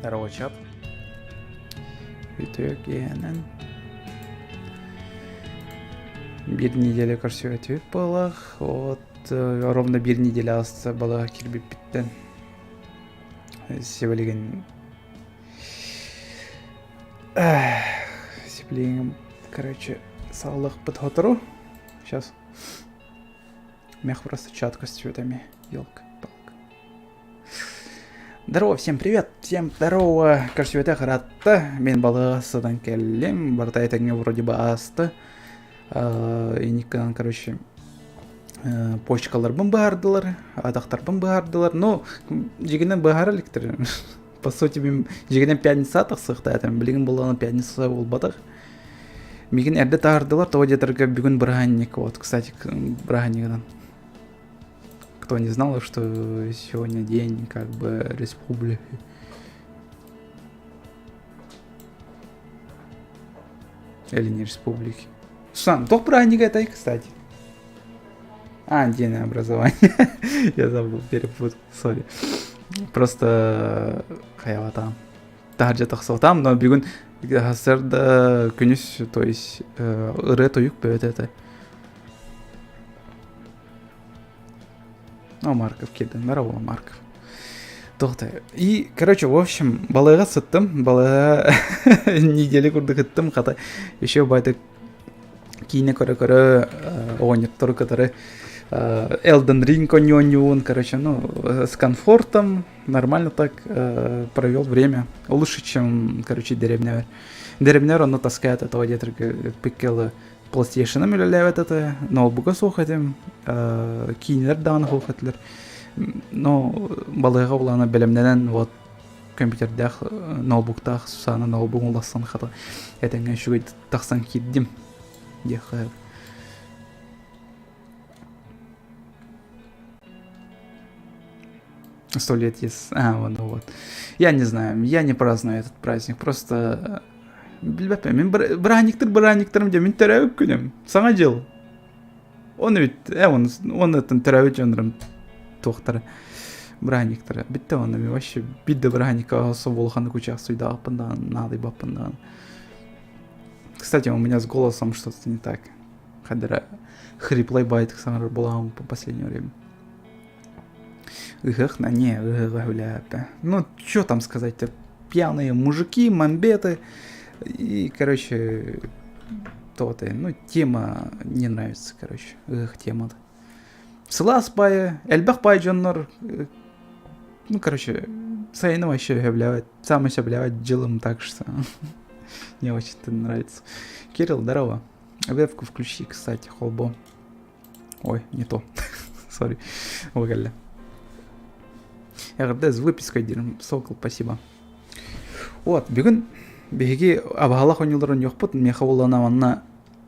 Здорово, чат. Үтүө киэһэнэн. Биир неделя көрсүбэтибит буолах. Вот ровно биир неделя ааста балаҕа киирбиппиттэн. Сибилигин Сибилигин, короче, сааллахпыт сотору. Сейчас. Мех просто чат цветами. Елка-палка. Здорово, всем привет! Всем здорово! Көрсүбэтэх ыраатта. Мин балыга сытан кэллим. Барыта этэҥҥэ вроде бы ааста. Иниккынан, короче, почкаларбын быһаардылар, атахтарбын быһаардылар. Ну, дьигинэн быһаара иликтэр. По сути, мин дьигинэн пятница тахсыахтаатым. Билигин буоллаҕына пятница буолбатах. Мигин эрдэ таһаардылар, тоҕо диэтэргэ бүгүн бырааһынньык. Вот, кстати, бырааһынньыгынан. Кто не знал, что сегодня день как бы республики. Или не республики. Сам, туох праздник это, кстати? А, день образования. Я забыл, перепутал, сори. Просто хайаватам. Таһырдьа тахсыбатам, но бүгүн сарда күнүс, то есть ырыа тойук бөтө это. О, Марков кирден, здорово, Марков. Тоқтай. И, короче, в общем, балыға сыттым, балыға неделя курдук ыттым, хата еще байтык киинэ көрө-көрө оҕонньоттору кытары Elden Ring онньуонньуун, короче, ну, с комфортом нормально так провел время. Лучше, чем, короче, деревня. Деревня онно таскает этого где-то пиккелы PlayStation-ым үлэлээбэт этэ, ноутбуга суох этим, киинэлэр даҕаны суох этилэр. Но балыыһаҕа улаана бэлэмнэнэн вот компьютердээх ноутбуктаах Сусана ноутбугун улассан хата этэҥҥэ үчүгэй тахсан киирдим диэххэ Сто лет есть. А, вот, ну вот. Я не знаю, я не праздную этот праздник. Просто билбэппин. Мин бырааһынньыктар бырааһынньыктарым дьэ мин төрөөбүт күнүм. Саҥа дьыл. Он ведь, он, он это төрөөбүт дьоннорум туохтара бырааһынньыктара. Бүттэ онно мен вообще биир да бырааһынньыкка соболуханы кучах суйдаахпын даҕаны, наадыйбаппын даҕаны. Кстати, у меня с голосом что-то не так. Хадара хриплай байтык саҥарар буолаҕым по последнее время. Ыһыах, на не, ыһыаҕа үлээппэ. Ну, что там сказать-то, пьяные мужики, мамбеты. И, короче, то-то, ну, тема не нравится, короче, ыһыах темата. Сылаас баайы, элбэх баай дьоннор, ну, короче, сайыны вообще сөбүлээбэт, самый сөбүлээбэт дьылым, так что не очень-то нравится. Кирилл, здорово. Вебку включи, кстати, холбо. Ой, не то. Сори. Выгали. РД с выпиской диrim. Сокол, спасибо. Вот, бүгүн биһиги абаһалах оонньууларын оонньуохпут. Миэхэ буоллаҕына манна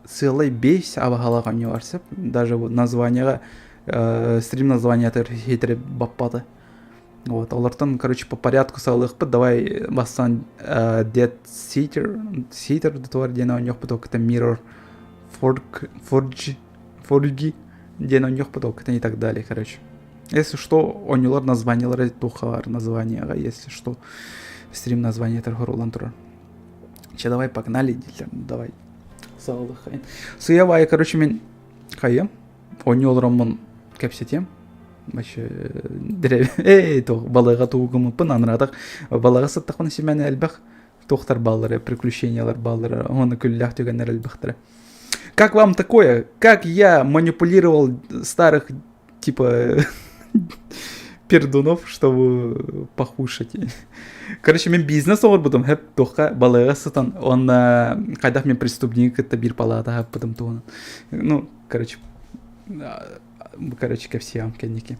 сыалай бейс абаһалах оонньуулар сөп. Даже вот названияҕа стрим названиятыгар хитре баппаты. Вот, олортон, короче, по порядку саҕалыахпыт. Давай бастаан Dead Seater, Seater дутуар диэн оонньуохпут, ол Mirror Fork, Forge, Forgi диэн оонньуохпут, ол и так далее, короче. Если что, оонньуулар названиелара туохха названияҕа, если что, стрим название хоруулан турар. Че, давай погнали, давай. Саҕалыаххайын. Сыйабайы, короче, мин хайым, оонньуу олороммун кэпсэтиэм. Вообще, эй, балыга тугумуппун аныратах балыга сыттахпына симэн элбэх туохтар бааллара, приключениялар бааллара, оны күллээх түгэннэр элбэхтэрэ. Как вам такое? Как я манипулировал старых, типа, пердунов, чтобы покушать? Короче, мен бизнес оҥорбутум, хэп туохха балыга сытан, он хайдах мен преступник кытта биир палата хаппытым туһунан. Ну, короче, короче, кэпсиэм кэнники.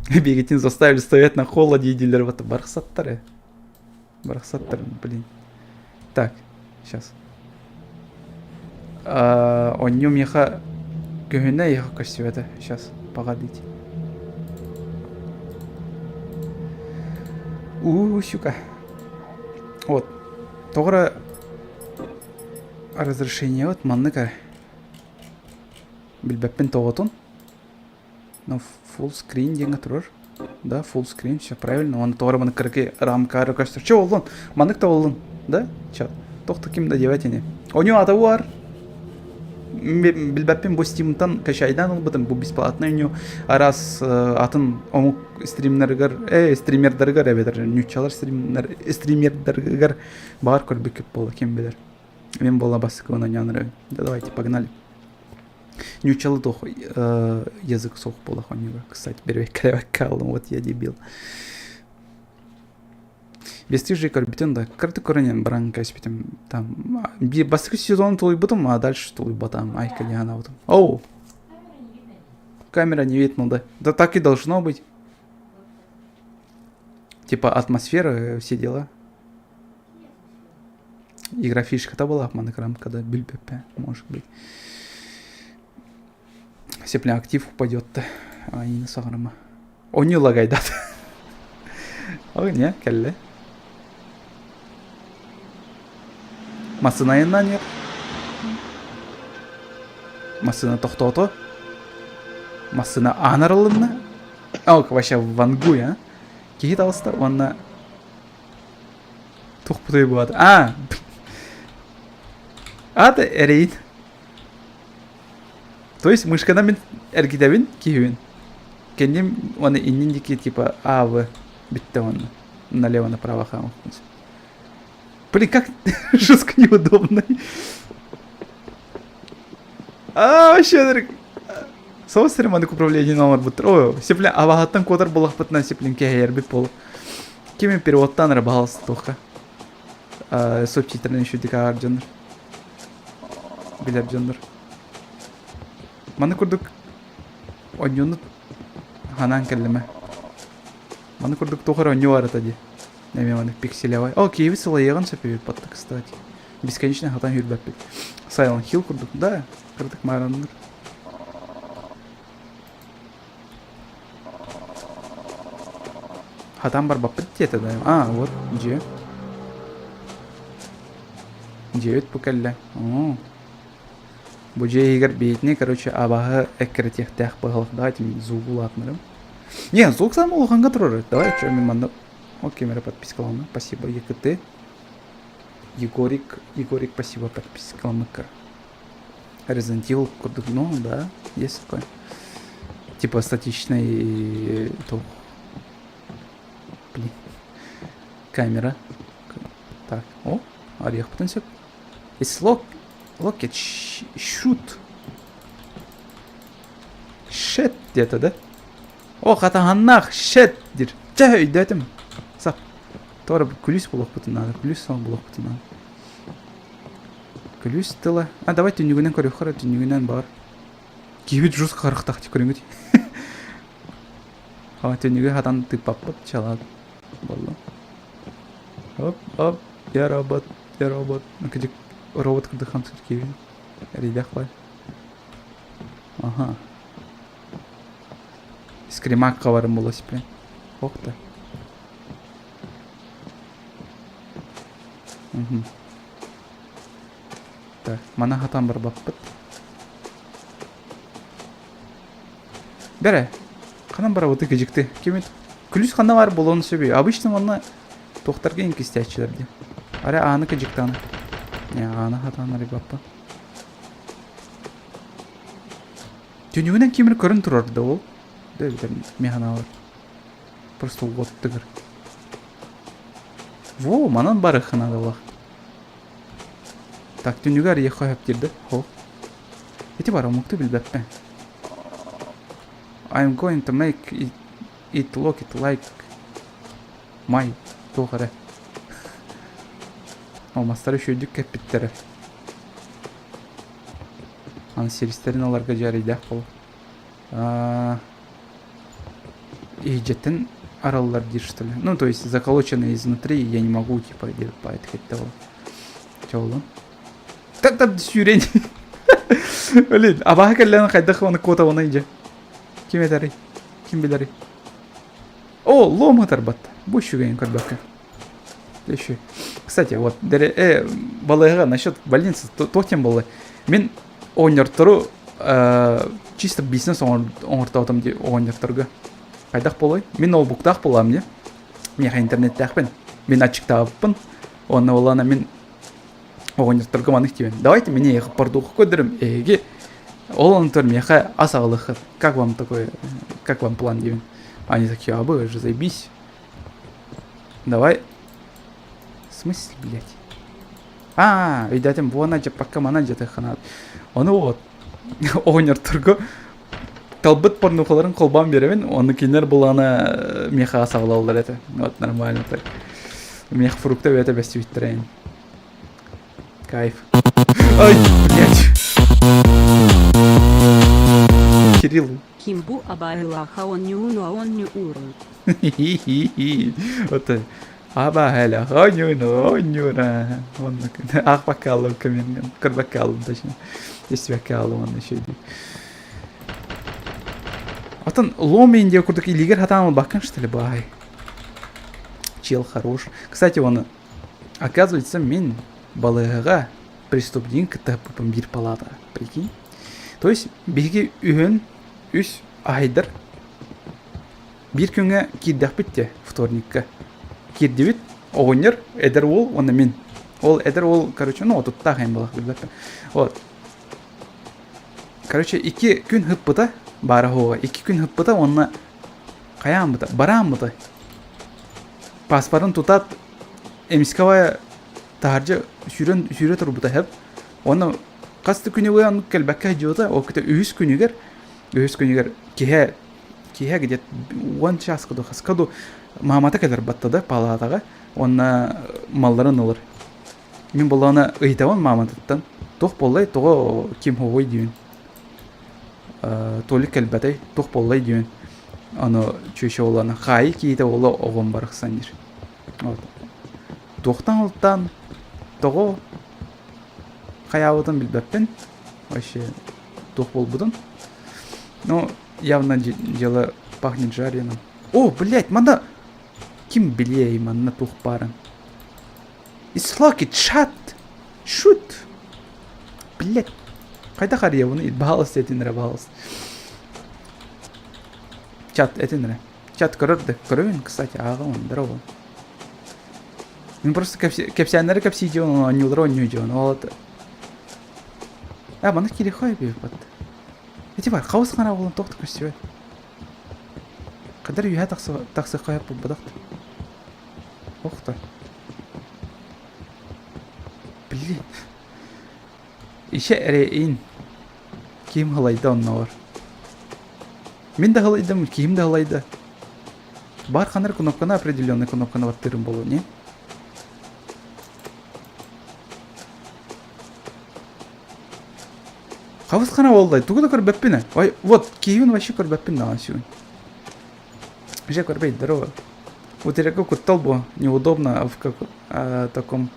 Бегетин заставили стоять на холоде дииллэр вот барахсаттары. Барахсаттар, блин. Так, сейчас. Оонньуу миэхэ көһүнэ ехо көстүбэтэ. Сейчас, погодите. У, сука. Вот. Тоҕо эрэ разрешение вот маннык эрэ. Билбэппин тоҕотун. Но full screen диэҥҥэ турар. Да, full screen, все правильно. Он тоҕо маны кыракый рамкары көстөр. Че боллун? Маннык да боллун, да? Чат. Тох ким да диэбэт ини. Оню ата бар. Билбэппин бу Steamтан качайдан ылбытым. Бу бесплатный оню араас атын омук стримнеригэр, э, стримердарыгар эбэтэр ньуччалар стримнер, стримердарыгар баар көрбүккүт буолла ким билэр. Мен буолла бастакыбын онньоон Да давайте, погнали. Ньуччалы туох язык суох буолла онньуга. Кстати, бербеккэ хааллым, вот я дебил. Бестыжие көрбүтүн да, кырдык көрөнөн баран кэспитим. Там бастакы сезон тулуйбутум, а дальше тулуйбатам. Айка не анаабытым. Оу! Камера не видно, да. Да так и должно быть. Типа атмосфера, все дела. Игра фишката была монокрамкада билбэппэ, может быть. Сепле актив упадет-то. Айны саҕарыма. Они лагайдат. Ой, не, кэллэ. Массыына айаннаан иһэр. Массыына тохтоото. Массыына аан арылынна. О, вообще вангуй, а? Киһи таҕыста уонна Туох буолата? Аа! Аата эрэйин. То есть мышканан мин эргитэбин киһибин. Кэнним уонна иннин диэки типа А, В бүттэ уонна налево направо хаамыппын. Блин, как жестко неудобно. А, вообще Соус маннык управление оҥорбуттар. Ой, сиплин абаһаттан куотар буолахпытынан сиплин кэһэйэрбит буолу. Кими переводтаан эрэ баһалыс туохха. Субтитрын үчүгдүк ааҕар дьоннор. Билэр дьоннор. Маны курдук онньууну ханаан кэллимэ. Маны курдук туох эрэ онньуу барыта дии. Эмиэ маннык пикселевай. О, киһибит сылайыаҕын сөп эбит батта, кстати. Бесконечно хатан сүүрбэппит. Silent Hill курдук, да, кыратык мааранныр. Хатан барбаппыт диэтэ да. А, вот, дьиэ. Дьиэбит бу кэллэ. Оо. Бу дьиэ иһигэр биһитини, короче, абаһы эккирэтиэхтээх быһалах. Давайте мин звугу улаатынарым. Не, звук самый улаханга турар. Давай, что, мин манна... Окей, мера подпискалана. Спасибо, ЕКТ. Егорик, Егорик, спасибо, подпискаламыккар. Resident Evil курдук, ну да, есть такое. Типа статичный то, блин, камера. Так, о, орех потенциал. It's lock, lock it, shoot. Shit диэтэ да? О, хатаһаннаах, shit диир. Чэ, өйдөөтүм. Сап. Тоҕо күлүүс булуохпутун наада, күлүүс сон булуохпутун наада. Күлүүс тыла. А, давай түннүгүнэн көрүөххэ эрэ, түннүгүнэн баар. Киһибит жестко харахтаах көрүҥүт. А, түннүгү хатан тыыппаппыт, чалаат. Болла. Оп, оп, я робот, я робот. Кыдьык робот курдук хамсыыр киһи. Эрийдэх бай. Ага. Скримакка барым була сиппин. Ох да. Мгм. Так, мана хатан барбаппыт. Бэрэ, ханан барабыты кыдьыкты. Кимит күлүс ханна бар болуон сөбүй. Обычно манна туохтарга иҥкистээччилэр дии. Арай ааны кыдьыктааны. Не, ааны хатан арыйбаппа. Түнүгүнэн кимир көрөн турар да ол. Да эбэтэр механалар. Просто уоттыгыр. Во, манан барыхха наадалаах. Так, түннүгэр арыйыахха сөп диир да? Хо. Ити бар омукту билбэппин. I'm going to make it, it look it like my туох эрэ. Алмастары үчүгэйдик кэппиттэрэ. Аны сиристэрин ыларга дьаарыйдаах буолуо. Иһдьэттэн араллар диир что ли. Ну, то есть заколоченные изнутри, я не могу, типа, диэбит того. Чоллун. Та сүүрэн. Блин, абааһы кэллээн хайдах оны куотабыный дьэ. Ким этэрий? Ким билэрий? О, лом ытарбат. Бу үчүгэйин көрбөккө. Еще. Кстати, вот, э, балыыһаҕа насчет больницы, туох диэн буолла? Мин оҕонньортору э, чисто бизнес оҥортоотум дии оҕонньорторго. Хайдах буолуой? Мин ноутбуктаах буолаам дии. Миэхэ интернеттээхпин. Мин аччыктаабыппын. Уонна буоллаҕына мин оҕонньотторго маннык диибин. Давайте мин эйиэхэ пордуоху көрдөрүм. Эһиги ол онтон миэхэ ас аҕалыаххыт. Как вам такое, как вам план диибин. Они такие, а вы же заебись. Давай. В смысле, блядь? А, өйдөөтүм, буона дьаппакка манан дьатыахханаат. Ону вот оҕонньотторго талбыт порнухаларын холбоон биэрэбин, ону кинилэр булаана миэхэ саҕалаллар этэ. Вот нормально так. Миэхэ фрукта бэйэтэ бэстибиттэрэ ин. Кайф. Ай, блядь. Кирилл. Ким бу абайылаха онньууну оонньуурун. Вот Абаһэля оонньууну оонньуура. Оннук аахпакка хааллым коммент көрбөккө хааллым точно. Истибэккэ хааллым онно үчүгэй. Оттон лом индия курдук илиигэр хатаан ылбаккын что ли баай? Чел хорош. Кстати, он оказывается мин балыыһаҕа преступник кытта биир палата. Прикинь. То есть биһиги үһүн үс аһайдар Биир күҥҥэ киирдэхпит дии, вторникка. Киирдибит, оҕонньор, эдэр уол уонна мин. Ол эдэр уол, короче, ну, отуттаах эм буолах билбэппин. Вот. Короче, икки күн ыппыта, баара суоҕа, икки күн ыппыта уонна хайааммыта, барааммыта. Паспорын тутаат, эмискэ таһырдьа сүүрэн сүүрэ турбута сөп. Уонна хас да күнү оннук кэлбэккэ сылдьыбыта. Ол кытта үһүс күнүгэр, үһүс күнүгэр киһи киэһэ где уон чааска ду хаска ду маамата кэлэр баттада палаатаҕа уонна малларын ылар. Мин буоллаҕына ыйытабын мааматыттан туох буоллай тоҕо ким хоҕуй диибин Толик кэлбэтэй туох буоллай диибин ону чүөчэ буоллаҕына хаайыы киһитэ буолла оҕом барахсан диир вот туохтан ылтаан тоҕо хайаабытын билбэппин вообще туох буолбутун ну Явно дело пахнет жареным. О, блядь, манна... Ким билиэй манна туох баарын. It's lucky, chat! Shoot! Блядь. Хайдах арыйабын? Баһаалыста этин эрэ, баһаалыста. Чат этин эрэ. Чат көрөр да көрөбүн, кстати, ааҕабын, здорово. Мин просто кэпсээннэри кэпсии дьон, оонньуулары оонньуу дьон. Ол А, манна кириэххэ бит. Ити бар, хаус хара буолан туох да көстүбэт. Кадар үөһэ тахсыахха сөп буолбатах да. Ох да. Блин. Ишэ эрэйин. Ким халайда оннооҕор. Мин да халайдым, киһим да халайда. Бар ханар кнопканы определенный кнопканы баттыырым буолуо, не? Хабыс хана буолла, тугу да көрбөппүн ээ. Ой, вот, киһибин вообще көрбөппүн даҕаны сүгүн. Же көрбөй, здорово. Утырыга куттал бу, неудобно в как, а, таком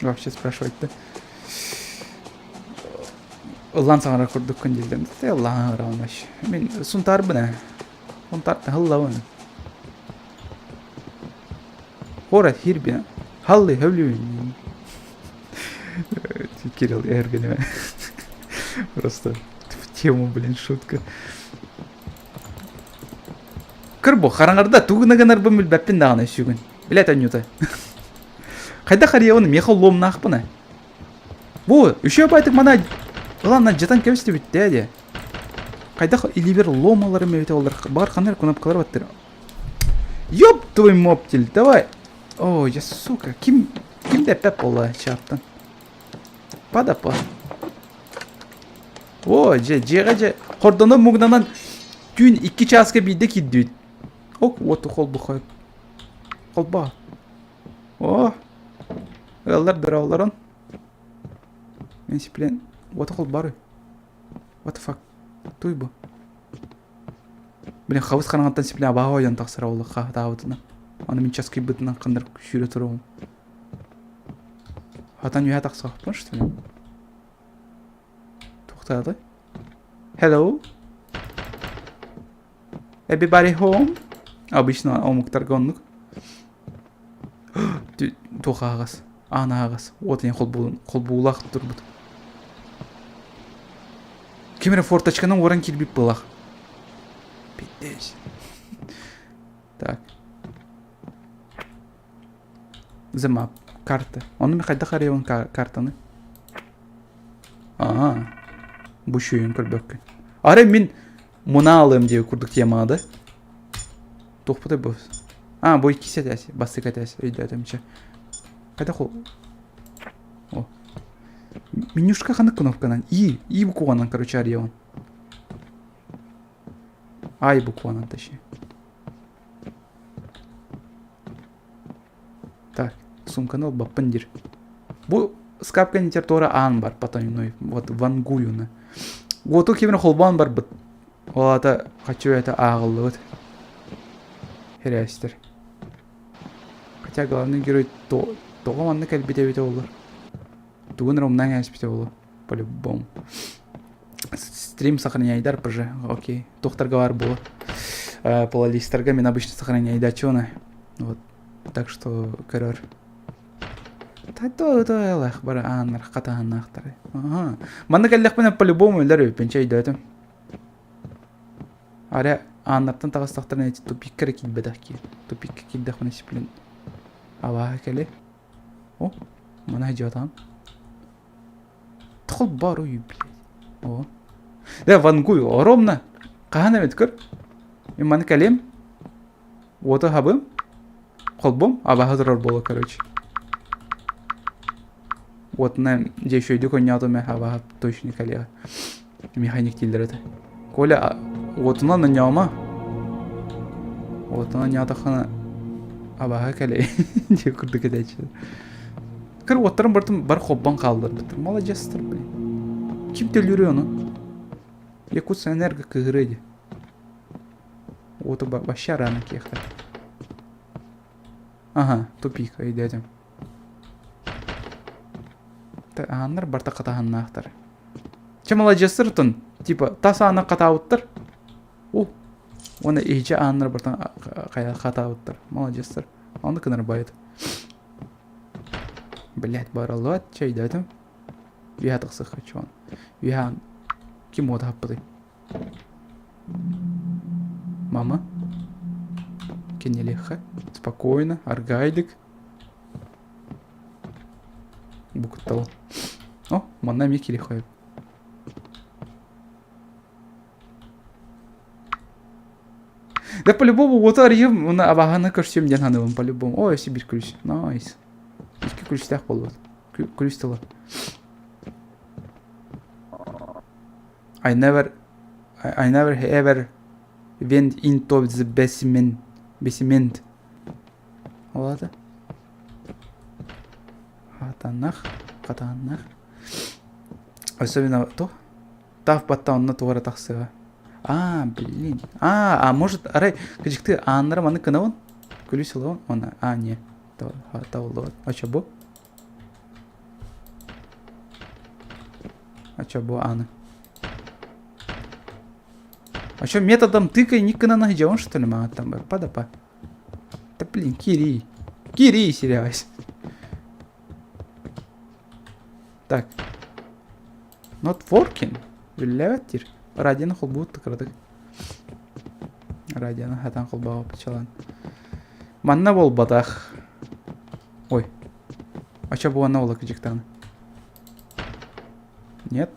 вообще спрашивать да. Ыллаан саҥарар курдуккун дииллэр. Тэ ыллаан саҥарабын вообще. Мин сунтаарбын ээ. Сунтаартан һыллабын. Куорат хирбин. Халлы хөблүүн. Кирилл Эргенева. Просто в тему, блин, шутка. Кырбу, хараҥарда тугуна гынарбын билбэппин даҕаны сүгүн. Билет Анюта. Хайдах арыйабын, миэхэ луомнаахпын Бу, үчүгэй байтык мана ылан дьатан кэбистибит дээ дии. Хайдах илиибэр лом ыларым эбитэ олар бар ханна кнопкалар баттыр. Ёб твой моптель, давай. О, я сука, ким ким дэппэт буолла чааттан. Падапа. О, дьэ, дьиэҕэ дьэ, хордонон муҥнанан түүн икки чааска биирдэ киирдибит. Ок, уоту холбухай. Холбоо. О, ыаллар дороолорун. Мен сиплен, уоту холбоору. What the fuck? Туй бу. Блин, хабыс хараҥаттан сипле абааһы ойон тахсар ол хаһытаабытынан. Аны мин часкыйбытынан ханнар сүүрэ туруом. Хатан үөһэ тахсыахпын что ли? Туохтааты? Hello? Everybody home? Обычно омуктарга оннук. Туох аһаҕас? Аан аһаҕас. Уот ийэн холбуулаах турбут. Ким эрэ форточканан уоран киирбит быһыылаах. Пиздец. Так. The map. Карта. Ону хайдах арыйабын картаны? Аа. Бу шүйін көрбөккүн. Арай мин муна алыам диye курдук темаҕа да. Туохпутай бу? А, бу иккис этээс, бастакы этээс өйдөөтөмчө. Хайдах ол? О. Менюшка ханнык кнопканан? И, И букванан, короче, арыйабын. Ай букванан, точнее. Так, сумканы ылбаппын диир. Бу скапка туора аан бар потайной, вот вангуюна. Уоту кимин холбоон барбыт. Ол аата хочу это ааҕыллыбыт. Хирээстэр. Хотя главный герой тоҕо манна кэлбит эбитэ буоллар. Тугун эрэ умнан кээспитэ буолуо, по-любому. Стрим сохраняйдар пж. Окей. Тухтарга бар буолуо. Плейлистерга мен обычно сохраняйдачуна. Вот. Так что көрөр. Тато бары ааннар хатаһаннаахтар. Ага. Манна кэллэхпинэ по-любому өлөр өйпүн чэйдөөтүм. Аря ааннартан таҕыстахтарына эти тупикка эрэ киирбэтэх киир. Тупикка киирдэхпинэ сиплин абааһы кэлиэ. О, маны сылдьыбатаҕым. Холборуй, блядь. О. Да, вангую, ровно. Хаһан эмит көр. Мен маны кэлиэм. Уоту хабым. Холбом, абаһы турар буола, короче. Уотунан дьэ үчүгэйдик оонньоотум ээ, абаһы точно кэлиэҕэ. Механик дииллэр этэ. Коля, уотунан оонньоомо. Уотунан оонньоотоххуна абаһы кэлиэ диэн курдук этээччи. Кыр уоттарын барытын бары холбон хаалларбыттар. Маладьыастар, блин. Ким төлүүрүй ону? Якутскэнерго кыһырыа дии. Уоту вообще рано киэхтэр. Ага, тупик өйдөөтүм. Ааннар барта хатаһаннаахтар. Чэ маладьыастар отон, типа тас аана хатаабыттар. О, уонна иһичэ ааннар бартан хатаабыттар. Маладьыастар. Онно кынар байыт. Блять, бараллыбат, чэйдөөтүм. Үөһэ тахсыахха чуон. Үөһэ ким уота хаппытый? Мама? Кинилиэххэ. Спокойно, аргайдык. Бу куттал. О, манна эмиэ кириэххэ Да по-любому уоту арыйым, уонна абааһыны көрсүөм диэн саныыбын по-любому. Ой, өссө биир күлүс. Найс. Икки күлүстээх буолбут. Күлүс тыла. I never I never ever went into the basement. Basement. Ол аата? Хатанах, хатанах. Особенно то Таф батта онно туох эрэ тахсыаҕа. Аа, блин. Аа, а может, арай, кыдьыкты ааннара маны кынабын? Күлүс ылабын? Оны, а, не. Табыллыбат. Очо бу? Очо бу ааны? А что, методом тыка и никына найдем, что ли, мама там? Падапа. Да блин, Кири. Кири, сериалась. Так. Not working. Үллээбэт диир. Радионы холбуут кыратык. Радионы хатан холбообуппут чалан. Манна буолбатах. Ой. Ача буонна буола кыдьыктаҕына. Нет.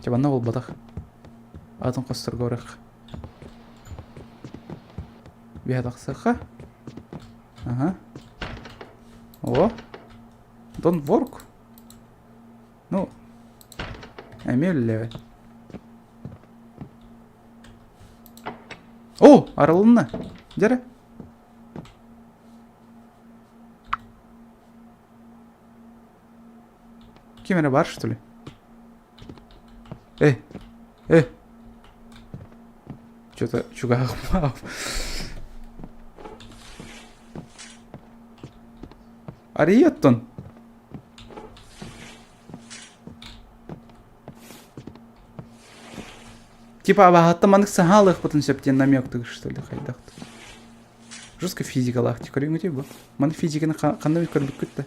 Чэ манна буолбатах. Атын хосторго барыах. Биһэ тахсыахха. Ага. О! Don't work. Ну, эмиэ үлэлээбэт. О, арылынна. Дьэрэ. Ким эрэ бар, что ли? Эй, эй. Что-то чугаах Арыйыаттан. Типа абаһаттан маннык саҥа алыахпытын сөп диэн намек что ли хайдах Жестко физикалаах көрүҥүтүй бу. Маны физиканы ханна көрбүккүт да.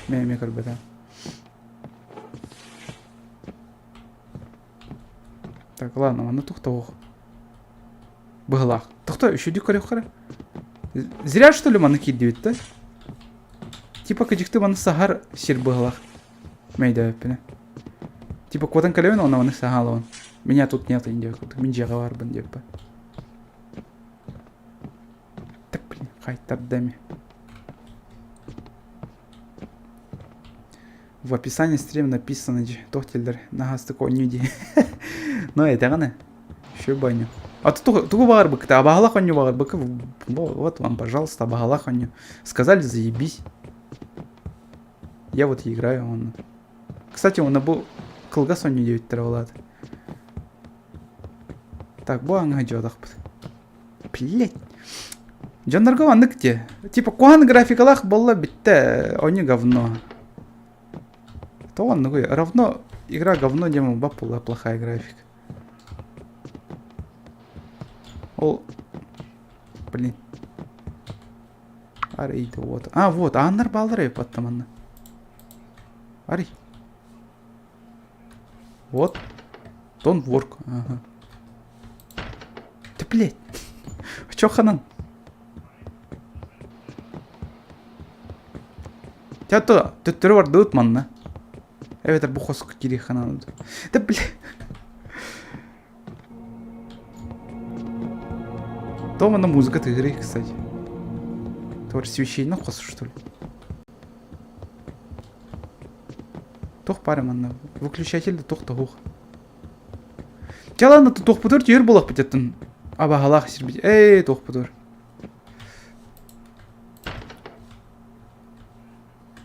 Мен эмиэ көрбөтөм. Так, ладно, манна тохтоох. Быһылаах. Тохто, үчүгдүк көрүөххэ эрэ. Зря, что ли, манна киирдибит да? Типа кыдьыкты маны саһар сир быһылаах. Мэйдээбиппинэ. Типа куотан кэлэбин, онно маны саһаалабын. Меня тут нет, диэбит Мин дьиэҕэ баарбын диэбиппэ. Так, блин, хайтарда эми. В описании стрим написано дии, туох дииллэр, наһаастык оонньуу дии. Но этэҕинэ, еще баню. А ты тугу баҕарбыккыта, абаһалах оонньуу баҕарбыкка, вот вам, пожалуйста, абаһалах оонньуу. Сказали, заебись. Я вот играю он. Кстати, он бу кылгас оонньуу диэбиттэрэ буолаат. Так, бу аҥаһа дьуодахпыт. Блять. Дьоннорго маннык те. Типа куһаҕан графикалаах буолла бүттэ, оонньуу говно. То оннугуй. Равно игра говно диэн бап буолла плохая графика. Ол блин. Арый вот. А, вот, ааннар бааллар эбит баттаманна. Арый. Вот. Don't work. Ага. Ты, блядь. Чё ханан? Тято, төттөрү бардыбыт манна. Эбэтэр бу хоско кири ханан. Да, бля. То манна музыка тыгырый, кстати. Тор священник хос, что ли? Туох баар манна? Выключатель да туох да суох. Чэ ладно, туохпутугар түһэр буолуохпут оттон. Абаһалаах сирбит. Эй, туохпутугар.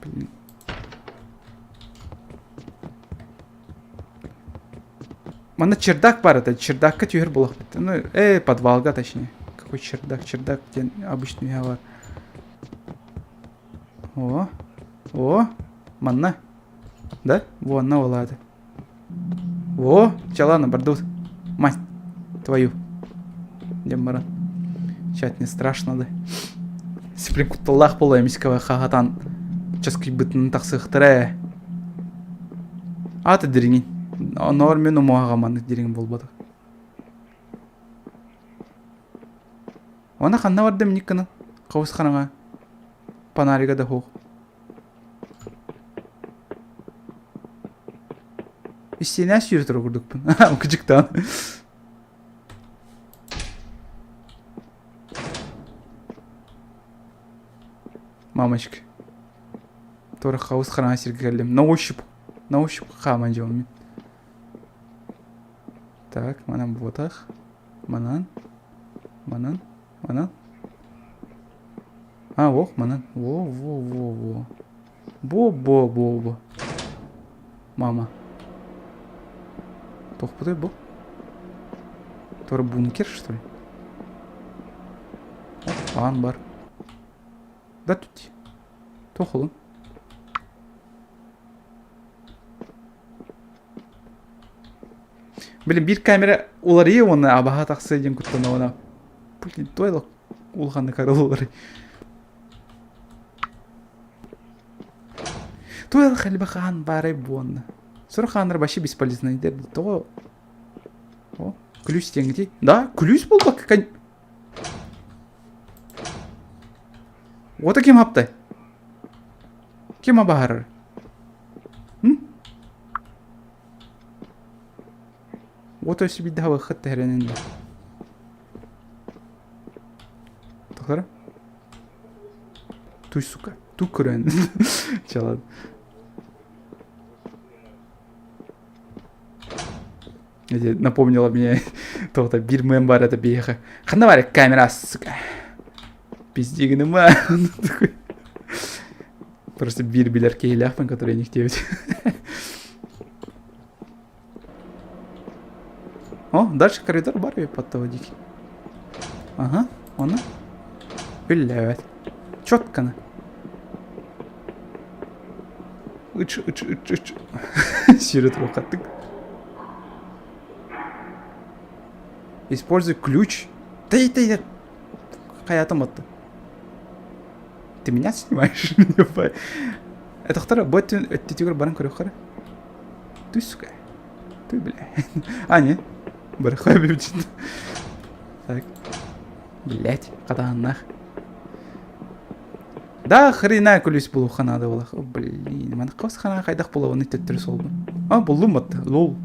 Блин. Манна чердак баар это, чердакка түһэр буолуохпут. Ну, подвалга точнее. Какой чердак? Чердак диэн обычный үйэ бар. О, о, манна. Да? Вон, олады. О, чалана, бардут. Мать твою. Дем баран. Чат не страшно да. Сиплин кутталлаах буолла эмискэ хаһатан часкыйбытын тахсыахтара ээ. Аата дириҥин. Оноор мен умуһаҕа маннык дириҥ буолбатах. Она ханна барда миник гынан? Хабыс хараҥа. Фонарига да суох. Истиэнэ сүүрэ турар курдукпун. Кыдьыктаан. Мамочка. Туора хабыс хараҥа сиргэ кэллим. На ощупь. На ощупь хааман дьоммун. Так, манан буотах. Манан. Манан. Манан. А, ох, манан. Во-во-во-во. Бо-бо-бо-бо. Мама. Туохпутуй бу? Туора бункер, что ли? Оп, аан бар. Да тут. Туох олун? Блин, биир камера уларыйа уонна абаһа тахсыа диэн куттанабына. Блин, той улаханнык арылларый. Той элбэх хаан баарай буонна. Сорох хааннар вообще бесполезный дэр. Тоҕо О, ключ диэҥити. Да, ключ буолбакка. Уота ким хаптай? Ким абаһарар? Уот өссө биирдэ хабыаххыт тэһэрэнин да. Тохтор. Туй, сука. Ту көрөн. Чалад. Эти напомнила мне то-то биир мем бар это биэхэ. Ханна бар камера, сука. Пиздигыныма. Такой. Просто биир билэр киһилээхпин, который нихтиэбит. О, дальше коридор бар под дикий. Ага, оны. Үллээбэт. Четко. Ыч, ыч, ыч, ыч. Сири туохаттык. Используй ключ. Ты, ты, хайатым отты. Ты меня снимаешь? Это второй, бу өттүтүгэр баран көрүөххэ Ты, сука. Ты, бля. А, не. Бырахай бибитин. Так. Блять, хатааннаах. Да хрена күлүс булуохха наада буолах. Блин, маны хос хана хайдах булабыный төттөрү суолбун. А, буллум батта. Лол.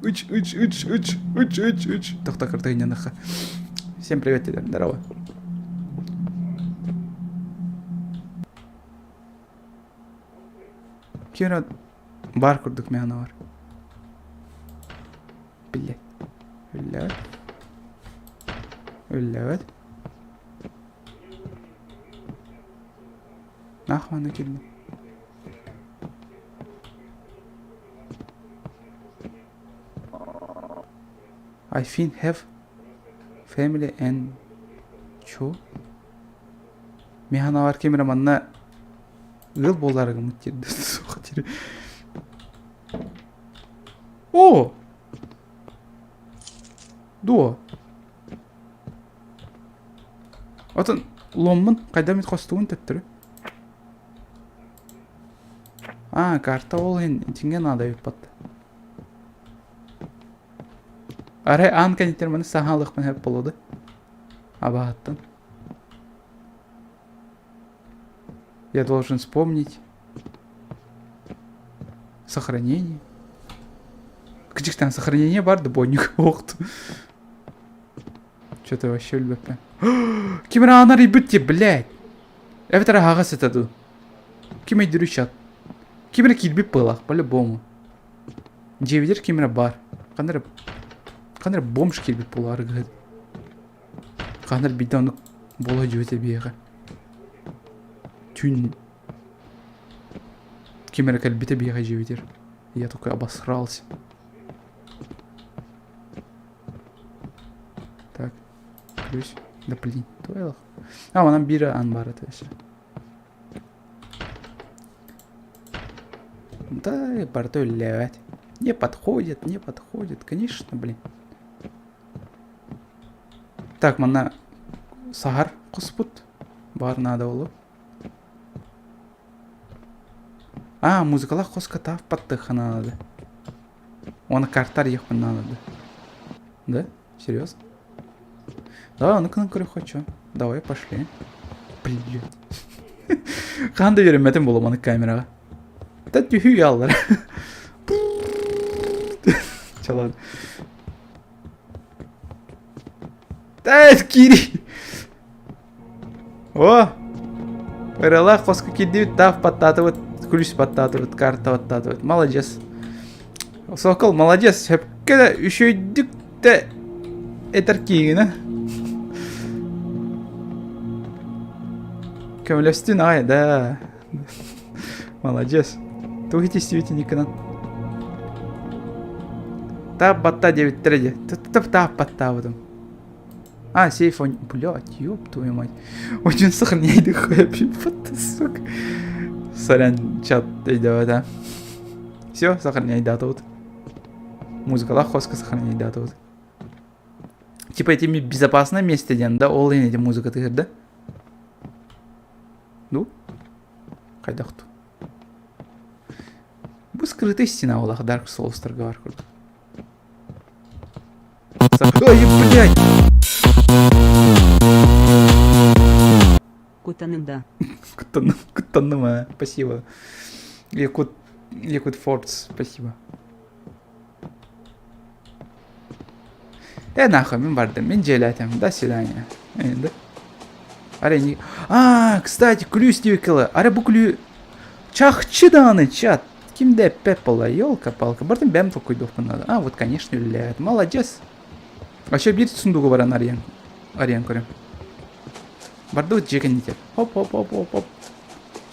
Ыч, ыч, ыч, ыч, ыч, ыч, ыч. Тохто кыртыгынньаныхха. Всем привет, дедим. Здорово. Кира бар курдук меана бар. Билле. Үллэбэт. Үллэбэт. Нахуй киирдим. I think have family and чё? Михан ким эрэ манна ыал буолаары гыммыт диир суох диир. О! Дуо? Отон ломмун хайда эмит хостугун төттөрү. А, карта ол иһин итингэ наада эбит батта. Арай аан кэнниттэн маны саҥа алыахпын сөп буолуо да? Абаһыттан. Я должен вспомнить сохранение. Кычыктан сохранение бар да бойник оохту. Что-то вообще өлбөппүн. Ким эрэ аан арыйбыт дии, блядь! Эбэтэр аһаҕас этэ дуу? Ким өйдүүрүй чат? Ким эрэ киирбит быһыылаах, по-любому. Дьиэбитигэр ким эрэ баар. Ханна эрэ ханна эрэ бомж киирбит буолуо арыгыһыт. Хаһан эрэ биирдэ оннук буола сылдьыбыт эбиэҕэ. Түүн ким эрэ кэлбитэ биһиэхэ дьиэбитигэр. Я такой обосрался. Так, ключ. Да блин, твоя А, онон биир аан баар этэ өссө. Да, барыта үллээбэт. Не подходит, не подходит, конечно, блин. Так, манна саһар хоспут. Баар наада буолуо. А, музыкалаах хоско таах баттыахха наада. Уонна карта арыйыахпын наада. Да? Серьезно? Давай, ну-ка на хочу. Давай, пошли. Блин. Хаһан да үөрэммэтим буолуо маны камераҕа. Да түһүү яллар. Чалан. Тээс киири. О! Ыралаах хоско киирдибит, таах баттаатыбыт, күлүс баттаатыбыт, карта баттаатыбыт. Молодец. Сокол, молодец. Сөпкө да үчүгүйдүк да этэр киигинэ. Көмөлөстүн аҕай, да. Молодец. Тугу действительно гынан. Таап батта диэбиттэрэ дии. Таап баттаабытым. А, сейф он... Блядь, ёб твою мать. Очень сохраняй хэппи, вот сука. Сорян, чат идет, да. Все, сохраняй дату вот. Музыкалаах хоско сохраняй дату вот. Типа этими безопасное место диэн да, ол иһин эти музыка тыһыр да? Ну? Хайдах ту? Бу скрытый стена олах Dark Souls-тарга бар курдук. Ой, блядь! Кутанным да. Куттанным, куттанным, а. Спасибо. Якут, Якут Фордс, спасибо. Э, нахуй, мин бардым, мин дьиэлээтим. До свидания. Да? Аре, не... А, кстати, күлүүс диэбиккэ Аре, бу күлүү... Чахчы даҕаны, чат. Ким да эппэт буолла, елка-палка. Бардым бэйэм толкуйдуохпун надо. А, вот, конечно, үллээт. Молодец. Вообще биир сундугу баран арыйан, арыйан көрөм. Бардыбыт дьиэ кэннитэ. Хоп-хоп-хоп-хоп-хоп.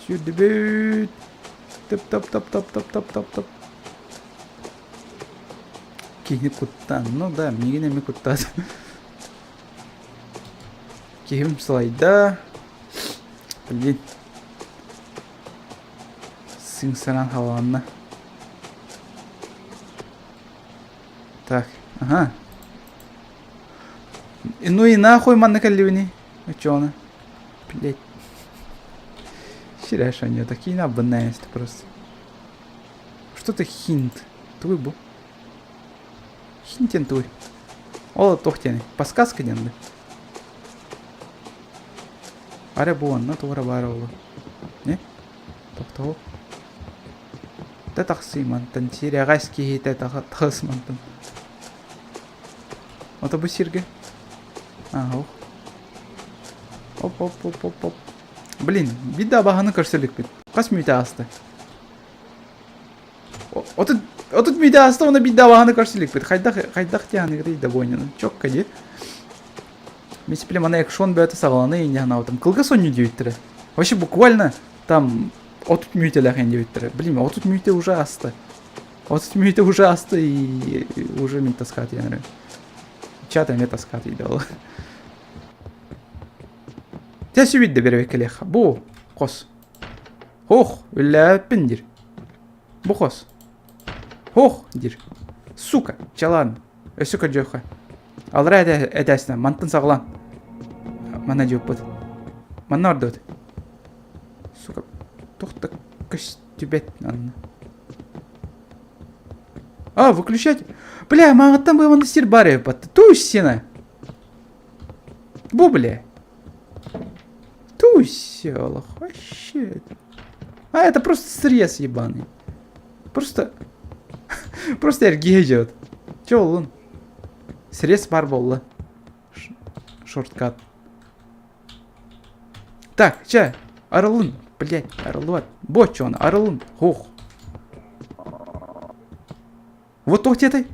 Сүүрдүбүт. Тып-тап-тап-тап-тап-тап-тап. Киһини куттаан. Ну да, миигин эмиэ куттаат. Киһим сылайда. Блин. Сыҥсанан халаанна. Так, ага. Ну и нахуй манна кэллибини? Оччоҕуна. Блять. Херяш они такие набыннаести просто. Что ты хинт? Твой бу. Хинтен туй. Ол туох диэний? Подсказка диэн да. Арай бу онно туора баар буолуо. Не? Тохтоо. Тэ тахсыы мантан сирэҕэс киһитэ таҕыс мантан. Ото бу сиргэ. А, ох. Оп оп оп оп оп. Блин, биир да абаһаны көрсө иликпит. Хас мүнүүтэ ааста? 30 мүнүүтэ ааста уонна биир да абаһаны көрсө иликпит. Хайдах хайдах дианыгырый да буонньуну. Чокка дии. Мин сиплем аны экшон бөтө саҕаланы инде санаабытым. Кылгас оонньуу диэбиттэрэ. Вообще буквально там 30 мүнүүтэлээх ин диэбиттэрэ. Блин, 30 мүнүүтэ уже ааста. 30 мүнүүтэ уже ааста и уже мин таскаат диэн Чат эмиэ таскаат иде ол. Те сүбүдде беребеккелех. Бу хос. Ох, үллээппин дир. Бу хос. Ох дир. Сука, чалан. Өссө көрдүөххэ. Аллараа этээсинэн мантан саҕалаан. Манна дьиэппит. Манна ордуот. Сука, туох да көстүбэт анна. А, выключать. Бля, мааҕыттан быаманды сир бар эбит. Туй сена. Бу, бля. Туй олох. Вообще. А, это просто срез ебаный. Просто... Просто эргиэ идет. Че ол? Срез бар буолла. Shortcut. Так, чэ, арылын, блядь, арыллыбат. Бочон, арылын, хух. Вот туох диэтэй?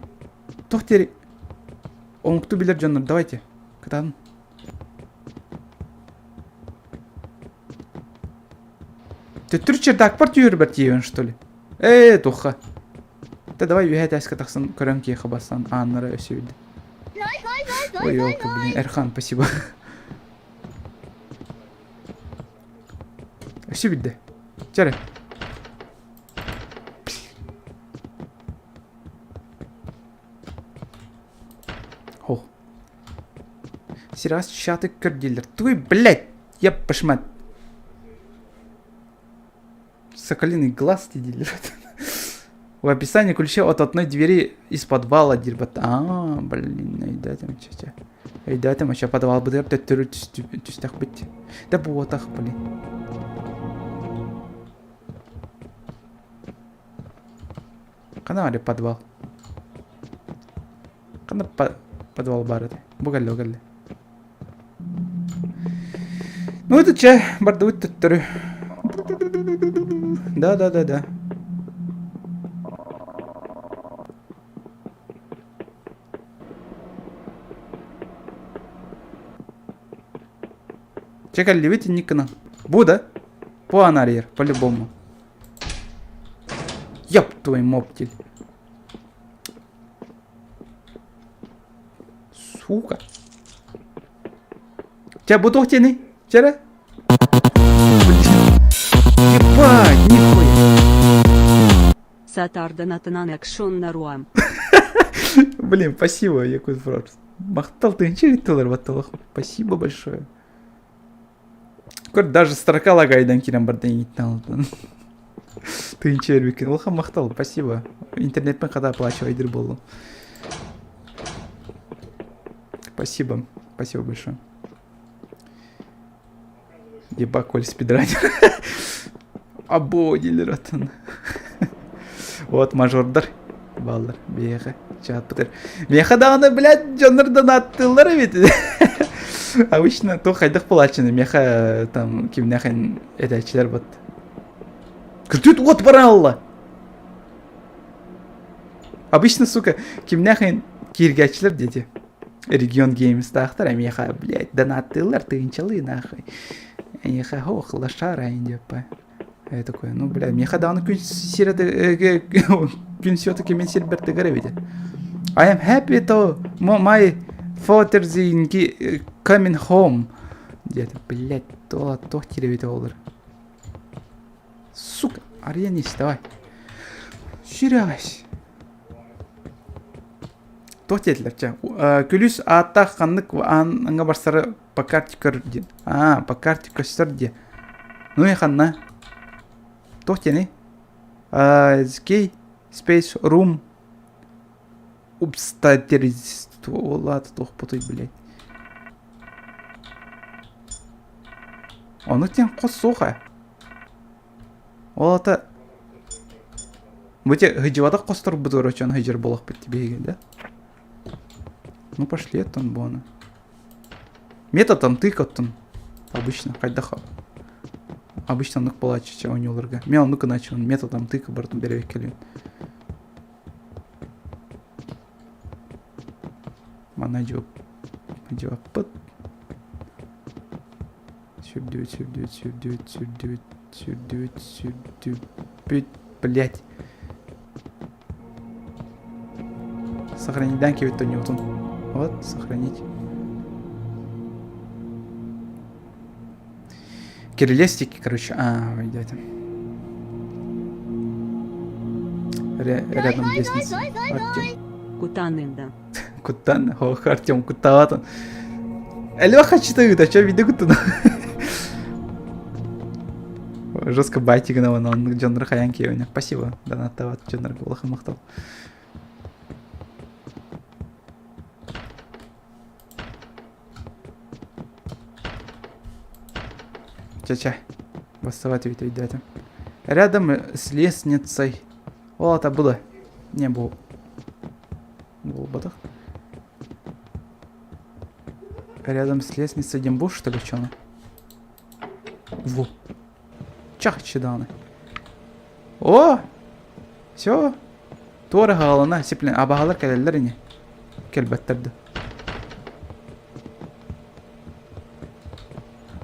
Туох диэри? Оҥокту билэр дьоннор, давайте, кытаатын. Төттөрү чердакпар түһэрбэр тиийэн что ли? Ээ, туохха. Та давай үөһэ этээскэ тахсан көрөн киэхэ бастан ааннара өссө үрдэ. Ой, елка, блин, Эрхан, спасибо. Өссө билдэ. Чэрэ. Хо. Сирас чаты көр дииллэр. Туй, блядь, я пошмат. Соколиный глаз дииллэр. В описании ключи от одной двери из подвала диир А, блин, өйдөөтүм чэ Өйдөөтүм очо подвал бытыгар төттөрү түстэхпит. Да буотах, блин. Ханна баар подвал? Ханна подвал баар этэ? Бу кэллэ, бу кэллэ. Ну это чэ, бардыбыт төттөрү. Да, да, да, да. Чэ кэллибит инник гынан. Бу да? Бу анарьер, по-любому. Ёб твой моптель. Сука. Чэ, бу туох диэний? Чэрэ? Ебать, нихуя. Сатардан атынан экшоннаруам. Блин, спасибо, Якут Фрабс. Махтал, ты ничего батталах. Спасибо большое. Көр, даже строка лагайдан кирен бардан иттен Тыынча эрбикин. Улахан махтал, спасибо. Интернетпен хата оплачивайдыр болду. Спасибо, спасибо большое. Еба, Коль спидранер. Або дииллэр атын. Вот мажордар бааллар биһиэхэ чааппытыр. Миэхэ даҕаны, блядь, дьоннор донаттыыллар эбит. Обычно туох хайдах буолааччыны миэхэ там кимнээхин этээччилэр бат. Күртүт уот бараалла. Обычно, сука, кимнээхин кииргээччилэр дети. Регион Геймстаахтар эмиэхэ, блядь, донаттыыллар тыынчалыы нахуй. Эйиэхэ ох, лошара диэппэ. Я такой, ну, бля, миэхэ даҕаны күн сирэ күн все-таки мин сирбэр тыгар эбит. I am happy to my father's coming home. Диэтэ, блядь, то туох диир эбит олор. Сука, арыйан ис, давай. Сүрэҕэс. Туох диэтилэр чэ? Күлүс ааттаах ханнык ааҥҥа барсары по карте көр диэн. Аа, по карте көстөр диэ. Ну и ханна? Туох диэний? Key Space Room. Обстоятельства ол аата туохпутуй, блядь. Ону диэн хос суох ээ. Ол аата бу те сылдьыбатах хосторбутугар оччону сылдьар буолуохпут биһиги да? Ну пошли оттон буону. Методом тык оттон обычно хайдах обычно оннук буолааччы оонньууларга. Мен оннук гынааччыбын методом тыка барытын бэрэбиэркэлиибин. Манна дьуоппут. Сүрдүбүт, сүрдүбүт, сүрдүбүт, сүрдүбүт, сүрдүбүт, сүрдүбүт, блять. Сохранить дан кебет Ньютон. Вот, сохранить. Кириллестики, короче. А, вы идете. Рядом лестница. Артем. Кутанында. Куттан, ох, Артем, куттаатан. Элбэх читают, а что видно куттан? Жестко байтик гына оннук дьоннор хайан киэбине. Спасибо, донаттабат дьоннорго улахан махтал. Ча-ча. Бастовать ведь өйдөөтүм. Рядом с лестницей. Ол это было. Не был. Буолбатах. Рядом с лестницей дембуш, что ли, чё Во. Чахчы даҕаны. О! Все. Туора хаалана, сиплен. Абаһалар кэлэллэр ини. Кэлбэттэр да.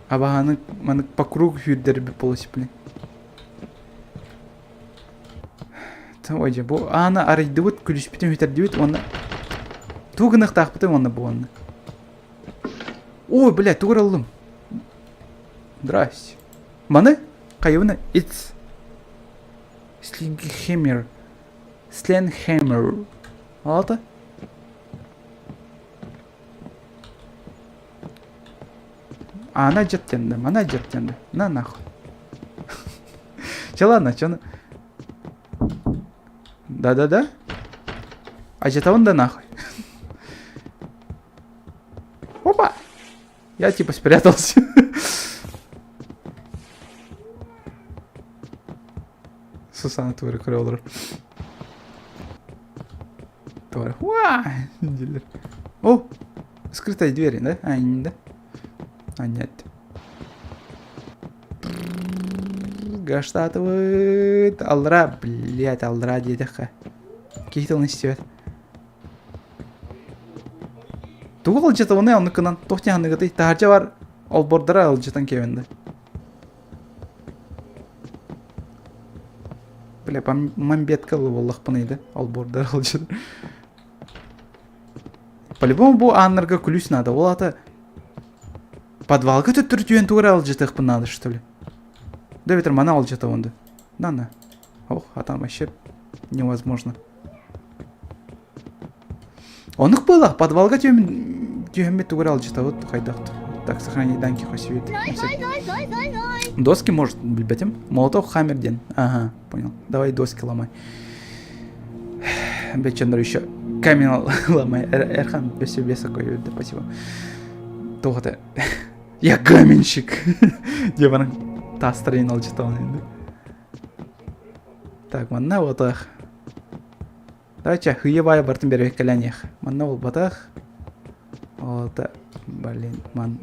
Абаһаны маннык по кругу сүүрдэрбит буола сиплен. Ой дьэ, бу ааны арыйдыбыт, күлүспүтүн бүтэрдибит уонна тугу гыныахтаахпытый уонна бу уонна. Ой, бля, тугу ыллым? Здрасте. Маны? Хайыбына? It's Sledgehammer. Sledgehammer. Алата? Ана дьэттенде, мана дьэттенде. На нахуй. Че ладно, че... Да-да-да. А жетавын да нахуй. Опа! Я типа спрятался. Сусана туора көрө олорор. Туора. Уа! Дииллэр. О! Скрытая дверь, да? А, не да? А, нет. Гаштатывает. Алра, блядь, алра диэтэххэ. Киһи тылын истибэт. Тугу ылдьытабыный оннукунан туох дьаһаныгытый таһырдьа бар олбуордара ылдьытан киэбиннэ. Бля, мамбетка буоллахпыный да олбуордара ылдьытан. По-любому бу ааннарга күлүүс надо. Ол ата подвалга төттөрү түһэн тугу эрэ алдьатыахпын надо что ли? Да эбэтэр маны алдьатабын да. На на. Ох, а там вообще невозможно. Оннук буолла, подвалга түһэммит тугу эрэ алдьатабыт хайдах Так, сохранить данки хосвит. Доски, может, билбэтим. Молотов хаммер диэн. Ага, понял. Давай доски ломай. Бечендар еще камень ломай. Эрхан, өссө бесокой спасибо. Тоҕо Я каменщик. Диэ баран таастарын алдьатабын енді. Так, манна отах. Давайте хыйы баайы бартын бэрэбиэккэлэниэх. Манна буолбатах. Ота, блин, ман.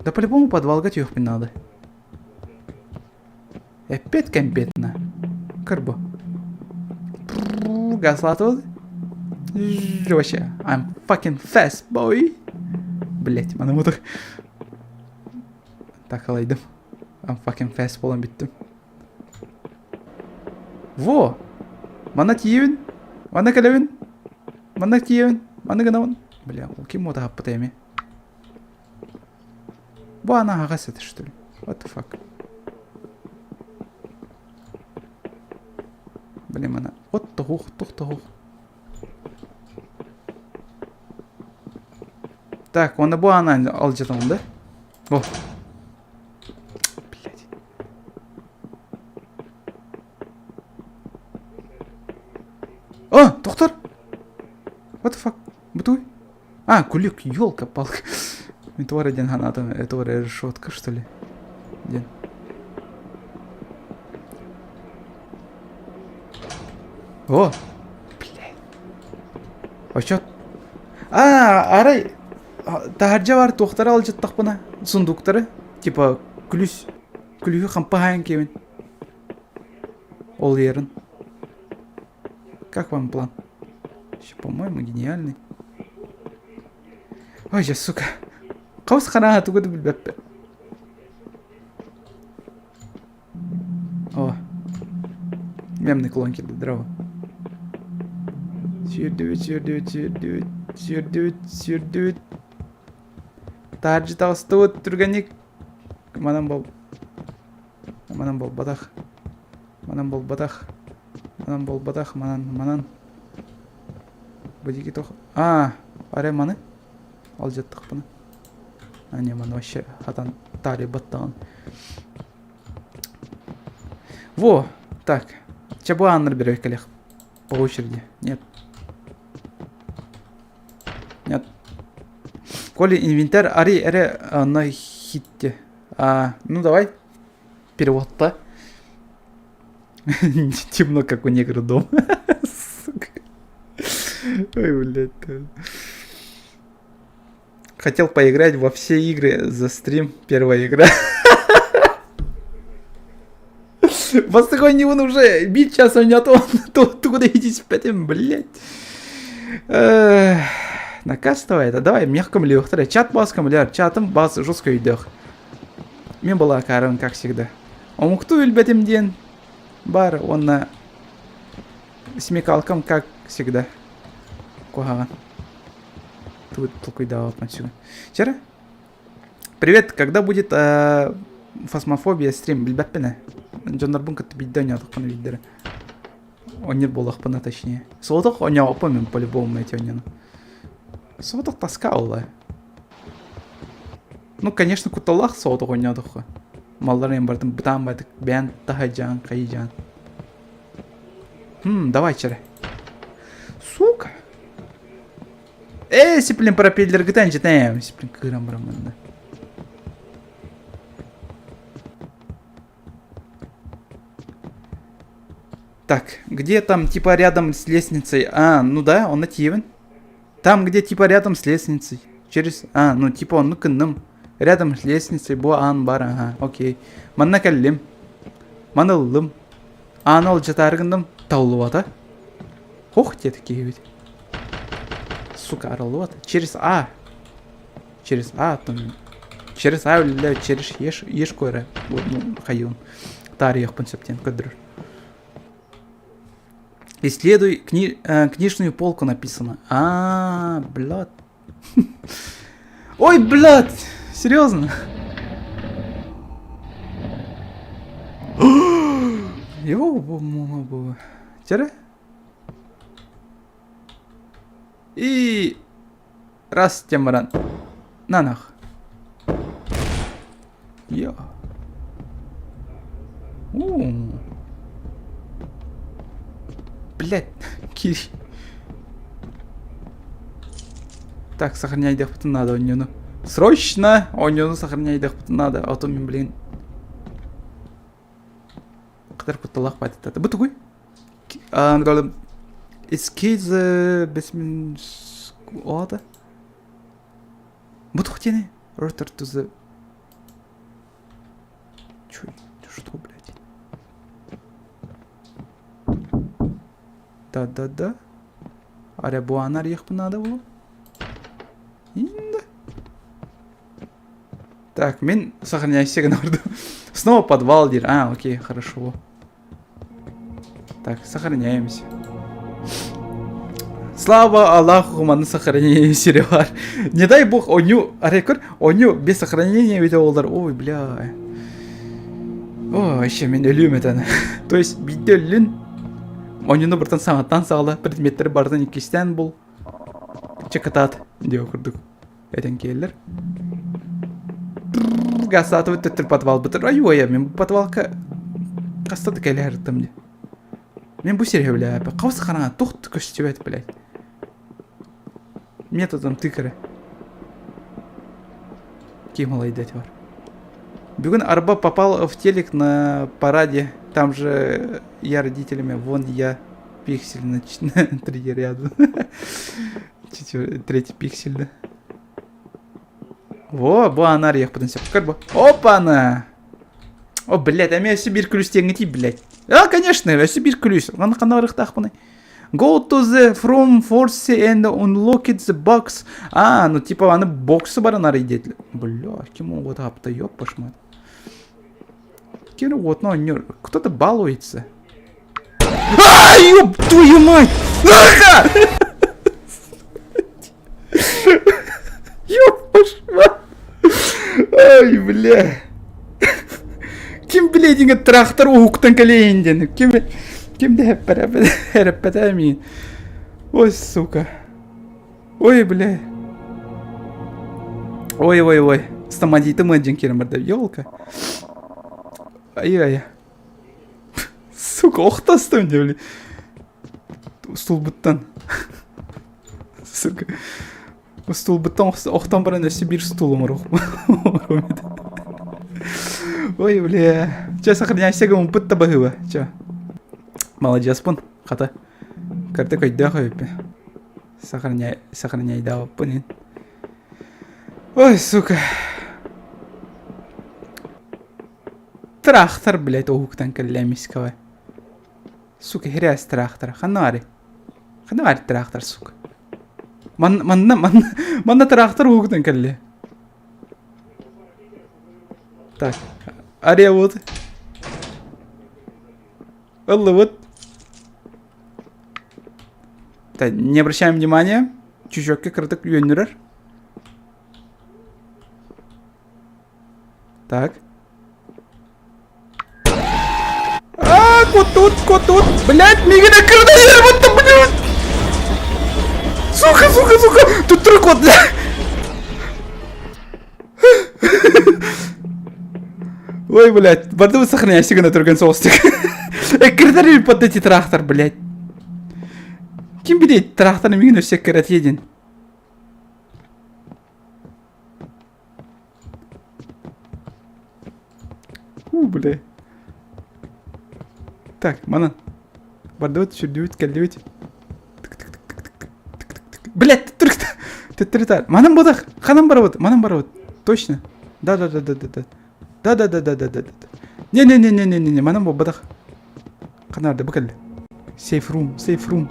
Да по-любому подвалга түһүөхпүн наада. Эппиэт кэмпиэтинэ. Кырбы. Газлатыбыт. Вообще, I'm fucking fast, boy. Блять, маны мутук. Так алайдым. I'm fucking fast буолан бүттүм. Во! Манна тиийэбин. Манна кэлэбин. Манна тиийэбин. Манна гынабын. Бля, ол ким уотаһаппыта эми? Бу ана аһаҕас этэ что ли? What the fuck? Блин, мана от тоһуох, тух тоһуох. Так, уонна бу аана алдьатабын да? О! Блядь. О, доктор! А, күлүк, елка-палка. Мин туора диэн санаатым, это решетка, что ли? Диэн. О! Блядь. Очо... А, арай таһырдьа бар туохтары алдьаттахпына сундуктары типа күлүс күлүһү хампа хаайан киэбин ол ерин как вам план еще по-моему гениальный ой я сука хабыс хараха тугу да билбэппин О, мемный клон кэллэ, здорово. Сүүрдүбүт, сүүрдүбүт, сүүрдүбүт, сүүрдүбүт, сүүрдүбүт. Таһырдьа таҕыстыбыт, түргэнник. Манан бол... Манан буолбатах. Манан буолбатах. Манан буолбатах, манан, манан. Бу диэки тох... А, арай маны? Алдьаттахпына. А, не, маны вообще хатан таарыйбаттаҕын. Во, так. Чэ, бу ааннар берек кэлэх. По очереди. Нет. Нет. Коли инвентарь ари эре на хитте. А, ну давай. Перевод-то. Темно, как у негра дома. Сука. Ой, блядь. Хотел поиграть во все игры за стрим. Первая игра. Бастакы он уже бит час ойнотон тугу иһиппэтим, блядь. Накастовай это. Давай мягко млехтара. Чат бас көмөлөр. Чатым бас жестко өйдөөх. Мен была карым, как всегда. Омукту өлбөтүм диэн бар уонна смекалкам, как всегда. Куһаҕан. Тут толкуйдаабаппын сүгүн. Чера? Привет, когда будет э, фасмофобия стрим? Билбэппин ээ. Дьоннорбун кытта биирдэ оонньоотохпуна биирдэрэ. Оонньуур буоллахпына точнее. Соҕотох оонньообоппун мин по-любому эти оонньууну. Соҕотох тоска буолла. Ну, конечно, кутталлаах соҕотох оонньоотоххо. Малларын эн бартын бытаан байтык бэйэн таһайдьаан, хайыдьаан. Хм, давай чэрэ. Сука! Ээ, сиплин пропеллергытан житаем. Сиплин кыыран баран манна. Так, где там типа рядом с лестницей? А, ну да, он нативен. Там, где типа рядом с лестницей. Через... А, ну типа он кынным. Рядом с лестницей бу аан бар, ага, окей. Манна кэллим. Маны ыллым. Ааны алдьатаары гынным. Таллыбата. Ох, диэтэ киһибит. Сука, арыллыбат. Через А. Через А, там... Через А үлэлээ, через еш, еш көрө. Ну, хайыын. Таарыйыахпын сөп диэн көрдөрөр. Исследуй кни... э, книжную полку написано. А, блядь. Ой, блядь! Серьезно? Его Тере? И раз тем баран. На нах. Йо. У. Блядь, кири. Так, сохраняйдыахпытын надо оонньууну. Срочно оонньууну сохраняйдыахпытын надо, а то мин, блин, Кытар кутталаах баайтата. Бу тугуй? Эскиз бесмин оата. Бу тух диэни? Ротор to the... Чё, что, блядь? Да-да-да. Аря бу анар надо было. Инда. Так, мин сохраняйся гынардым. Снова подвал диир. А, окей, хорошо. Так, сохраняемся. Слава Аллаху, маны сохранение сири баар. Не дай бог, оонньуу, арай көр, оонньуу без сохранения ведь олар. Ой, бля. Ой, вообще мин өлүөм этэн. То есть биирдэ өллүн, оонньууну бартан саҥаттан саҕала, предметтэри барытын иккистээн бул. Чекатаат диэ курдук. Этэн киэллэр. Гасаатыбыт төттөр подвалбытыр. Ай-уойа, мин бу подвалка хаста да кэлэ сырыттым дии. Мин бу сири сөбүлээбэппин. Хабыс хараҥа туох да көстүбэт, блядь. Методом тыкара. Ким ылайдать бар. Бүгүн Арба попал в телек на параде. Там же я родителями, вон я пиксель на три ряда. Третий пиксель, да. Во, бу анар яхпытын сөп. Бу. Опа-на! О, блядь, а меня өссө биир күлүс диэҥҥитий, блядь. А, конечно, өссө биир күлүс. Ханна ханна барыахтаахпыный? Go to the from force and unlock it the box. А, ну типа аны боксы баран арый диэтилэр. Бля, ким оҕото апта, ёппаш мать. Ким уотна оонньуур? Кто-то балуется. А, ёб твою мать! Ёппаш мать! Ай, бля. Ким билиэтиҥэ трактор уһуктан кэлиэйин диэн. Ким ким да эрэппэтэ миин. Ой, сука. Ой, бля. Ой, ой, ой. Стоматитым ыалдьан киирэн барда. Елка. Ай-ай. Сука, охтастым дии, бля. Стулбуттан. Сука. Стулбуттан охтон баран өссө биир стул оҥоруох Ой, бля. Чэ, сохраняйся гыммыппыт да баһыыба. Чэ. Маладьыаспын, хата. Карта көйдөөх эбиппин. Сохраняй, сохраняйдаабыппын ин. Ой, сука. Трактор, блядь, уһуктан кэллэ эмискэҕэ. Сука, хирээс трактор. Ханна баарый? Ханна баарый трактор, сука? Манна, манна, манна, манна трактор уһуктан кэллэ. Так, арыйабыт. Ыллыбыт. Так, не обращаем внимания. Чүчүөккэ кыратык үөннүрэр. Так. А, кутут, кутут. Блядь, мигин эккирдейер будто, блядь. Сука, сука, сука. Туттур кот, бля. Ой, блядь, барды сохраняйся гына түргэн соҕустук. Эккирдер под эти трактор, блядь. Ким билет тракторы мигин өссө эккирэтиэ диэн. Уу, бля. Так, манан. Бардыбыт, сүрдүбүт, кэллибит. Блядь, төттөрү Манан бодах, ханан барабыт, манан барабыт. Точно. Да, да, да, да, да, да. Да, да, да, да, да, да, да. Не, не, не, не, не, не, не, манан буолбатах. Ханарды бу кэллэ. Safe room, safe room.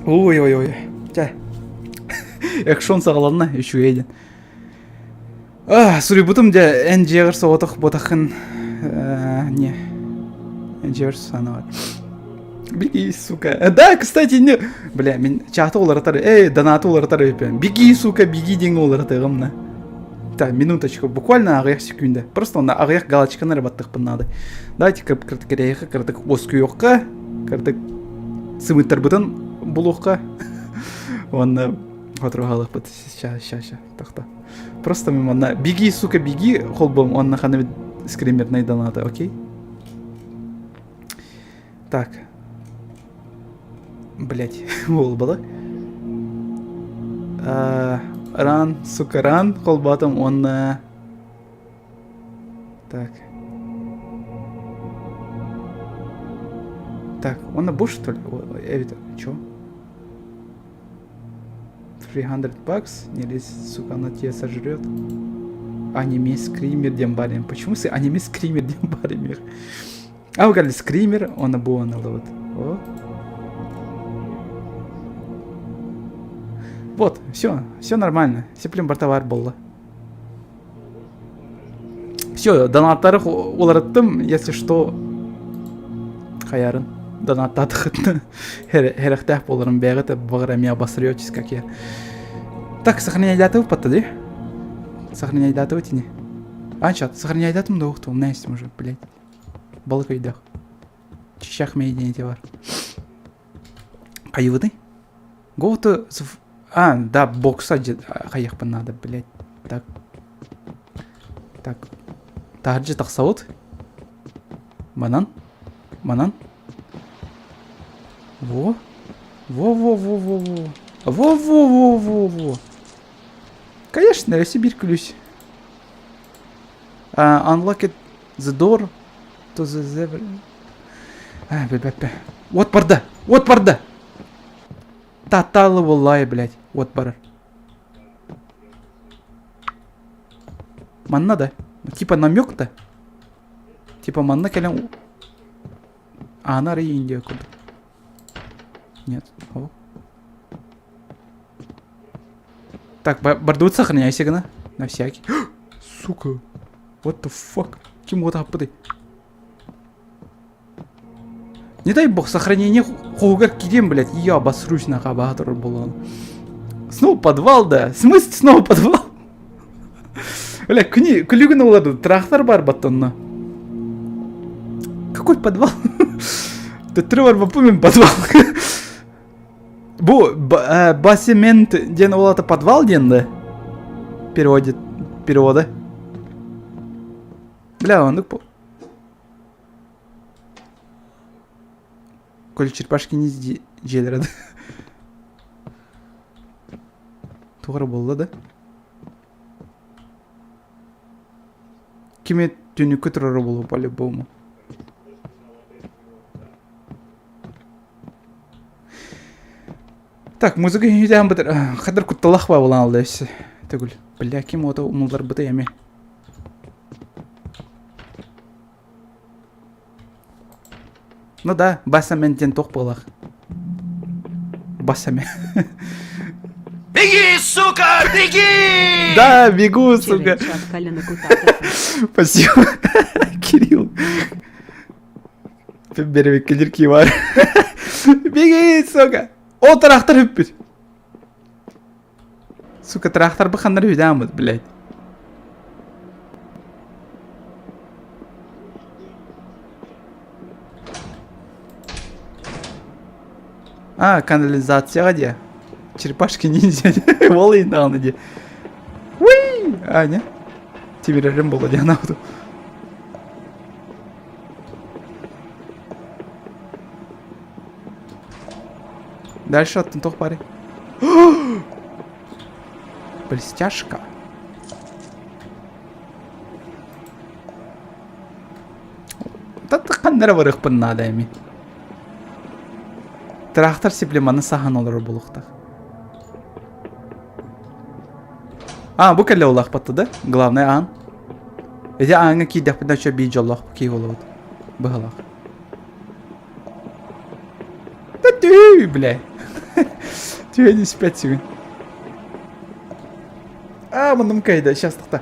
Ой, ой, ой. Чэ. Экшон саҕаланна, үчүгэй диэн. А, суруйбутум дьэ, эн дьиэҕэр соҕотох ботахын не. Эн дьиэҕэр санаабат. Беги, сука. Да, кстати, не... Бля, мин чааты уларытар, эй, донаты уларытар эбиппин. Беги, сука, беги диэҥҥэ уларытыаҕым на. Так, минуточку, буквально аҕыйах секунда. Просто онно аҕыйах галочканы эрэ баттыахпын наада. Давайте кырдык кырдык уоскуйуохха, кырдык сымыттарбытын булуохха. Уонна хотуруһалыахпыт. Ща, ща, ща, тохто. Просто мен манна беги, сука, беги холбом, онна ханы скримерный донаты, окей? Так. Блять, буолбала. Run, сука, run, холбоотум уонна... Так. Так, он буш, что ли? Это, чё? 300 bucks? Не лезь, сука, она тебя сожрет. Аниме скример дембарим. Почему с аниме скример дембарим? А, угали скример, он буонала вот. О. Вот, все, все нормально. Сеплем бартовар болла. Все, донаттары уларыттым, если что, хаярын донаттаатыхытны хэрэхтээх буоларым бэйэҕит баҕар эмиэ обосрётесь как я. Так, сохраняйдаатыбыт дии? Сохраняйдаатыбыт ини. Анчат, сохраняйдаатым да ух умная есть уже, блядь. Балык өйдөөх. Чичах медиа бар. Хайыбытый? Go to... А, да, бокса хайыахпын надо, блядь. Так. Так. Таһырдьа тахсабыт. Манан. Манан. Во. Во-во-во-во-во. Во-во-во-во-во. Конечно, өссө биир күлүүс. Uh, unlock it the door to the zebra. А, б-б-б. Вот барда! Вот барда! Таталы буоллаай, блядь. Вот барар. Манна да. Типа намек-то. Типа манна кэлэн Аана арый Индия курдук. Нет. О. Так, бардыбыт сохраняйся гына. На всякий. Сука. What the fuck? Ким вот аппыты? Не дай бог, сохранение хоһугар кириэн, блядь, я обосрусь на хабаатор буолан. Снова подвал, да? В смысле снова подвал? Бля, күни, күлүгүн оларды, трактор бар баттонно. Какой подвал? Төттөрү барбаппын мен подвал. Бу басемент диэн ол ата подвал диэн да? Переводит, перевода. Бля, оннук бу. Коли черепашки ниндзя дьиэлэрэ да. Туох эрэ буолла да? Кими түнүккэ турара буолуо по-любому. Так, музыка иһитээн бытыр хадыр кутталах ба булан алды өссө. Төгүл. Бля, ким ото умулларбыты эми. Ну да, басамен диэн туох буолах. Басамен. Беги, сука, беги! Да, бегу, сука. Спасибо, Кирилл. Беребеккелер бар. Беги, сука. О, трактор үппүт. Сука, тракторбы ханнар үдээммит, блядь. А, канализацияҕа диэ. Черепашки ниндзя ол иһин даҕаны диэ. Уй! Аня. Тимирэрим буолла диэн аабытым. Дальше оттон туох баарый? Блестяшка. Ханна эрэ барыахпын наада эми. Трактор сиплеманы саһан олорор буолуохтаах. А, бу кэллэ улаахпатта да? Главное аан. Ити ааҥҥа киирдэхпинэ өссө биир дьоллоох киһи буолабыт. Быһалаах. Да түүй, бля. Түһэн испэт сүгүн. А, муннум кайда, сейчас тохта.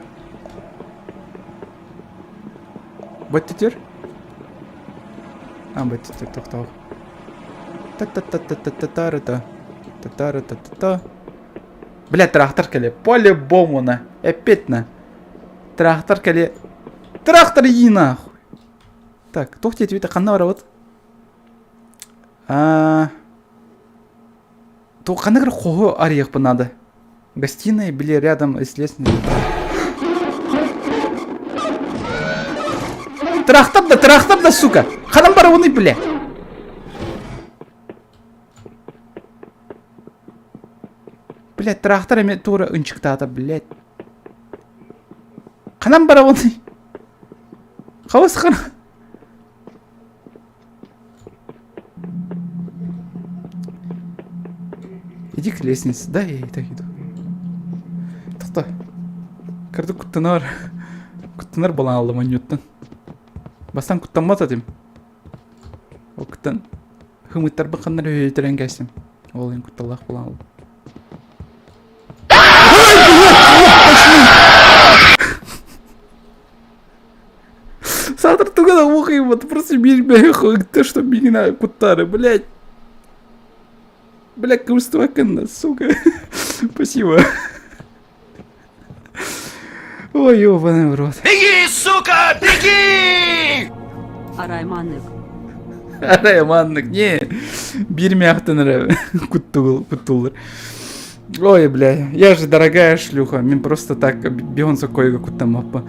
Бөттүтүр. А, бөттүтүр, тохтоо. Та-та-та-та-та-та-та-та. Та-та-та-та-та. Бля, трактор кэлиэ. По-любому на. Опять на. Трактор кэлиэ. Трактор иди нахуй. Так, туох диэтибит ханна барабыт? А, туох ханна хоһу арыйыахпын надо. Гостиная были рядом с лестницей. Трактор да, трактор да, сука! Ханан барабыный, бля! Блядь, трактор эме тура ынчыктаата, блядь. Ханан барабыный? Хабыс хана. Иди к лестнице. Да, я и так иду. Тохто. Кырдык куттанар. Куттанар балан алдым анньуттан. Бастан куттаммат этим. Ол куттан хымыттарбын ханнар өйөтөрөн кэстим. Ол ин кутталлаах балан алдым. Саатар туга да ухайбат, просто биир то, что меня куттары, блядь. Бля, кыбыстыбаккын, сука. Спасибо. Ой, ёбаный в рот. Беги, сука, беги! Арай маннык. Арай маннык, не. Биир мээхтэн эрэ куттууллар. Ой, бля, я же дорогая шлюха, мин просто так Бейонсе койга куттаммаппа.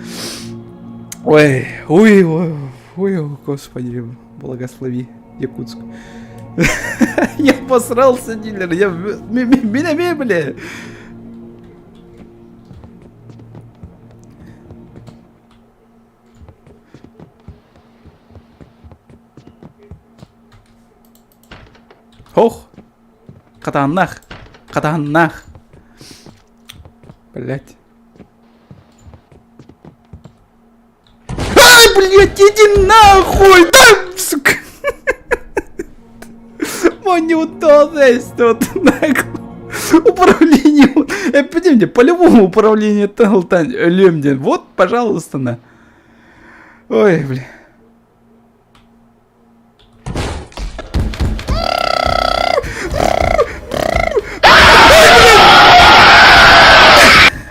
Ой, ой, ой, ой, господи, благослови Якутск. Я... Посрался дилер. Я мин эмиэ бля. Хох. Хатааннаах. Хатааннаах. Блять. Ай, блядь, иди нахуй! Да, сука! Монютонес тут Управление. Эпидемия, по-любому управление Талтан Лемден. Вот, пожалуйста, на. Ой, бля.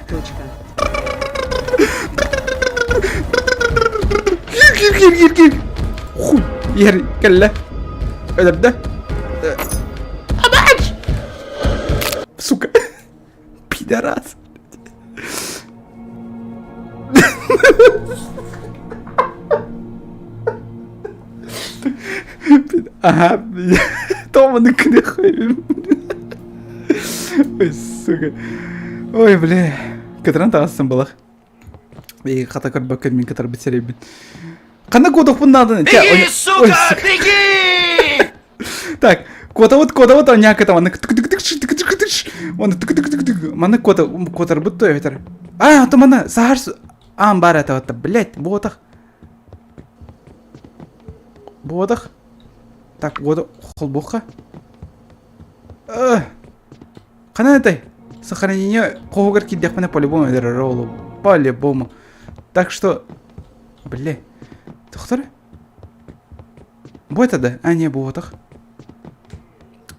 Точка. Кир, кир, кир, кир, кир. Хуй, иһэр кэллэ. Өлөрдө. Абач! Сука. Пидорас. Ага, Тома күнэх Ой, сука. Ой, бля. Кытаран таҕыстым балах. И хата көрбөккө мин кытарбыт сэрэйбин. Ханна куотуохпун нааданы? Беги, сука, беги! Так, куотабыт, куотабыт, оняка там, маннык тык-тык-тык, маннык тык-тык-тык, маннык куота, куотарбыт то эбэтэр. А, то манна сахар аан баар этэ, блять, буотах. Буотах. Так, вот холбуха. Ханан этэй? Сохранение хоһугар киирдэхпинэ по-любому өлөрөр оолу. По-любому. Так что, бля, тохтор? Бу это да? А, не, буотах.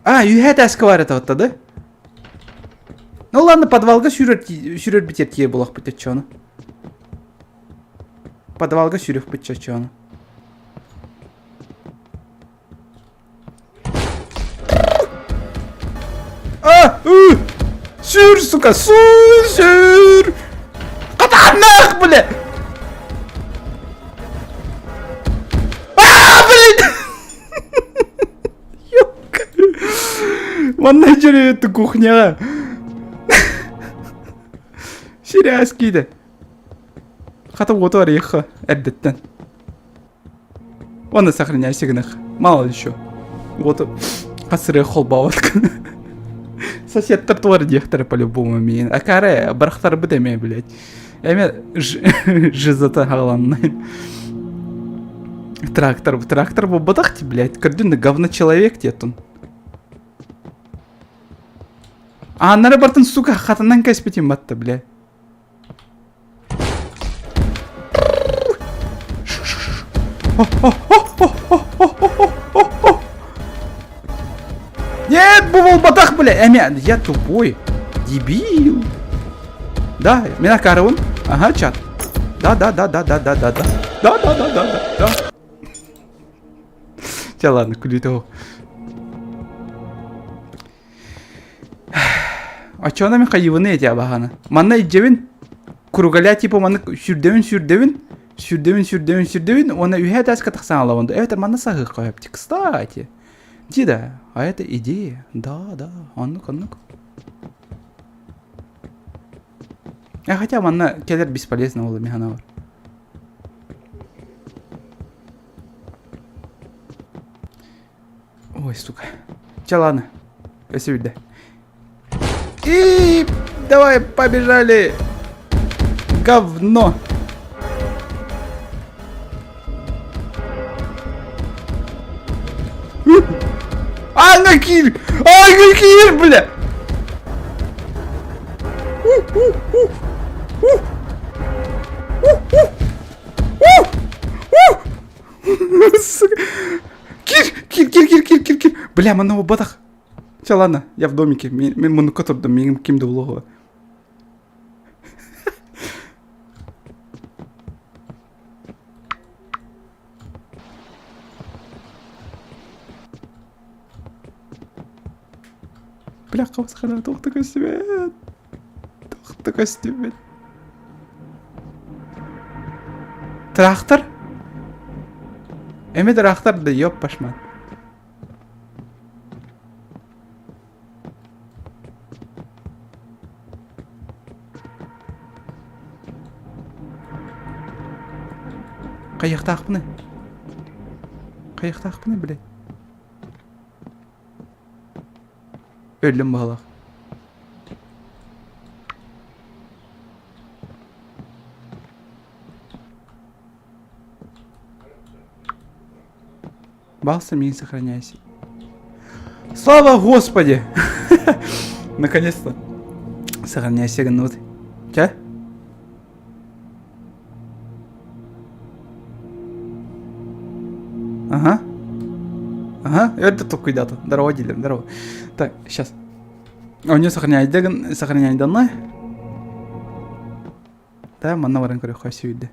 А, үһэ таска бар это да? Ну ладно, подвалга сүүрэр сүүрэр битэр тиэ булахпыт чону. Подвалга сүүрүөхпүт чочону. А, ы, сүр, сука, сүр, сүр! Катанах, бля! А, блин! Ёлка! Манна дьөрү кухняҕа. Сирээс киидэ. Хата уоту арыйыхха эрдэттэн. Уонна сохраняйся гынах. Мало ли еще. Вот хасыры холбообот. Соседтар туар диэхтэрэ по-любому миин. Акаре барахтарбыт эмиэ, блядь. Эмиэ жизата хааланнай. Трактор, трактор буолбатах ти, блядь. Көрдүн да говно человек диэтун. Ааннары бартын, сука, хатынан кэспитим батта, блядь. Нет, бу буолбатах, бля, эмэ, я тупой, дебил. Да, мин акаарыбын. Ага, чат. Да, да, да, да, да, да, да, да. Да, да, да, да, да, да. Чэ, ладно, күлүүтэ Оччоҕуна мин хайыыбыный этэ абаһаны. Манна илдьэбин, кругаля типа маннык сүүрдэбин сүүрдэбин, сүүрдэбин сүүрдэбин сүүрдэбин уонна үһээ этээскэ тахсан аалабын. Эбэтэр манна саһыахха сөп. Кстати, Дида, а это идея. Да, да, оннук, оннук. А хотя манна кэлэр бесполезно буолла мин санаабар. Ой, сука. Че, ладно. Өссө биирдэ. И давай, побежали! Говно! Анна кир! Анна кир, бля! Кир, кир, кир, кир, кир, кир, кир. Бля, манна буолбатах. Чэ, ладно, я в домике. Мин, мин муннукка турдум, миигин ким да булуоҕа. Бля, хабысхана туох да көстүбэт. Туох да көстүбэт. Трактор? Эми трактор да ёп пашман. Хайыахтаахпыный? Хайыахтаахпыный, блядь? Өллүм баһылаах. Балса мин сохраняйся. Слава Господи! Наконец-то. Сохраняйся, гнут. Че? Ага. Ага, это только дата. Здорово, Дилем, здорово. Так, сейчас. А у нее сохраняй, сохраняй данные. Да, манна баран көрүөххэ сүүрдэ.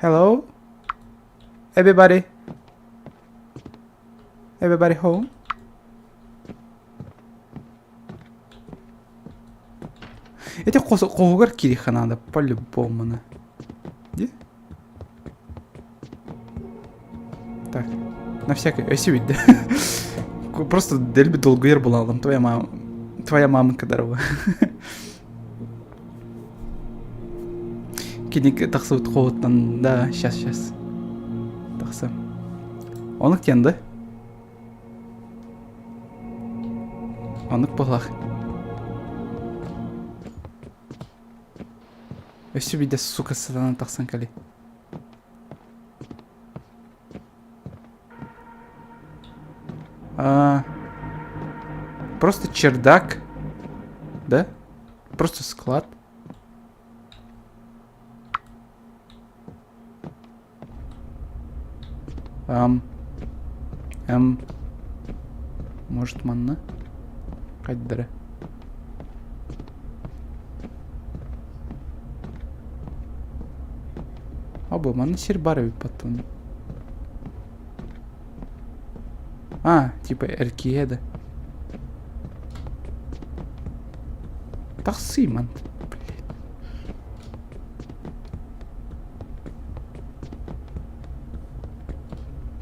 Hello? Everybody? Everybody home? Эти хоһугар кириэххэ наада по-любому. Где? Так, на всякий, өссө видно. Просто дэлби долгуйар булалым. Твоя мама, твоя мамка здорова. Кини тахсыбыт хоһуттан, да, сейчас, сейчас. Тахса. Онук диэн да? Оннук буоллах. Өссө биирдэ сука сатанан тахсан кэлий. А, просто чердак, да? Просто склад. Ам. М. Может манна? Хайдара. Або манна сир бар эбит потом. А, типа эркиэ да. Тахсыы ман. Блин.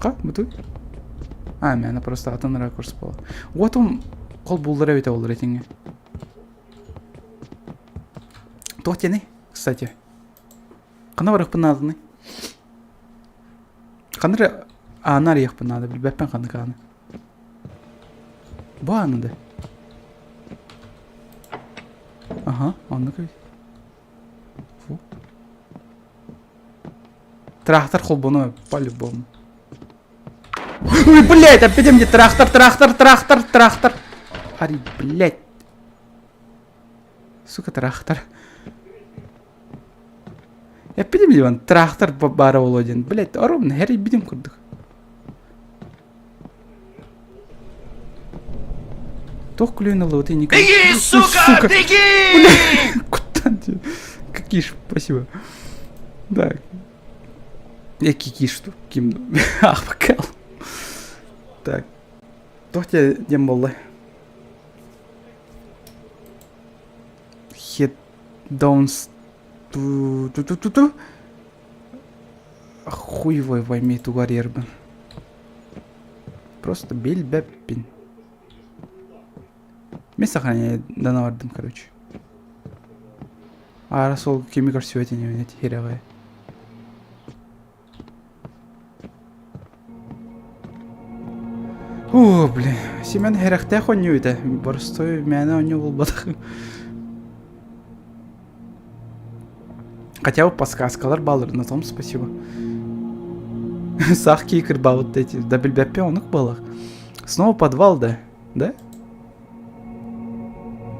Как бутуй? А, мээнэ просто атын ракурс буолар. Уотум холбууллар эбитэ буоллар этиҥҥэ. Туох диэний, кстати? Ханна барыахпын нааданы? Ханна эрэ ааны арыйыахпын наада, билбэппин ханнык ааны. Бу ааны да. Аха, оннук эбит. Фу. Трактор холбону по-любому. Ой, блядь, опять мне трактор, трактор, трактор, трактор. Ари, блядь. Сука, трактор. Эппитим диван, трактор баара буолуо диэн. Блядь, оромно, хэрийбитим курдук. Туох күлүөн ыллыбыт инник. Беги, сука, беги! Куттан Кикиш, спасибо. Так. Я кикиш тут ким ахпакал. Так. Туох диэн буолла? Hit downs ту ту ту ту ту Хуй его пойми тугар ербин. Просто билбэппин. Мен сохраняю бардым, короче. Аара суолга кими көрсүбэт инибин хирэҕэ. О, блин, Семен хэрэхтээх оонньуу этэ. Боростуой мээнэ оонньуу буолбатах. Хотя бы подсказкалар баалар, на том спасибо. Сах кии кырбаабыт эти. Да билбэппин оннук буолар. Снова подвал, да? Да?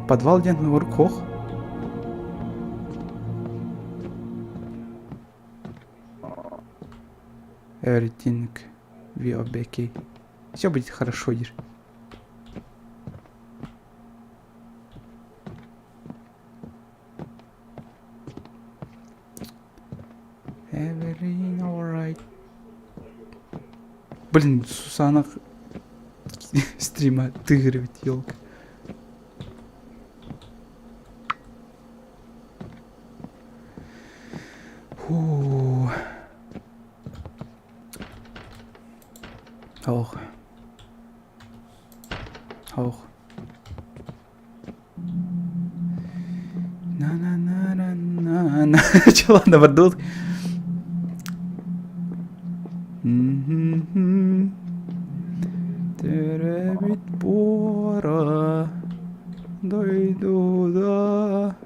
Подвал диэн урук Everything will be okay. Все будет хорошо, Дир. Everything alright. Блин, Сусана стрима тыгырывать, елка. Фу. Ох. Ох. На-на-на-на-на. Че, ладно, бардут. Төрөөбүт буора дойдуда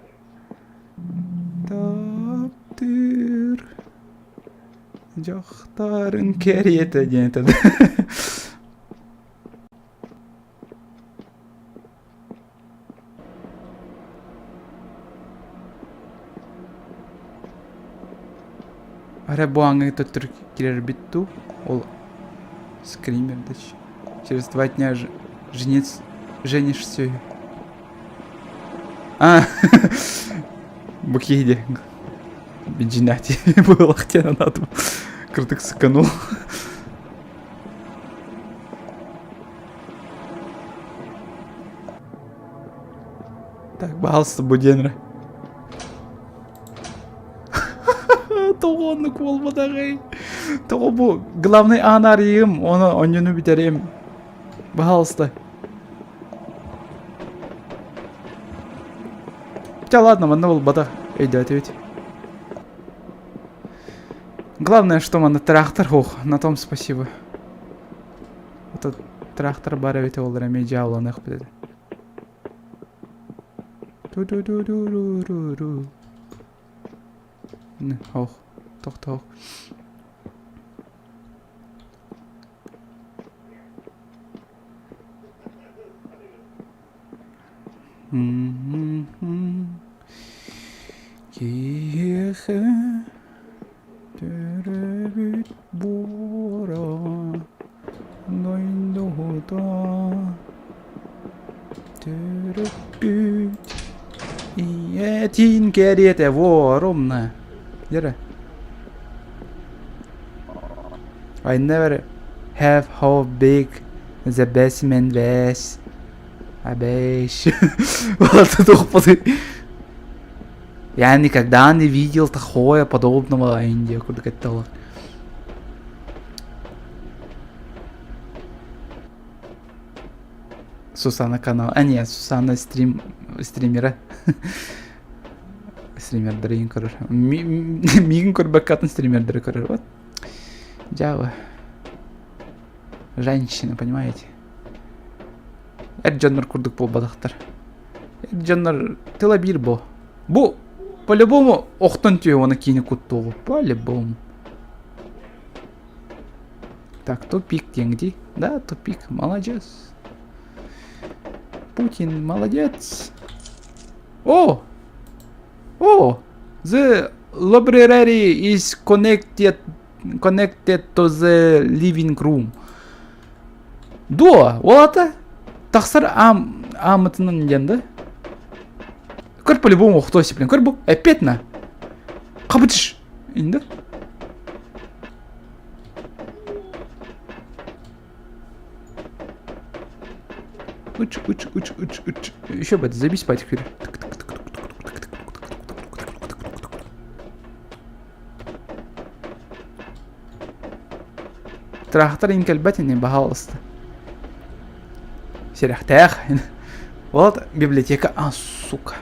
таптыыр дьахтарын кэриэтэ диэн этэ Арай бу ааҥҥа төттөрү киирэрбит дуу? Ол скример дачи. Через 2 дня женец женишься. А, бу киһи диэ. Дьиҥнээхтии быһыылаах диэн анаатым. Кырдык сыканул. Так, баһаалыста бу диэн эрэ. Тоҕо оннук буолбатаҕый? Тоҕо бу главный аан арыйыым, ону онньуну бүтэриим. Баһаалыста. Хотя ладно, манна буолбатах. Өйдөөтүбүт. Главное, что манна трактор, ох, на том спасибо. Это трактор бар эбитэ буоллар эмиэ дьаабыланыахпыт этэ. Ту-ду-ду-ду-ру-ру-ру. Ох, тохтоо. Киһиэхэ төрөөбүт буора дойдута төрөппүт ийэтин кэриэтэ воромна Дьэрэ I never have how big the basement was. Абэш. Я никогда не видел такое подобного Индия курдук этте Сусана канал. А нет, Сусана стрим стримера. Стримердары иин көрөр. Миигин көрбөккө атын стримердары көрөр. Вот. Дьаабы. Женщина, понимаете? Эр дьоннор курдук буолбатахтар. Эр дьоннор тыла биир бо. Бу по-любому охтон түһэ уонна киини куттуоҕу. По-любому. Так, тупик диэҥ Да, тупик. Молодец. Путин, молодец. О! О! The library is connected connected to the living room. Дуо, ол ата тахсар аам аамытынан диэн да? Көр по-любому охто блин. Көр бу, опять на. Қабытыш. Инде. Уч, уч, уч, уч, уч. Еще бы, забись спать теперь. Трактор кэлбэт ини, баһаалыста. Сэрэхтээх. Вот библиотека. А, сука.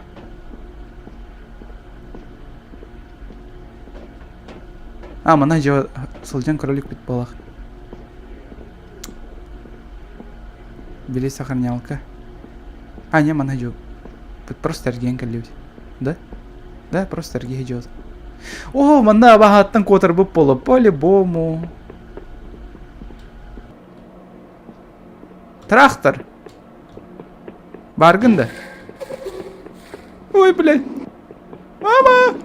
А, мана дьэ сылдьан көрөлүкпүт буолах. Били сохранялка. А, не, мана дьэ. Просто эргийэн кэллибит. Да? Да, просто эргийэ дьэ. О, манна абаһааттан куотарбыт буолла. По-любому. Трактор. Баргын да. Ой, блядь. Мама!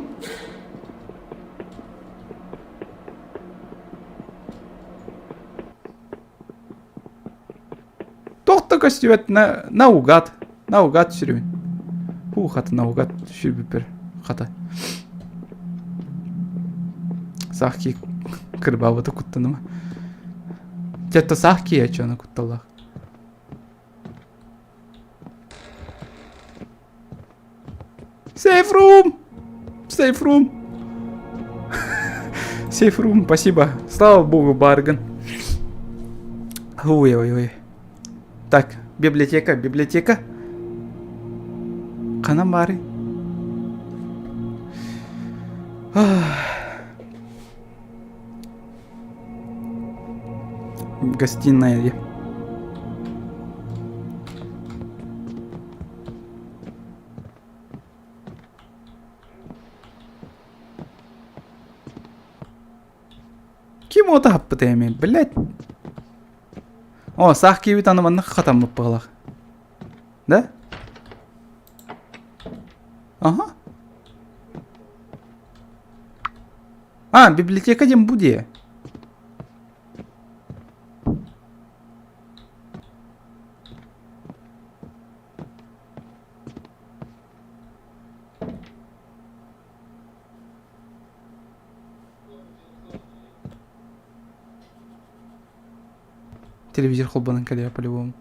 Туох да көстүбэт на, наугад. Наугад сүрүбүн. Фу, хата наугад сүрбүппэр. Хата. Саах кии кырбаабыта куттаныма. Дьэ, саах кии аччана кутталлаах. Safe room! Safe room! Safe room, спасибо. Слава богу, барган. Ой-ой-ой. Так, библиотека, библиотека. Ханан баарый? Гостиная дии. Ким уота хаппытай эмиэ, блядь? О, саах киирбит аны маннык хатаммыт быһалаах. Да? Ага. А, библиотека диэн бу дии. Телевизор холбонон кэлиэ по-любому.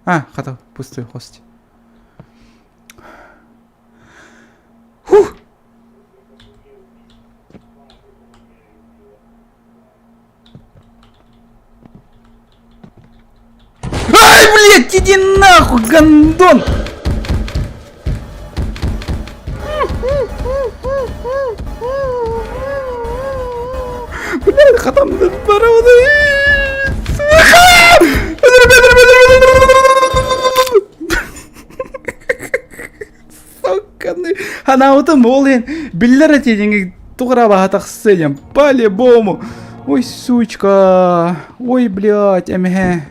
А, хата, пустой хост. Фух! Ай, блядь, иди нахуй, гондон! Блядь, хатам Сокканы. Ханаабытым ол иһин биллэр этииҥи тугура баһа тахсыа диэн по-любому. Ой, сучка. Ой, блядь, эмиһэ.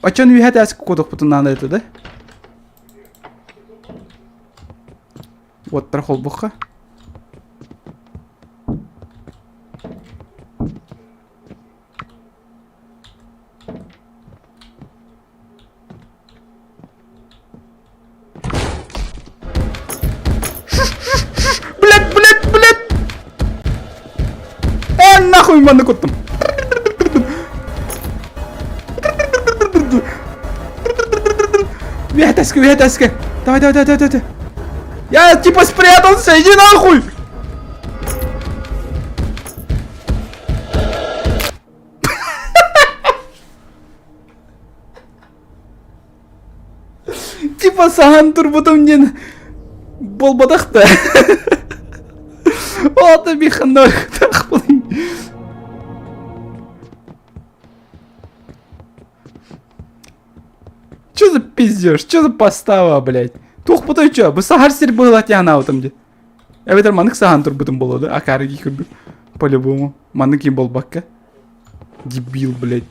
Очон үһэ тээс кудукпутун наада это, да? Уоттар холбухха. Блядь, блядь, блядь! Э, нахуй манны куттум. Үөһэ үөһэ Давай, давай, давай, давай, давай. Я типа спрятался, иди нахуй! Типа саһан турбутум диэн буолбатах да. Ота биханнар Че за пиздеж? Че за постава, блядь? Туох бутой чё? Бу саһар сир быһыла тианаабытым ди. Эбэтэр маннык саһан турбутум буолуо да, акары курдук. По-любому. Маннык ким буолбакка. Дебил, блядь.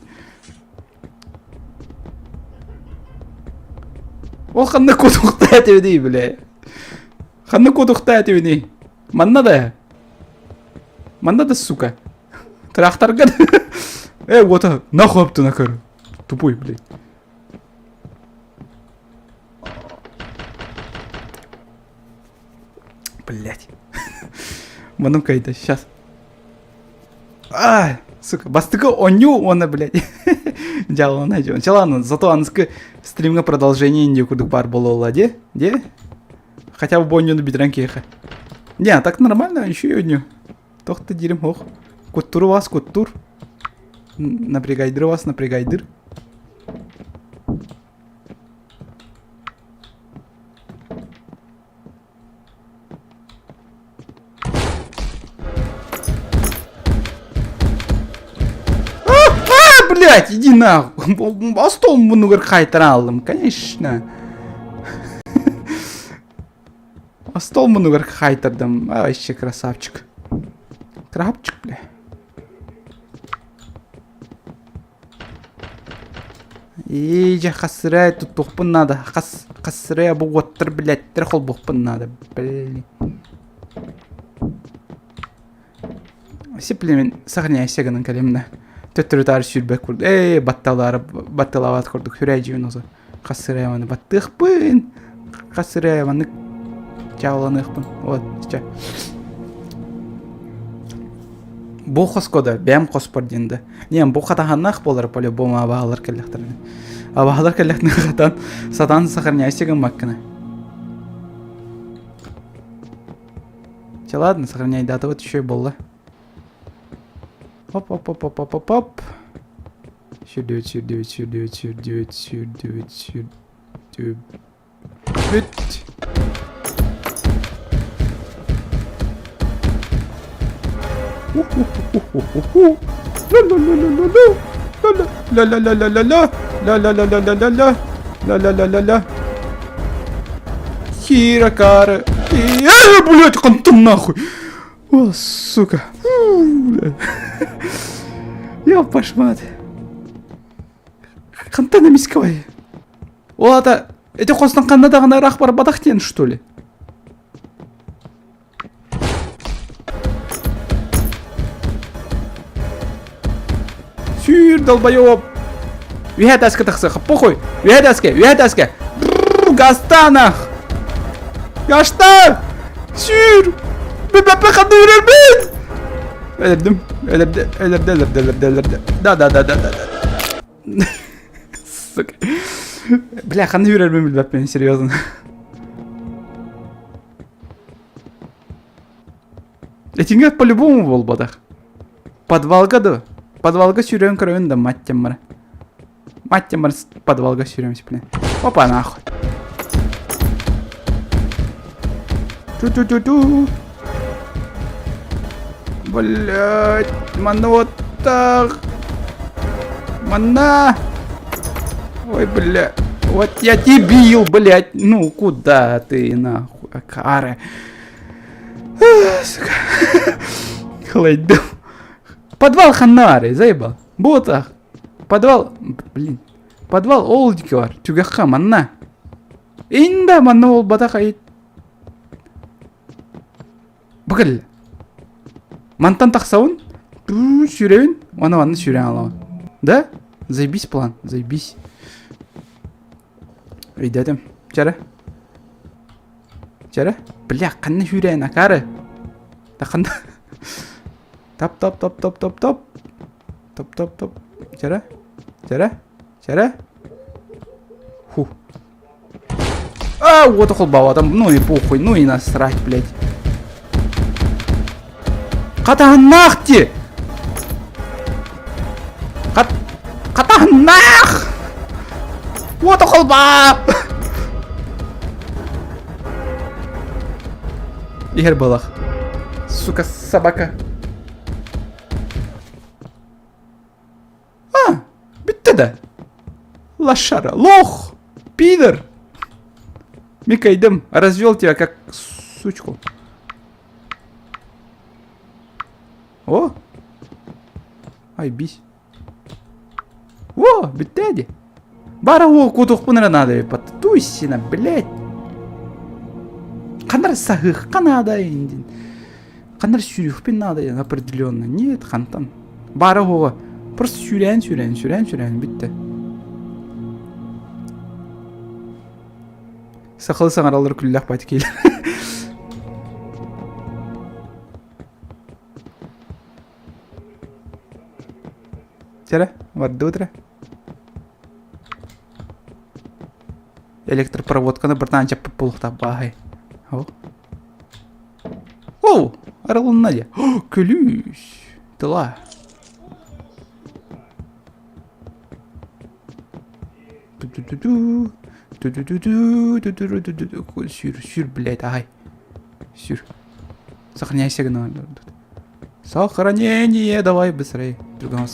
Ол ханна кутуктаа этибиний, бля? Ханна кутуктаа этибиний? Манна да. Манна да, сука. Тракторга да. Э, вот, нахуй аптына көр. Тупой, блядь. Блять. Манным кайда, сейчас. А, сука, бастыкы оню оны, блядь. Дьалана дьон. Чалана, зато аныскы стримга продолжение инди курдук бар болола, де? Де? Хотя бы боннюну битрен кеха. Не, так нормально, еще и одню. Тохта дирим хох. Куттур вас, куттур. Напрягайдыр вас, напрягайдыр. А, блядь, иди нахуй. Остол мунугар хайтаралым, конечно. Остол мунугар хайтардым. А, вообще красавчик. Крабчик, бля. Ии, дьэ хасырай туттуохпун наада. Хас хасырай бу уоттар билэттэр холбуохпун наада. Блин. Сиплемин сохраняйся гынан кэлимнэ. Төттөрү таары сүүрбэт курдук. Ээ, батталаары батталаабат курдук сүрэй дьиэн озо. Хасырай маны баттыахпын. Хасырай маннык чааланыахпын. Вот, чэ. Бу хоско да, бэйэм хоспор диэн да. Не, бу хатаһаннаах буолар по-любому абаһалар кэллэхтэринэ. Абаһалар кэллэхтэринэ хатан сатаан сохраняйся гыммаккына. Че, ладно, сохраняй дата, вот еще и было. Оп-оп-оп-оп-оп-оп. Сүүрдүбүт, сүүрдүбүт, сүүрдүбүт, сүүрдүбүт, сүүрдүбүт, сүүрдүбүт. Ла-ла-ла-ла-ла-ла. Ла-ла-ла-ла-ла-ла. Ла-ла-ла-ла-ла. Хиракара. Э, блядь, хантан нахуй. О, сука. Ёпашмат. Хантан эмискэ Ол ата эти хостон ханна даҕаны ыраах барбатах диэн что ли? Сүүр долбоёб! Үһэ таска тахсыаха, похуй! Үһэ таска, үһэ таска! Гастанах! Гаштар! Сүүр! Бэппэ ханна үрэрбин! Өлөрдүм. Өлөрдө, өлөрдө, өлөрдө, өлөрдө, өлөрдө. Да, да, да, да, да, да. Сука. Бля, ханна үрэрбин билбэппин, серьезно. Этиҥҥэ по-любому буолбатах. Подвалга да. Подвалга сүүрэн көрөбүн да мать теммара. Мать теммара подвалга сүүрөм блин. Опа нахуй. Ту-ту-ту-ту. Блять, манна вот так. Манна. Ой, бля. Вот я дебил, блядь. Ну, куда ты, нахуй, Акары. Сука. Хлайдым. Подвал ханнары, заебал. Ботах. Подвал, блин. Подвал ол бар. Түгэххэ манна. Инда манна ол батах айт. Бу Мантан тахсабын. Сүүрэбин. Уонна манна сүүрэн аламын. Да? Заебись план, заебись. Өйдөөтүм. Чара. Чара. Бля, ханна сүүрээн акары. Да ханна. Тап тап топ топ топ топ. Топ топ топ. Чара. Чара. Чара. Ху. А, вот холбаатым. Ну и похуй, ну и насрать, блядь. Хатаһыннаах ти! Хат... Хатаһыннаах! Уота холбаа! Иһэр балах. Сука, собака. А, бүттэ да. Лошара. Лох! Пидор! Микайдым, развел тебя как сучку. О! Ай, бись. О, бүттэ ди. Бара о, кутухпун эрэ надо Туйсина, блядь. Ханар саһыхха надо индин. Ханар сүүрүхпүн надо определенно. Нет, хантан. Бара оҕо. Просто сүүрээн сүүрээн сүүрээн сүүрээн бүттэ. Сахалы саҥараллар күллэх бать киил. Чэрэ, бардыбыт эрэ. Электропроводканы быртаан чаппыт буолуохтаах бааһай. О. Оу, арылынна дии. Күлүүс. Тыла. Ту-ту-ту-ту. Ту-ту-ту-ту. Ту-ту-ту-ту. Сүр, сүр, блядь, ай. Сүр. Сохраняйся гына. Сохранение, давай быстрее. Друган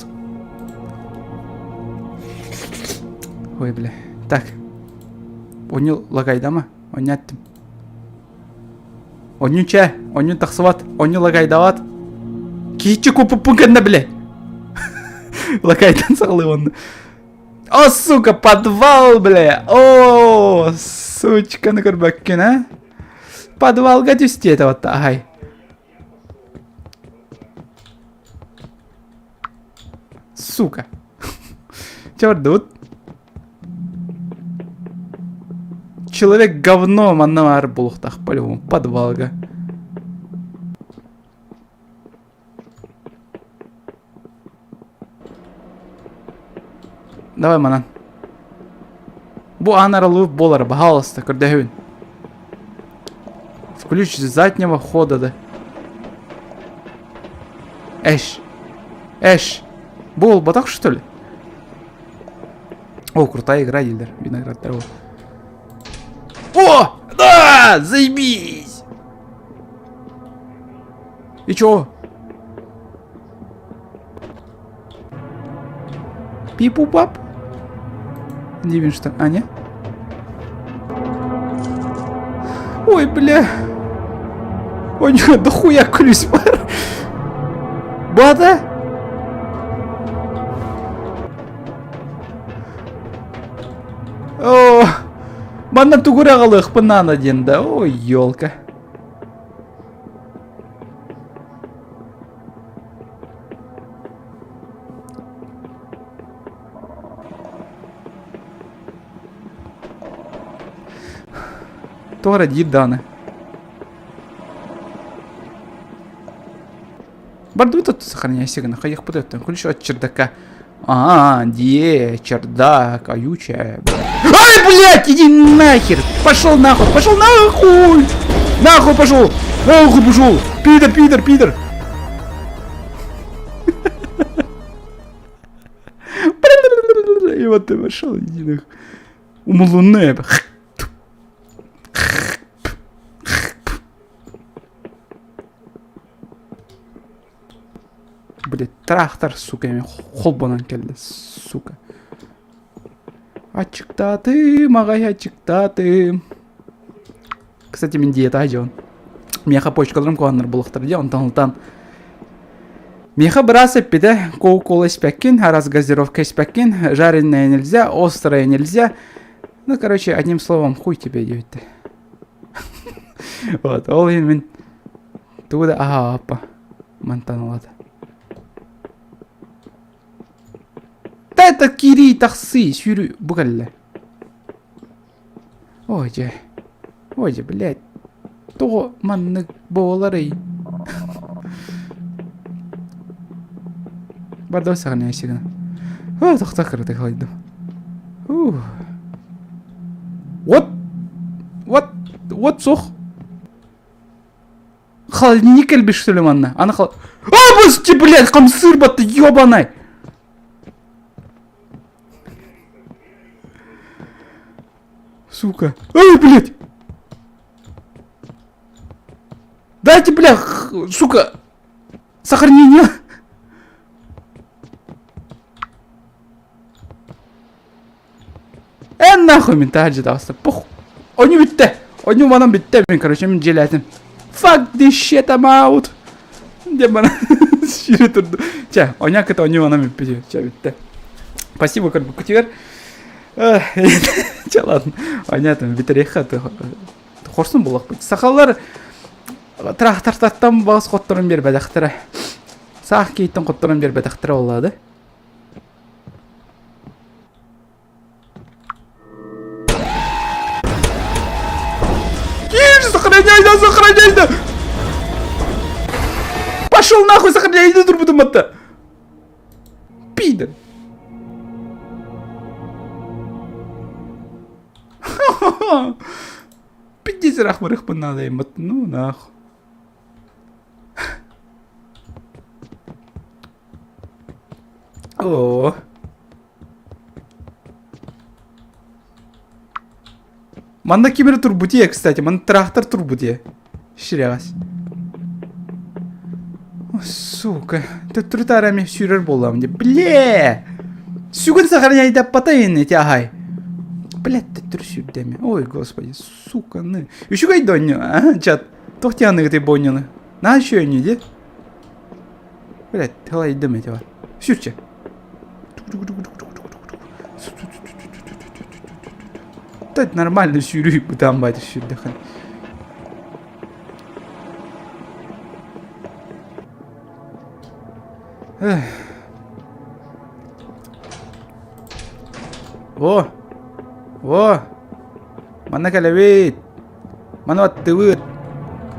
Ой, бля. Так. Онньу лагайдама. Онньу Онньу чэ. Онньу тахсыбат. Онньу лагайдават. Киһиччи купуппун кэннэ, бля. Лакайдан саҕалыы онну. О, сука, подвал, бля. О, сучканы көрбөккүн, а? Подвалга түстү это вот, ай. Сука. Чордут. Человек говно манна баар буолуохтаах по-любому подвалга. Давай манан. Бу аан аралыы буолар, баһаалыста, көрдөһөбүн. Включ заднего хода да. Эш. Эш. Буолбатах что ли? О, крутая игра, дииллэр, виноградтар. О! Да! Заебись! И чё? Пипу-пап? Дивин что? А, не? Ой, бля. Ой, да хуя ключ бар. Бата? О, манна тугу эрэ аҕалыахпын наада диэн да. Ой, елка. Тоҕо эрэ диир даҕаны. Бардыбыт отто сохраняйся гына хайыахпыт өттөн ключ от чердака. А, де, чердак, аютча. Ай, блядь, иди нахер! Пошел нахуй, пошел нахуй! Нахуй пошел! Нахуй пошел! Пидор, пидор, пидор! И вот ты пошел, иди нахуй. Умулунная. Блядь, трактор, сука, мен холбонон кэллэ, сука. Аччыктаатым, аҕай аччыктаатым. Кстати, мин диета дьон. Миэхэ почкаларым куһаҕаннар буолуохтара дии, онтон ылтан Миэхэ быраас эппитэ, кока-кола испэккин, араас газировка испэккин, жареное нельзя, острое нельзя. Ну, короче, одним словом, хуй тебе диэбиттэ. Вот, ол иһин мин тугу да аһаабаппа мантан ылата. Да это киирии тахсыы сүүрүү бу кэллэ. Ой дьэ. Ой дьэ, блядь. Тоҕо маннык буоларый? Бардабы саҕана гына. О, тохтоо кыратык халайдым. Ух. What? What? What суох? Холодильник кэлбит что ли манна? Аны хол... А, господи, блядь, хамсыыр батты, ёбаный! Сука. Эй, блядь! Дайте, бля, сука, сохранение. Эн нахуй мин таһырдьа таҕыста. Пух. Онньу бүттэ. Онньу манан бүттэ мин, короче, мин дьиэлээтим. Fuck this shit, I'm out. Диэн баран сүүрэ турду. Чэ, оня кыта онньу манан бүппүт. Чэ, бүттэ. Спасибо көрбүккүтүгэр. Чэ, ладно. Оня там бүтэриэххэ хорсун буолуохпут. Сахалар трактортартан баҕас хотторон биэрбэтэхтэрэ. Саах киһиттэн хотторон биэрбэтэхтэрэ буолла да. Кир, сохраняй, да, сохраняй, да! Пошел нахуй, сохраняй, да, турбутум атта! Пидор! Пиздец, рахмарых надо им, ну нахуй. Оо. Манна ким эрэ турбутуя, кстати, манна трактор турбутуя. Ширяҕас. Сука, төттөрү таара эмиэ сүүрэр буоллаҕым дии. Бле! Сүгүн сохраняйдаппата ини эти аһай. Блядь, төттөрү сүүрдэ эмиэ. Ой, господи, сука, ны. Үчүгэй да онньу, а, чат. Туох дианыгытай бу онньуну? Наһаа үчүгэй онньу дии. Блядь, тылайдым эти бар. Сүрчэ. Да это нормально сүүрүү бытаан баайда сүүрдэхин. О! О! Манна кэлэбит! Маны аттыбыт,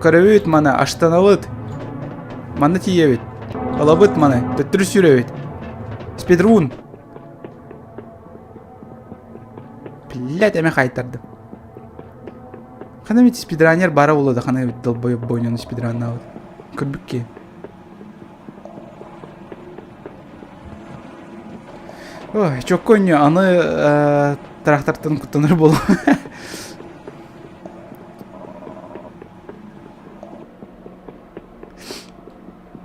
көрөбүт маны, аштанабыт. Манна тиийэбит. Ылабыт маны, төттөрү сүүрэбит. Спидрун. Блядь, эмэ хайтардым. Хана ведь спидранер бара буолла да хана ведь долбоеб бойнуну спидраннаабыт. Көрбүкки. Ой, чокконньу аны э, трактортан куттанар буолуо.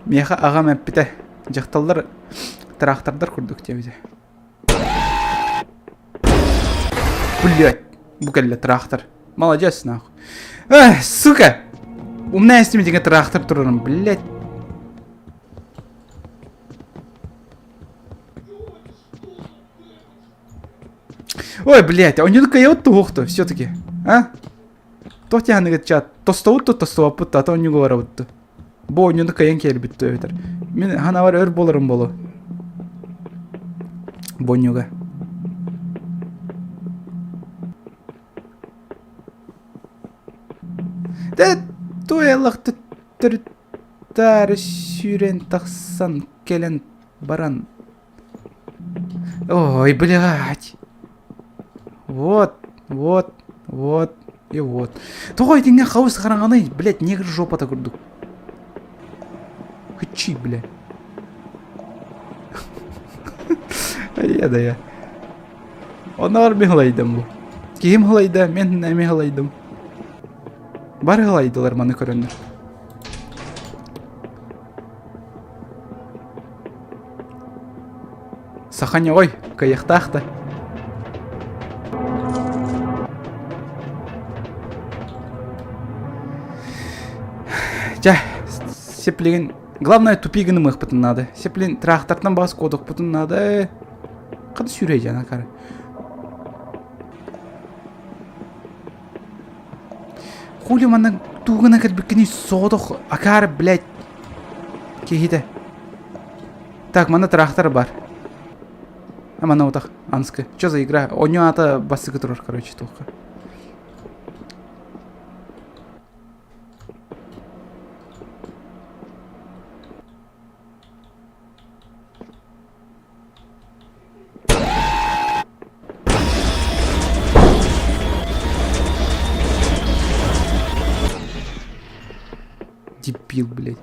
Миэхэ аҕам эппитэ, дьахталлар трактордар курдук диэбитэ. Блять, бу кэллэ трактор. Молодец, нахуй. Эх, сука! Умная с ними трактор турарым, блять. Ой, блядь, а у него такая вот туохто все-таки, а? Туох тиһаныгыт чат, тостовут то тостоваппыт, а то онньуга барабыт. Бу онньуну кыайан кэлбит эбэтэр. Мин ханабар өр буоларым болу. Бонньуга. Дэ туэлах төттөрү сүүрэн тахсан кэлэн баран Ой, блядь. Вот, вот, вот и вот. Тоҕо итинҥэ хаус хараҥаный, блядь, негр жопата курдук. Хыччи, бля. Я да я. Онноор мин һылайдым бу. Киһим һылайда, мен эмиэ һылайдым. Бары һылайдылар маны көрөннөр. Саха ньоҕой, кыайыахтаах да. Чэ, сиплигин, главное тупи гынымыахпытын наада. Сиплин трактортан бас куотукпутун наада. Хата сүүрэй дьана кара. Хули манна тугуна кэлбиккиний соҕотох акаары, блядь, киһитэ. Так, манна трактор бар. А манна утах, анскы. Что за игра? Онньу аата бастакы турар, короче, туохха. Дебил, блядь.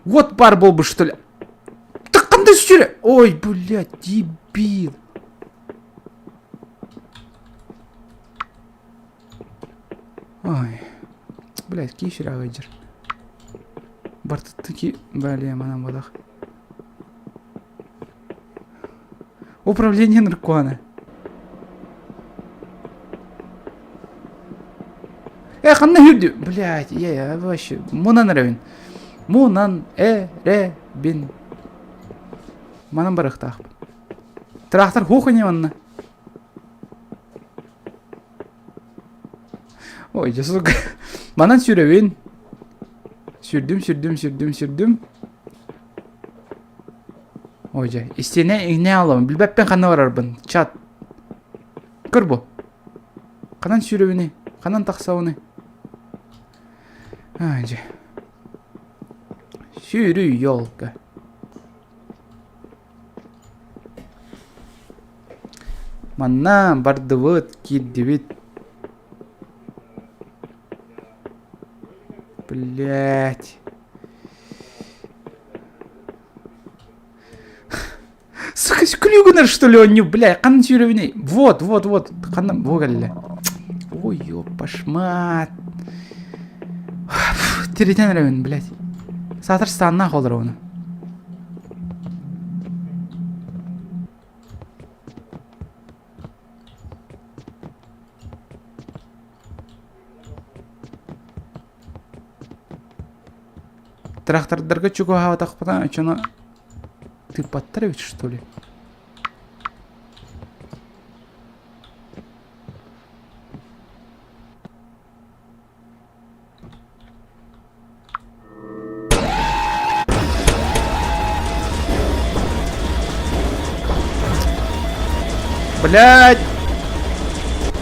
Вот пар был бы, что ли. Так там ты что Ой, блядь, дебил. Ой, блядь, киһи сүрэҕэ Бартыттыки бэлиэ манан бодах. Управление наркоана. Э, ханна хүрдү? Блядь, я, я вообще... Мунан эрэбин. Мунан эрэбин. Манан барыахтаахпын. Трактор хух манна. Ой, дьэ сука. Манан сүрэбин. Сүрдүм, сүрдүм, сүрдүм, сүрдүм. Ой, дьэ, истиэнэ иҥнэ аламын. Билбэппин ханна барарбын. Чат. Көр бу. Ханан сүрэбини? Ханан тахсабыны? Ай, дьэ. Сүүрүү, елка. Манна бардыбыт, киирдибит. Блять. Сука, күлүү гынар что ли он не, бля, ханна сүүрэбиний? Вот, вот, вот, ханна, бу кэллэ. Ой, ёпашмат. Тиритэн эрэбин, блядь. Саатар станнаах олоробун. Трактордарга чугаһаабатахпына оччону тыыппаттар эбит что ли? Блядь!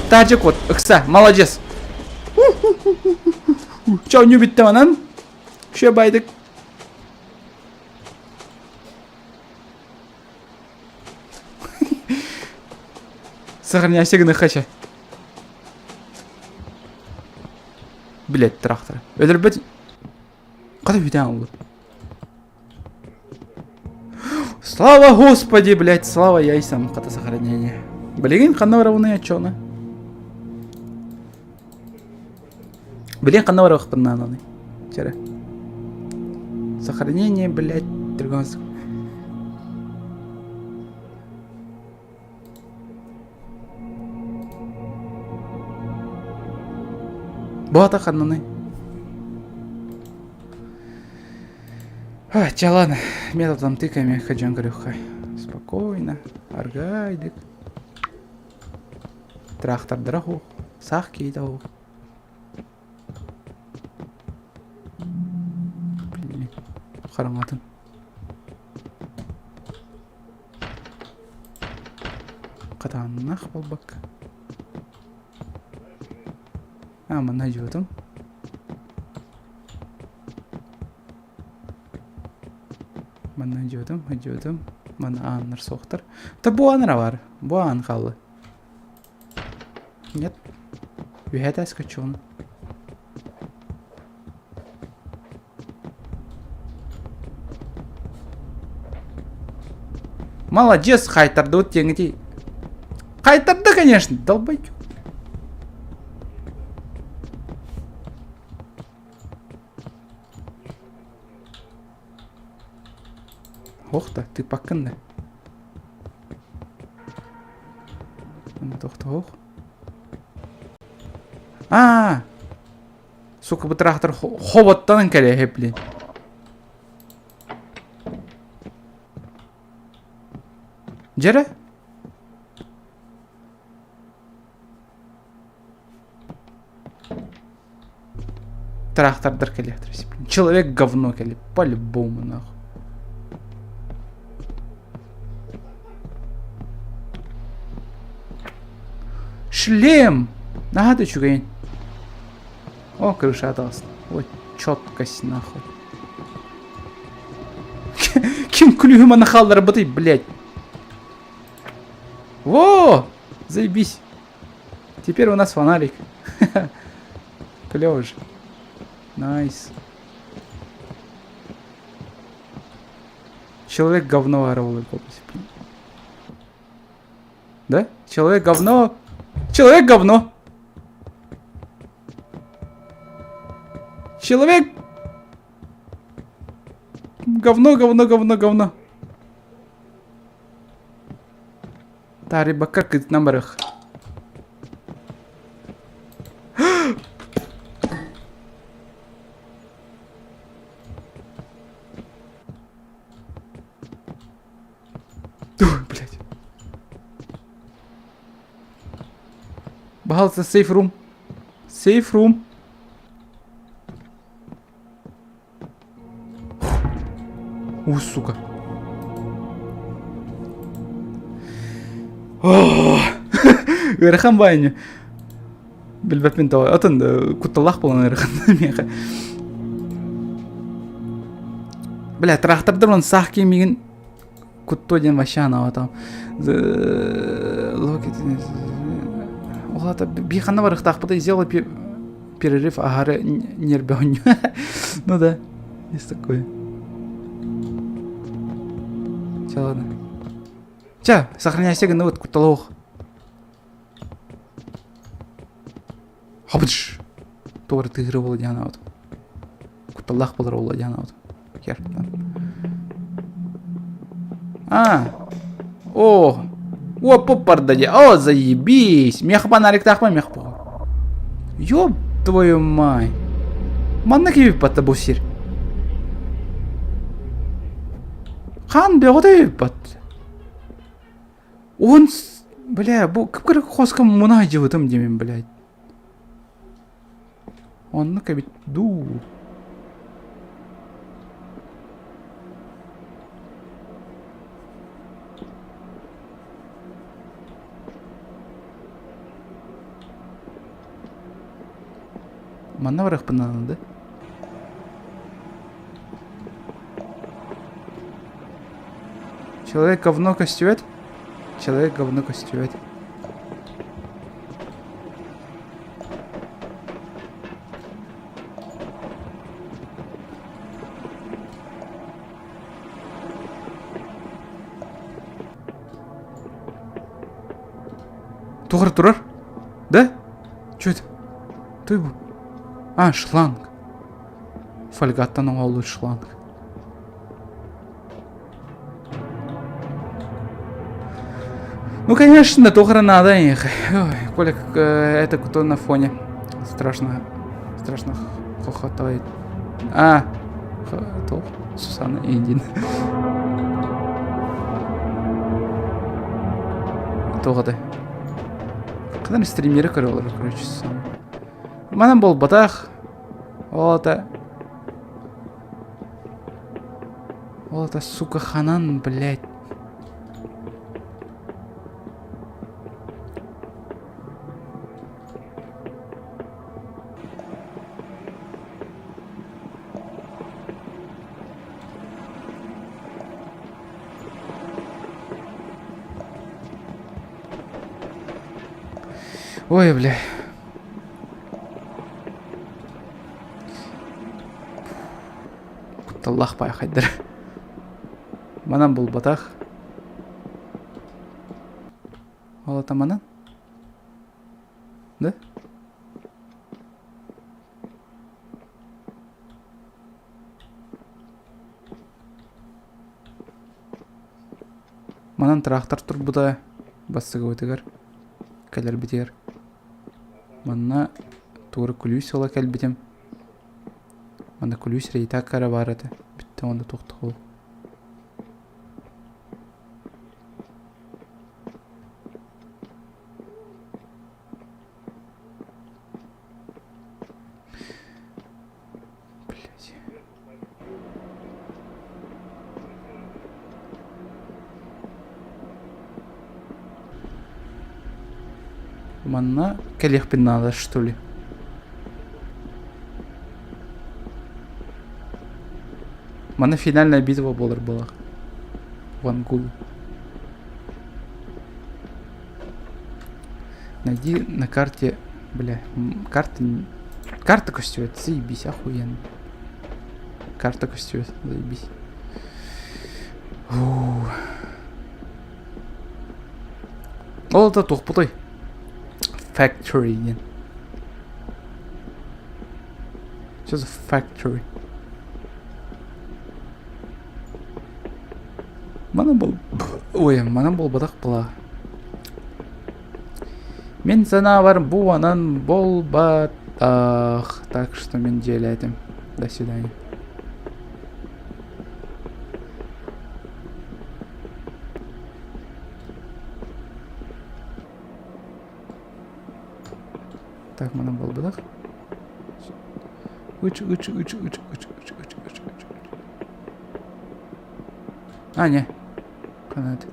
Таджик вот, ыкса, молодец. Чё, не бүттім анан? Все байдык. Сохраняйся гына хача. Блять, трактор. Өлөрбөт. Када бүтән ылбыт. Слава Господи, блядь, слава яйцам хата сохранение. Билигин ханна барабыный оччоҕуна? Билигин ханна барыахпын нааданы? Чэрэ. Сохранение, блядь, другом... Бу ата ханнаный? А, чэ ладно, методом тыками ходьон көрүөххэ. Спокойно, аргайдык. Трактордара хуох, саах киһитэ хуох. Блин, хараҥатын. Хатааннаах буолбакка. А, манна дьуотум. Манна дьуотум, дьуотум. Манна ааннар суохтар. Та бу аан эрэ баар. Бу аан хаалла. Нет. Үһэ этээскэ чуон. Молодец, хайтардыбыт диэҥити. Хайтарды, конечно, долбоёб. Ох да, тыыппаккын да. Тохтоох. Аа! Сука, бу трактор хоботтан кэлэ блин. Дьэрэ? Трактордар кэлиэхтэрэ. Человек говно кэлиэ. По-любому нахуй. Шлем! Наһаа да үчүгэйин. О, крыша таҕыста. Ой, четкость нахуй. Ким күлүүһү маны хаалларбытый, блядь? Во! Заебись. Теперь у нас фонарик. Клево же. Найс. Человек говно воровал. Да? Человек говно. Человек говно. Человек говно, говно, говно, говно. Таарыйбакка кытынан барыах. Ой, блядь. Баһалса сейф рум. Сейф рум. У, сука. Ыарахан баайны. Билбэппин тоҕо. Атын кутталлаах буолан ыарахан миэхэ. Бля, трактордар он саах киимигин куттуо диэн вообще анаабатам. Ол аата бии ханна барыахтаахпытый сделай перерыв аһары нербе оонньуу. Ну да, есть такое. Чэ ладно. Чэ, сохраняйся гынныбыт кутталоох. Хабыдыш. Туора тыһыры буола диэн анаабытым. Кутталлаах буолар буолла диэн анаабытым. Хер. А. О. О, поппарда дии. О, заебись. Миэхэ фонариктаахпын, миэхэ похуй. Ёб твою мать. Манна киирбэт бу сир. Хаан бөҕөтө бат. Он, бля, бу кып-кыра хоска муна дьыбытым диэмин, блядь. Оннук эбит дуу. Манна барыахпын наада да? Человек говно көстүбэт. Человек говно көстүбэт. Туох эрэ турар? Да? Чё это? Той бу? А, шланг. Фольгаттан оҥоһуллубут шланг. Ну, конечно, туох эрэ наада эйиэхэ. Ой, Коля, это кто на фоне? Страшно, страшно хохотает. А, туох? Сусанна Эндин. Туох это? Хадан стримеры көрө олорор, короче, Сусанна. Манан буолбатах. Ол это... Ол это, сука, ханан, блядь. Ой, бля. Кутталлаах баайхайдар. Манан булбатах. Ол это манан? Да? Манан трактор турбута бастыгыбытыгар кэлэрбитигэр манна туора күлүүс ыла кэлбитим. Манна күлүүс рейтак эрэ баар этэ. Бүттэ уонна туохтугул. Блять. Манна кэлиэхпин наада, что ли? Манна финальная битва буолар буолар. Вангул. Найди на карте, бля, карта, карта костюет, заебись, охуенно. Карта костюет, заебись. Фу. Ол это туохпутой? Factory диэн. Что за factory? Манан бол... Ой, манан буолбатах была. Мин санаабар бу анан буолбатах. Так что мин дьиэлээтим. До свидания. Так, манан буолбатах. Үч, үч, үч, үч, үч, үч, үч, үч, үч, үч. А, не. Канат.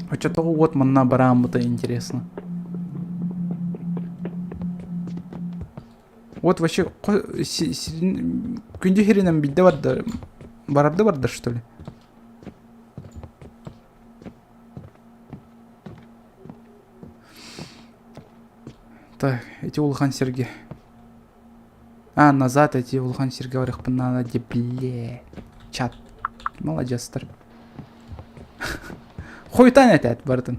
Оччотооҕу уот манна барааммыта интересно. Вот вообще күндү сиринэн билдэ барда барарда барда что ли? Так, эти улахан сиргэ. А, назад эти улахан сиргэ барыахпын наада дии, бле. Чат. Молодецтар. Хуйтан этээт барытын.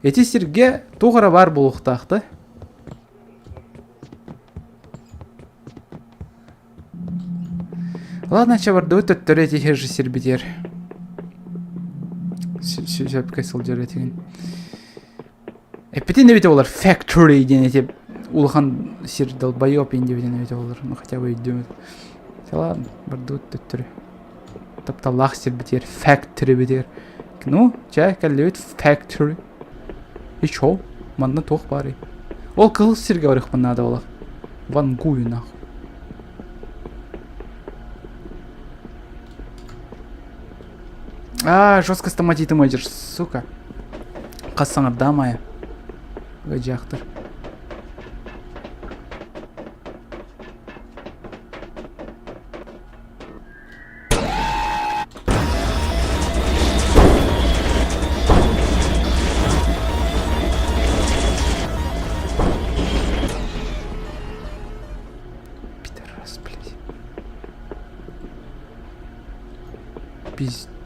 Эти сиргэ туох эрэ баар буолуохтаах да? Ладно, чэ бардыбыт төттөрү эти же сирбитигэр. Сөпкө сылдьар этигин. Эппитин эбитэ болар factory диэн эти улахан сир долбоеб диэбитин эбитэ болар. Ну хотя бы өйдүөм. Ладно, бардыбыт төттөрү. Тапталлаах сирбитигэр factory битигэр. Ну, чэ, кэллибит factory. И чё? Манна туох баарый? Ол кыһыл сиргэ барыахпын наада буолар. Вангую нахуй. А, жестко стоматитым идешь, сука. Хас саҥардаамайа. Ыдьаахтар.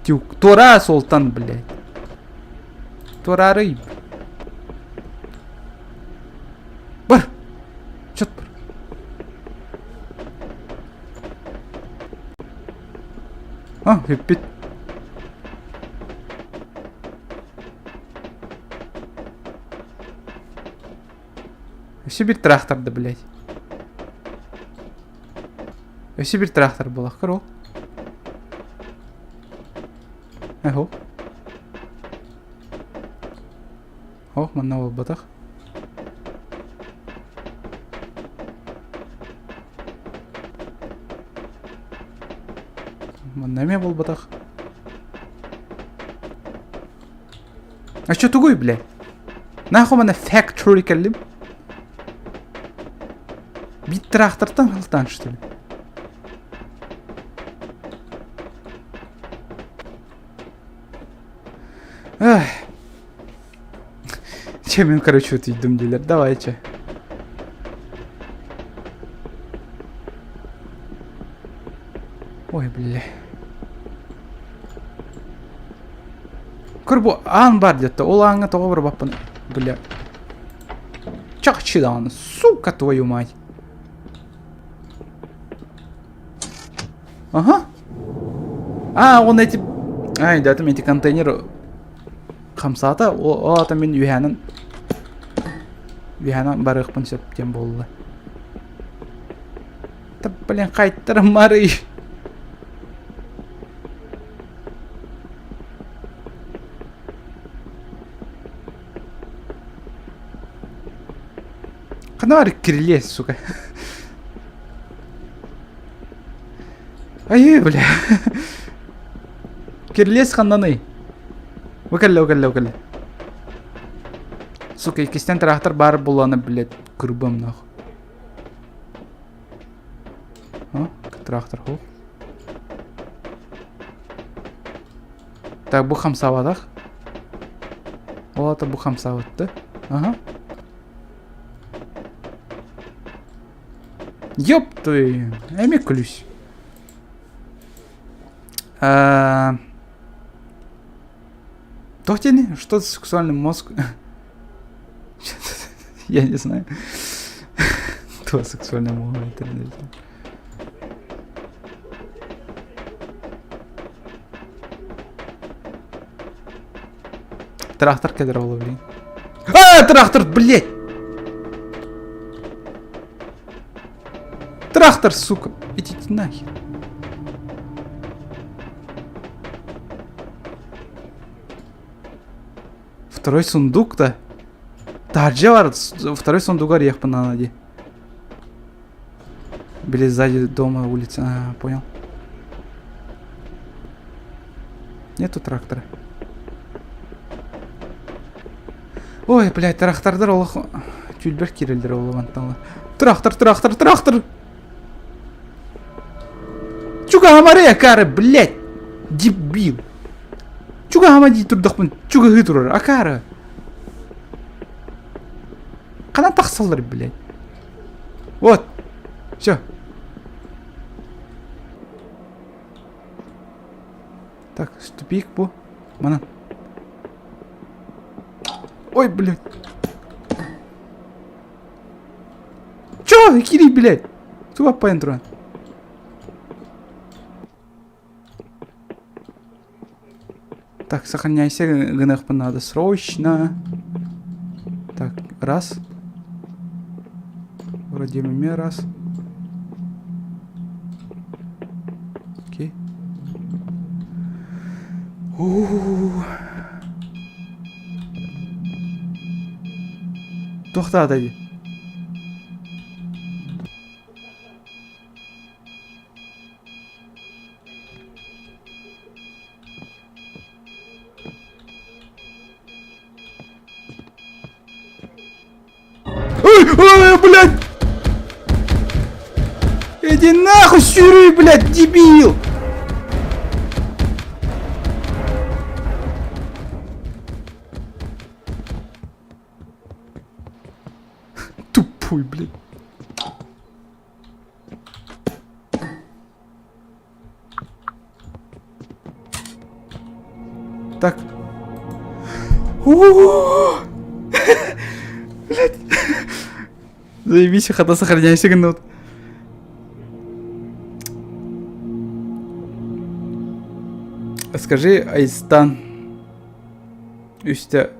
Матюк. Туора суолтан, блядь. Туораарый. Бар! Чет бар. А, бүппүт. Өссө биир тракторда, блядь. Өссө биир трактор буолах көр ол. Эхо. Ох, манна буолбатах. Манна эмиэ буолбатах. А что тугуй, бля? Нахуй манна factory кэллим? Биир трактортан халтаан, что ли? Эх. Че мен, короче, утуйдум диилэр. Давай, че. Ой, бля. Көр бу аан бар диэтэ. Ол ааҥҥа тоҕо барбаппын, бля. Чахчы даҕаны, сука твою мать. Ага. А, он эти... Ай, да, там эти контейнеры хамсаата, ол аата мин үһээнэн үһээнэн барыахпын сөп диэн буолла. Да, блин, хайтарым марый. Ханна кирилиэс, сука. Айыы, бля. Кирилиэс ханнаный? Бу кэллэ, бу кэллэ, бу кэллэ. Сука, иккистэн трактор баар буоллаҕына, блядь, кырбам нахуй. А, трактор хоп. Так, бу хамсаабатах. Ол ата бу хамсаабытты. Ага. Ёб твою, эми күлүс. А... Туох диэни? Что сексуальный мозг? Я не знаю. Кто сексуальный мозг? Трактор кэлэр ол, блин. А, трактор, блядь! Трактор, сука! Идите нахер. Второй сундук-то? Таһырдьа бар, второй сундугар иэхпин наада дии. Били сзади дома улица. А, понял. Нету трактора. Ой, блядь, трактордар олох түүлбэр киирэллэр ол мантан. Трактор, трактор, трактор! Чугаһамары акары, блядь! Дебил! Чугаһама дии турдахпын, чугаһыы турар, акары! Ханан тахсаллар, блядь? Вот. Все. Так, тупик бу. Манан. Ой, блядь. Чё? Кири, блядь. Туга аппайан туран. Так, сохраняйся, гыныахпын надо срочно. Так, раз. Вроде эмиэ раз. Окей. У-у-у. Туохтаата дии? Ой, ой, блядь! Иди нахуй, сюрюй, блядь, дебил! Тупой, блядь. Блять. Заебись, хата сохраняйся гнут. Скажи, Айстан. Үстэ.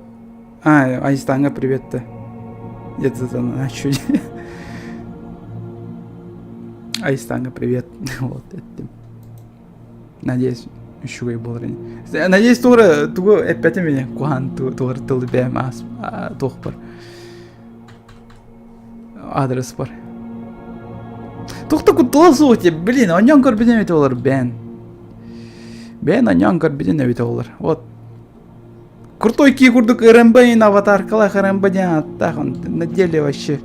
А, Айстанга привет-то. Где-то там, чуть. Айстанга привет. Вот, это. Надеюсь, үчүгэй буолар ини. Надеюсь, тугу тугу эппэтим ини куһаан тугу тылы бэйэм аас туохпар аадырыспар. Тухта куттала суох диye, блин, онньон көрбүтүн эбитэ олор бээн. Бээн онньон көрбүтүн эбитэ олор. Вот. Крутой ки курдук РМБ аватаркалаах РМБ диэн ааттаах, на деле вообще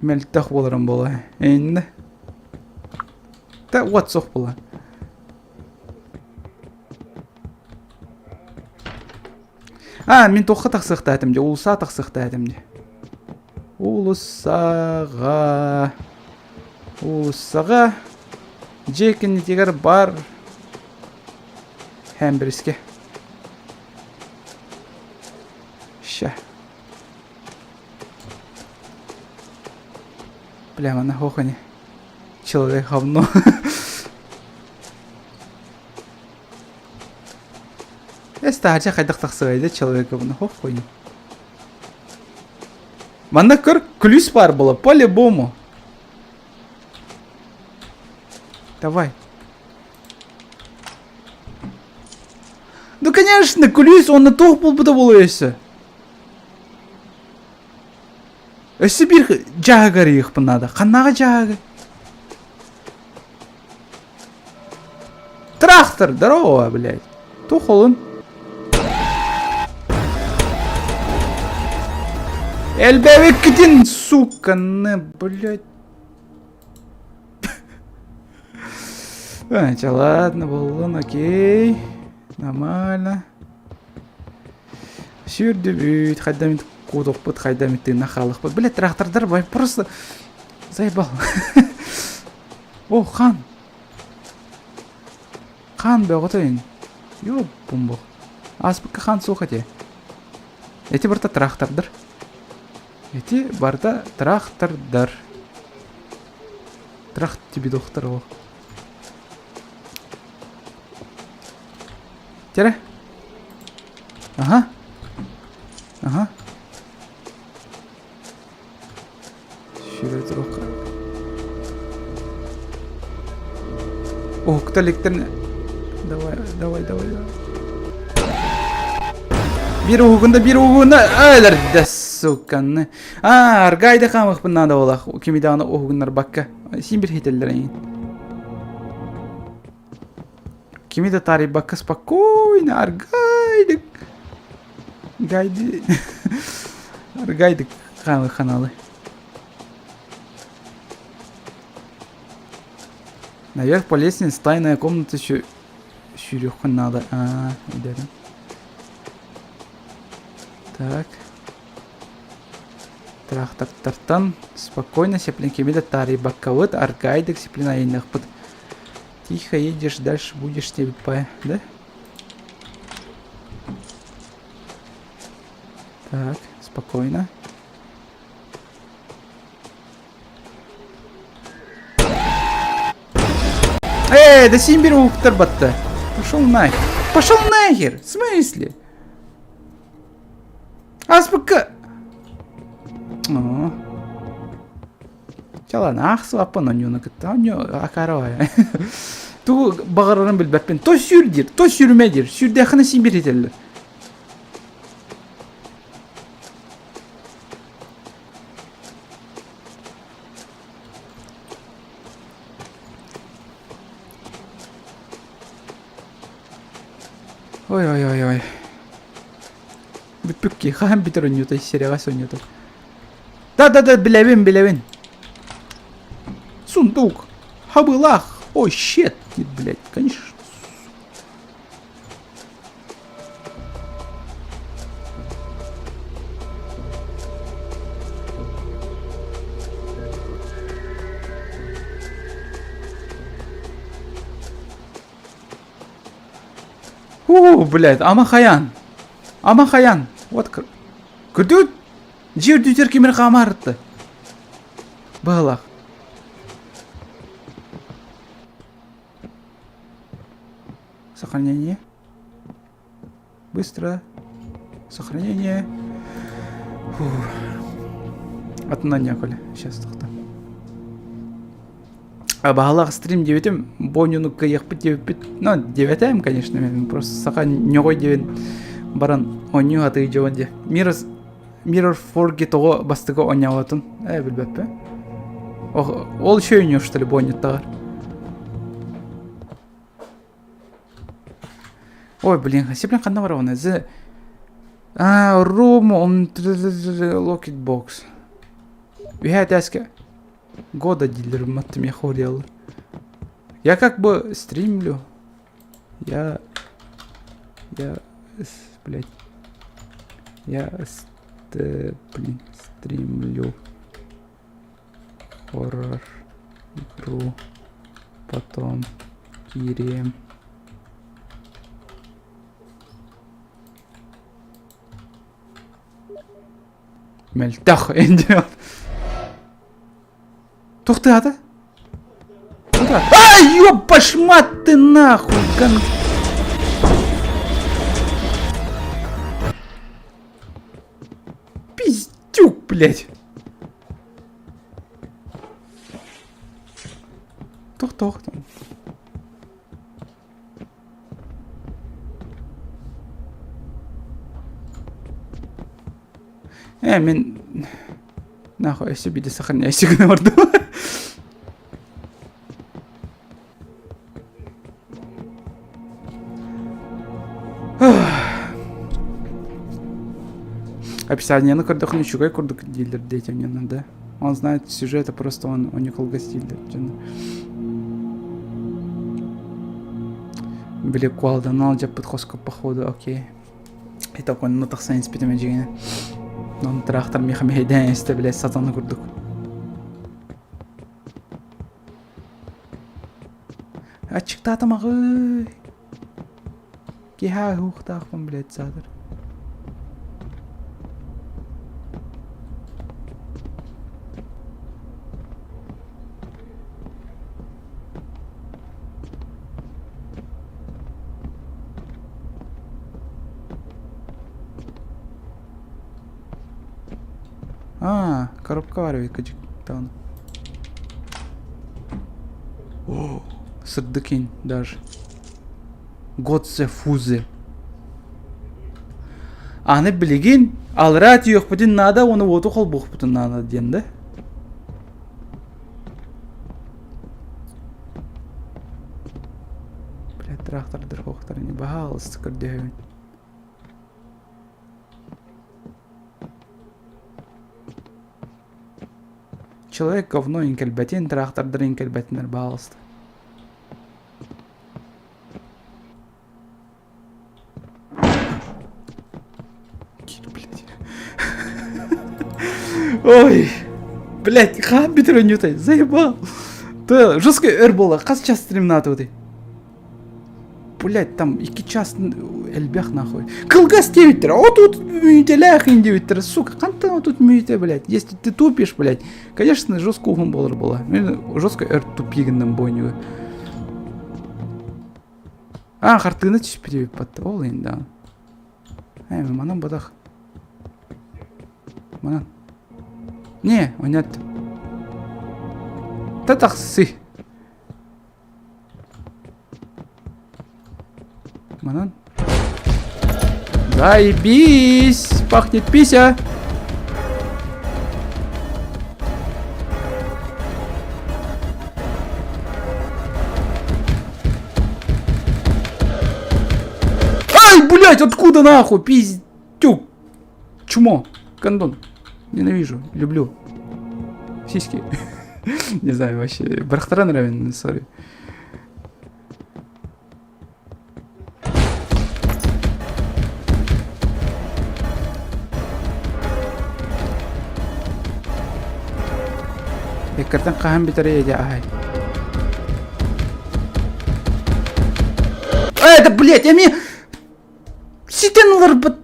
мөлтөх буоларым буолуо. Иннэ. Да уот суох буолла. А, мин туохха тахсыахтаатым дии, уулуссаҕа тахсыахтаатым дии. Уулуссаҕа... Уулуссаҕа дьиэ кэннитигэр бар Хэмбрискэ. Ща. Бля, манна хоох ини. Человек говно. Эс таһырдьа хайдах тахсыай да человек говно хох хуйня. Манна көр күлүүс баар буола по-любому. Давай. Ну конечно, күлүүс онно туох буолбута буолуо өссө. Өссө биир дьааһыгы арыйыахпын наада. Ханнааҕы дьааһыгы? Трактор, здорово, блядь. Туох олун? Элбэбиккитин, суканы, блядь. А, ладно, буоллун, окей. Нормально. Сүүрдүбүт, хайда эмит куотуохпут, хайда эмит тыынна хаалыахпыт. Бля, трактордар просто заебал. О, хан! Хан бөҕөтө ин. Ёб-бумбух. Ааспыкка хан суох этэ. Эти барыта трактордар. Эти барыта трактордар. Трах тебе доктор ол. Тире. Ага. Ага. Сүүрэ туруохха. Уһукта иликтэринэ Давай, давай, давай, давай. Биир уһугунда, биир уһугунда. Өлөрдө, суканы. Аа, аргайды хаамыахпын наада буолах. Кими даҕаны уһугуннарбакка. Син бир хителлэр эйин. Кими да таарыйбакка спокойно аргайдык гайды аргайдык хааналы. Наверх по лестнице тайная комната еще сүүрүөххүн наада. Аа, өйдөөтүм. Так. Трактортартан спокойно сеплин кими да таарыйбаккабыт аргайдык сеплин айанныахпыт. Тихо едешь, дальше будешь тебе по, да? Так, спокойно. Эй, да син бир уһуктар батта. Пошел нахер. Пошел нахер! В смысле? Аспыкка... О. Чалан аахсыбаппын онньууну кытта. Онньуу акаарабай. Тугу баҕарарын билбэппин. То сүүр диир, то сүүрүмэ диир. Сүүрдээххинэ син биир этэллэр. Ой-ой-ой-ой. Бүппүк хаһан бүтэр онньуута сирэҕэс онньуута. Да-да-да, билэбин, билэбин. Сундук. Хабылах. Ой, щет, блядь, конечно. Уу, блядь, ама хаян. Ама хайан, вот көрдүгүт? Дьиэ үрдүтүгэр ким эрэ хаамаарытта. Быһалаах. Сохранение. Быстро. Сохранение. Фух. Атынан Яковлев. Сейчас тоқта. Баһалаах стрим диэбитим, бу кыайыахпыт диэбиппит. Ну, диэбэтээм, конечно, мен просто саха ньоҕой диэбин баран оонньуу атыы дьон диэ. Mirror Mirror Forge тоҕо бастакы оонньооботун ээ билбэппин. Ол еще оонньуур что ли бу оонньуттаҕар. Ой, блин, блин, ханна барабын? The Ah, room on locket box. Үһэ этээскэ года дииллэр маттым я хорел. Я как бы стримлю. Я я блядь. Я блин, стримлю хоррор игру потом киириэм. Мөлтөх эндион. Тух ты ата? Ай, ёпашмат ты нахуй! Кон... Пиздюк, блядь! Тух-тух там. Ээ, мин нахуй өссө биирдэ сохраняйся гына бардым. Описаниены көрдөхүнэ үчүгэй курдук дииллэр детям не надо. Он знает сюжета, просто он уникал гостииллэр дьоно. Били куалдан алдьаппыт хоско походу, окей. Итак, онно тахсан испитим эдьигэни. Он трактор миэхэ мэһэйдээн истэ, блядь, сатана курдук. Аччыктаатым аҕый. Киһи аһыахтаахпын, блядь, саатар. А, коробка баар эбит кыдьык даҕаны. О, сырдыкин даже. Готзе фузе. Аны билигин алраа тиийиэхпитин наада уонна уоту холбуохпутун наада диэн да. Бля, трактордар хоохтар ини баһаалыста көрдөһөбүн. Человек говно иҥкэлбэтин, трактордар иҥкэлбэтиннэр баһаалыста. Кир, блядь. Ой, блядь, хаан бүтэр онньутай, заебал. То жестко өр буолла, хас час стримнаатыбытый? Блядь, там икки час элбэх нахуй. Кылгас диэбиттэр, отут мүнүүтэлээх ин диэбиттэр, сука, хантан отут мүнүүтэ, блядь, если ты тупишь, блядь, конечно, жестко уһун буолар буола. Мен жестко өр тупигинным бойнуга. А, хартыына түспүт эбит батта. Ол енді. Э, манан бодах. Манан. Не, онят. Татахсы. Манан. Заебись! Пахнет пися! Ай, блядь, откуда нахуй, пиздюк? Чмо, кондон. Ненавижу, люблю. Сиськи. Не знаю вообще. Бархтара нравится, сори. Эккертэн хаһан бүтэрэй дьэ аһай. Это, блядь, эми ситэн ыларбыт.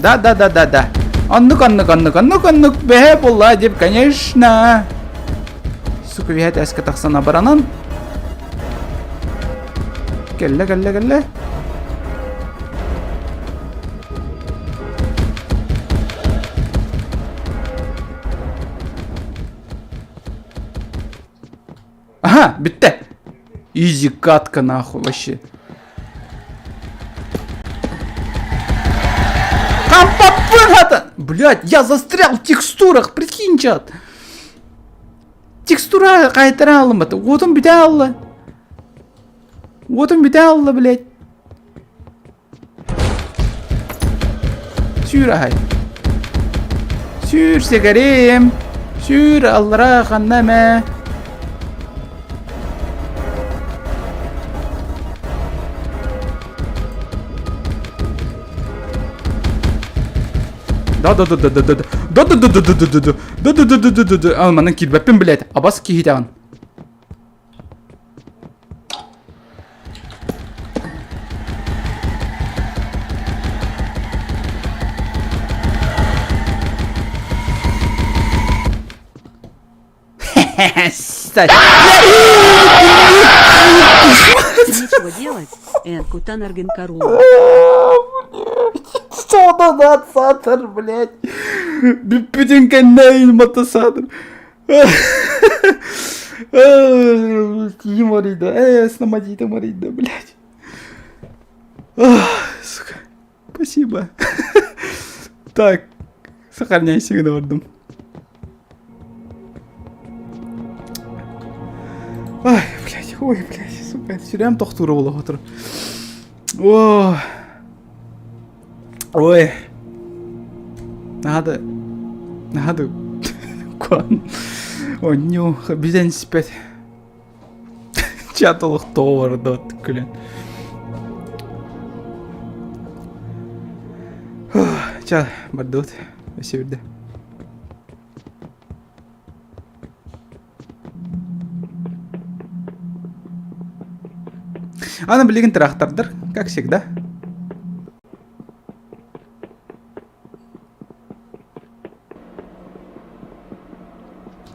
Да, да, да, да, да. Оннук, оннук, оннук, оннук, оннук, бэһэ буолла деп, конечно. Сука, үһэ тээскэ тахсан абаранан. Кэллэ, кэллэ, кэллэ. Ага, бүттэ. Изи катка нахуй вообще. Там Блять, я застрял в текстурах, прикинь, чат. Текстура кайтара алыматы. Уотун бүтэ алла. Уотун бүтэ алла, блядь. Сүүр аһай. Сүүр сэгэрим. Сүүр аллара ханна эмэ. Да да да да да да да да да да да да да да да да да да да да А, манан киирбэппин, блядь. Абас киһитэҕин. Нечего делать, Энкутан Аргенкару. Что сатыр, блядь. Бүтүн кэннэ матасатыр. Киһим арыйда. Э, сномадитым арыйда, блядь. Сука. Спасибо. Так, сохраняйся, гына бардым. Ай, блядь, ой, блядь, сука, сүрээм тохтуура буола отур. О, ой. Надо, надо, куан. Онньуу, бүтэн испэт. Чат олохтоҕо барда күлэн. Ча, бардыбыт. Өссө бирде. Аны билигин трактордар, как всегда.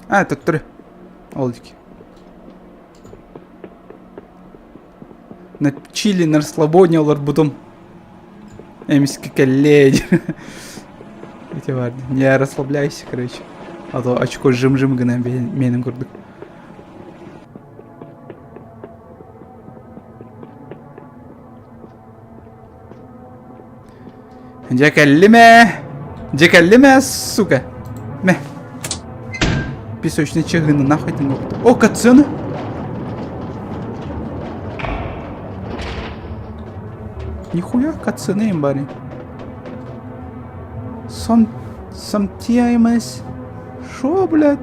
А, төттөрү. Ол диэки. На чили, на расслабоне олорбутум. Эмискэ кэллэ Ити баар. Не расслабляйся, короче. А то очко жим-жим гына менин курдук. Дьэ кэллим ээ! Дьэ кэллим ээ, сука! Мэ! Песочный чаһыны нахуй ты О, катсцена! Нихуя катсцена им бари. Сам... Sometimes... Шо, блядь?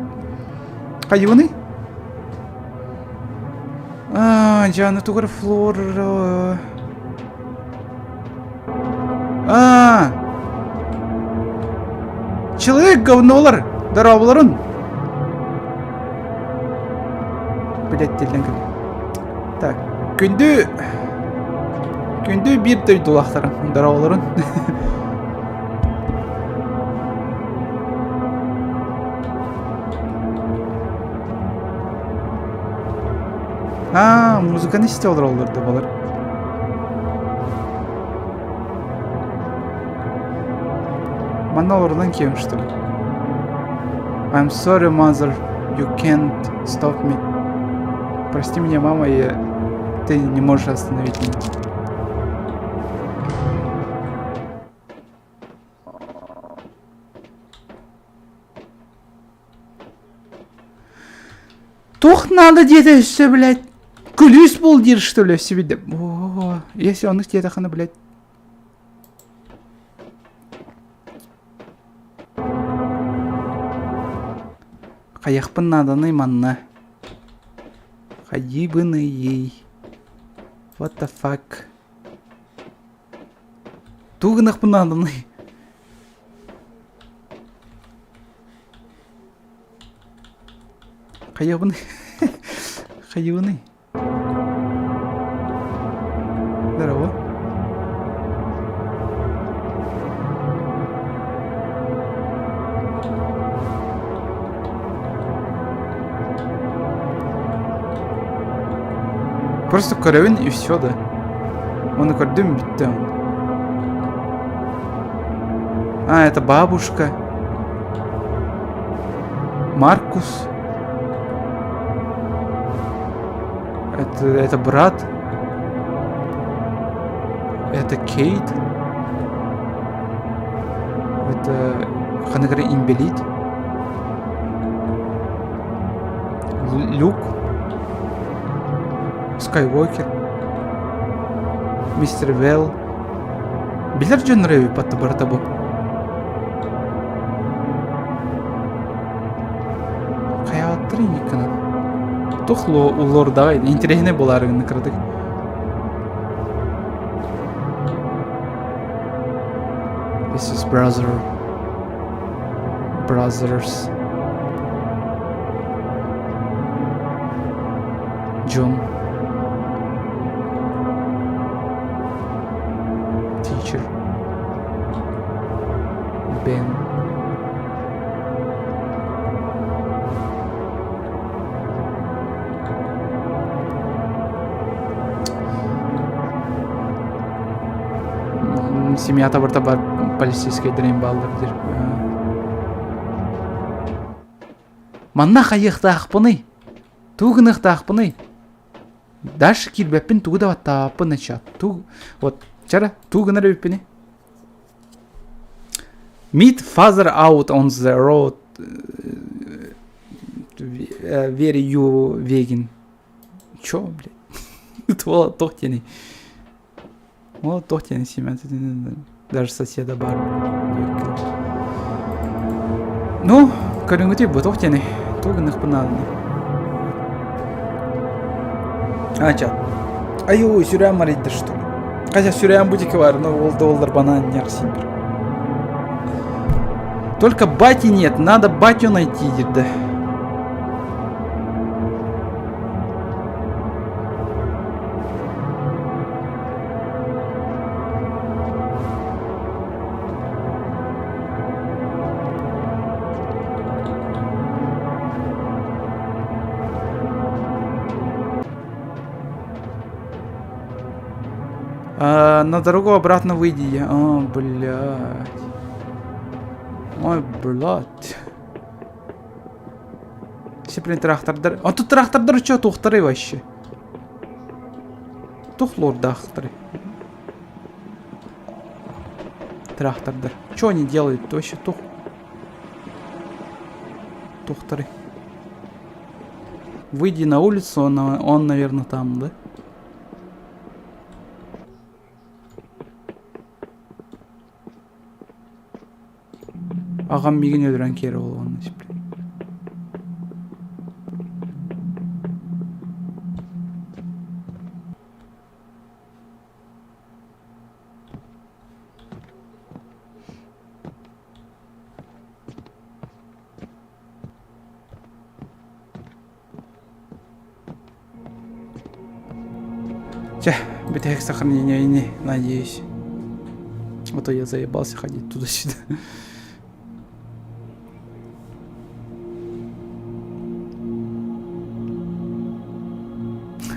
Хайваны? А, Диана тугар флор... А! Человек говнолар! Дорооболорун! Блять, теллен Так, күндү... Күндү биир дойдулаахтарым. Дорооболорун. А, музыканы истэ олороллор да балар. Манна олорунан киэм, что ли? I'm sorry, mother, you can't stop me. Прости меня, мама, я... ты не можешь остановить меня. Туох надо диэтэ өссө, блядь? Күлүүс буол диир, что ли, өссө билдим. О, если оннук диэтэххинэ, блядь. Хайахпын нааданый манна. Хайыыбыный ей. What the fuck? Тугу гынахпын нааданый? Хайыыбыный? Хайыыбыный? Здорово. Просто көрөбүн и все да. Оны көрдүм бүттэ. А, это бабушка. Маркус. Это брат. Это Кейт. Это ханагары имбелит. Люк. Скайуокер. Мистер Велл. Билэр дьоннор эбит батта барыта бу. Хайааттар инникканан. Тух улордаҕай интэриэһинэй буолаары гынна кыратык. This is brother. Brothers. John. Teacher. Ben. Семьята барыта бар полицейскайдарын бааллар диир. Манна хайыахтаахпыный? Тугу гыныахтаахпыный? Дальше киирбэппин тугу да баттаабаппын ыччат. Тугу вот чара тугу гынар эбиппиний? Meet father out on the road where you vegan. Чё, блядь? Туох диэний? Ол туох диэний симэн даже соседа баар Ну, көрүҥҥүтүй бу туох диэний? Тугу гыныахпын нааданы? Ача. Айуу, сүрээн марыйда что ли? Хотя сүрээн бутики бар, но ол да олар банан не син Только бати нет, надо батю найти, да. А, на дорогу обратно выйди. О, блядь. Ой, блядь. Сиприн трактордар. А тут трактордар что, тухтары вообще? Тух лордахтары. Трактордар. Что они делают? Вообще тух. Тухтары. Выйди на улицу, он, он наверное, там, да? Аҕам миигин өлөрөн киэр буолуон Чэ, бүтэһик сохранение ини, надеюсь. А то я заебался ходить туда-сюда.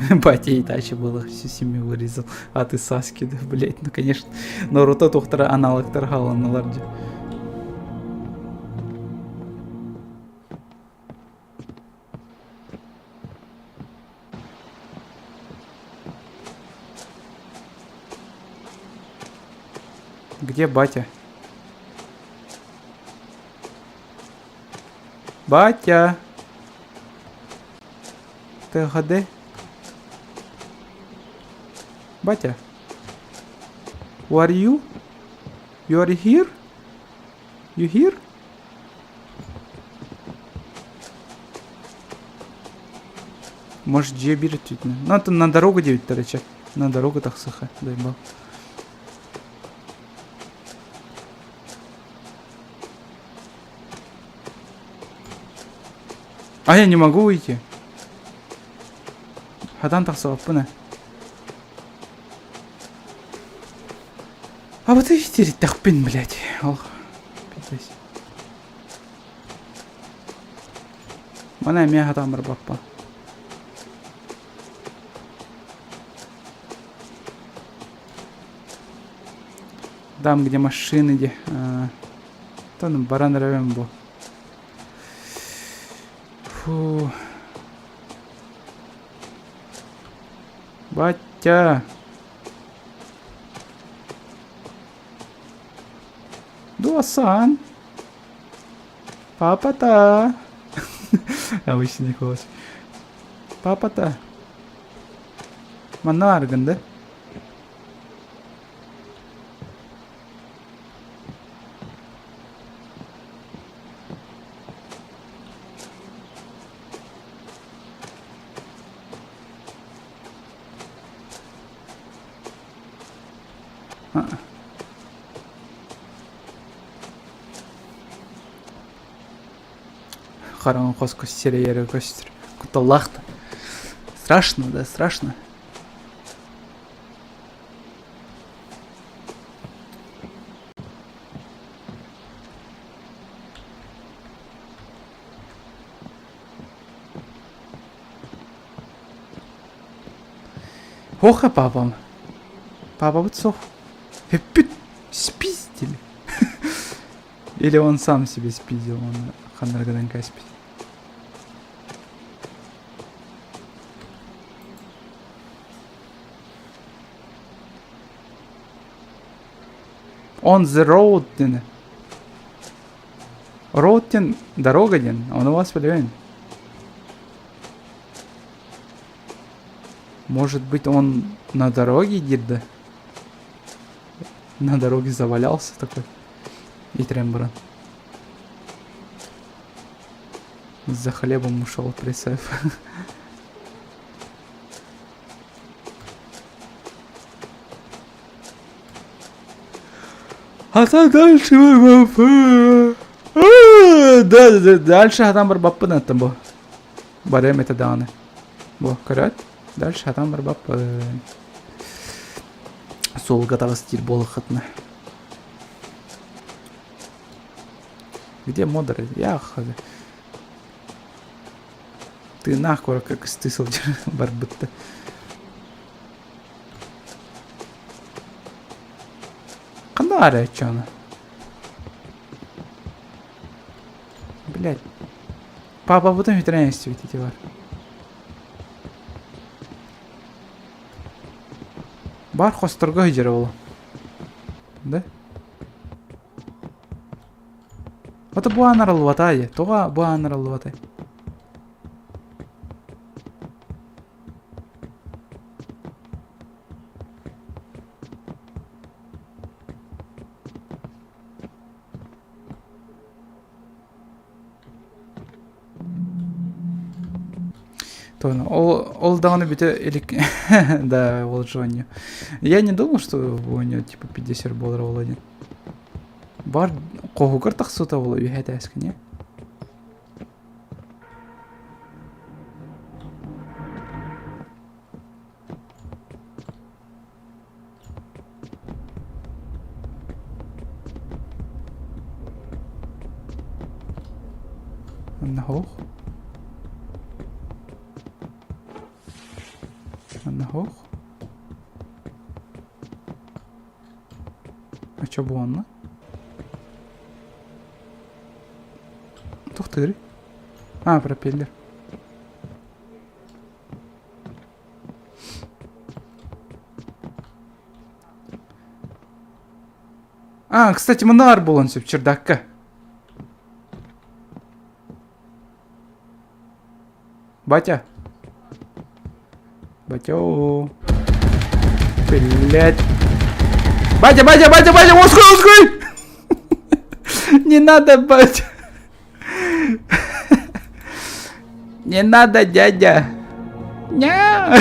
Батя и тача было, всю семью вырезал. А ты Саски, да, блять, ну конечно. Наруто тухтара аналогтар хааланалар дии. Где батя? Батя! Ты где? Батя? Who are you? You are here? You here? Может, дьиэ биир өттүтүнэн. Ну, это на дорогу диэбиттэр эчэ. На дорогу тахсыха, заебал. А я не могу уйти. Хатан тахсыбаппын ээ. А вот и тириттэхпин, блядь. Ох, пиздец. Мана эмиэ хатаан барбаппа. Там, где машины, где... Тон баран эрэбин бу. Фу. Батя! Дуасан! Папа-та! Обычный голос. Папа-та! Манна аргын да? Хараҥа хоско сирэйэрэ көстөр. Кутталлаах да. Страшно, да, страшно. Хоха папам. Папабыт суох. Эппит спиздили. Или он сам себе спиздил, он ханнаргадан каспит. On the road диэн. Road диэн дорога диэн, ону вас билэбин. Может быть, он на дороге где-то? На дороге завалялся такой. Итрем баран. За хлебом ушел, представь. А там дальше Да, да, дальше хатан барбаппын аттым бу. Барыам этэ даҕаны. Бу, көрөөт, дальше хатан барбаппын. Суолга таҕыс диир буолаххытына. Где модеры? Я хз. Тыыннаах куоракка кыстыы сылдьар барбытта. Ханна баар оччоҕуна? Блядь. Папабытын сүтэрэн эстибит ити бар. Бар хосторго сылдьар ол. Да? Ото бу аанарыллыбата Тоҕо бу аанарыллыбатай? Ол, ол даҕаны бүтэ илик да ол Джонни. Я не думал, что у него типа 50 долларов ол один. Бар хоһугар тахсыта буола үһэ этээскэ не? Манна hoch. Манна hoch. А чё буолла? Тохтыыр. А, пропеллер. А, кстати, манаар буолан сөп чердакка. Батя. Батя. Блять. Батя, батя, батя, батя, уской, уской! Не надо, батя. Не надо, дядя. Ня.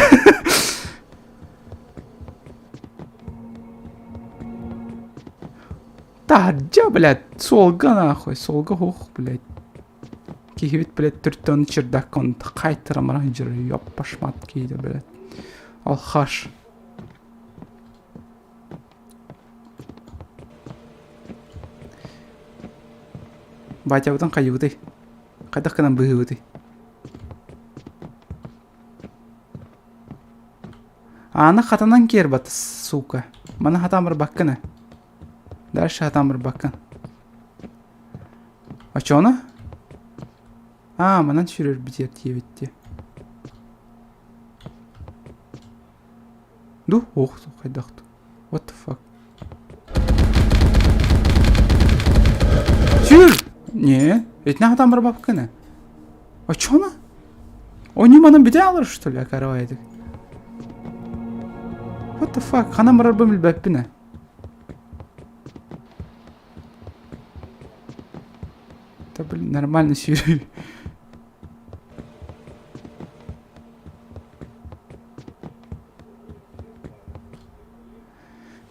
Таһырдьа, блядь, суолга нахуй, суолга ух, блядь. Киһибит, блядь, түртөн чердакон хайтырамара дьыр, ёппашмат киһитэ, блядь. Алхаш. Батябытын хайыбытый? Хайдах гынан быһыыбытый? Ааны хатанан киэр бат, сука. Маны хатаан барбаккын ээ. Дальше сатаан барбаккын. Оччоҕуна? Аа, манан сүүрэрбитигэр диэбит дии. Ду, ох, хайдах What the fuck? Сүүр! Не, итинэ хатан барбапкын. Оччоҕуна? Они манан бүтэ алар, что ли, акарабайдык? What the fuck? Ханан барарбын билбэппин ээ. Да блин, нормально сүүрүү.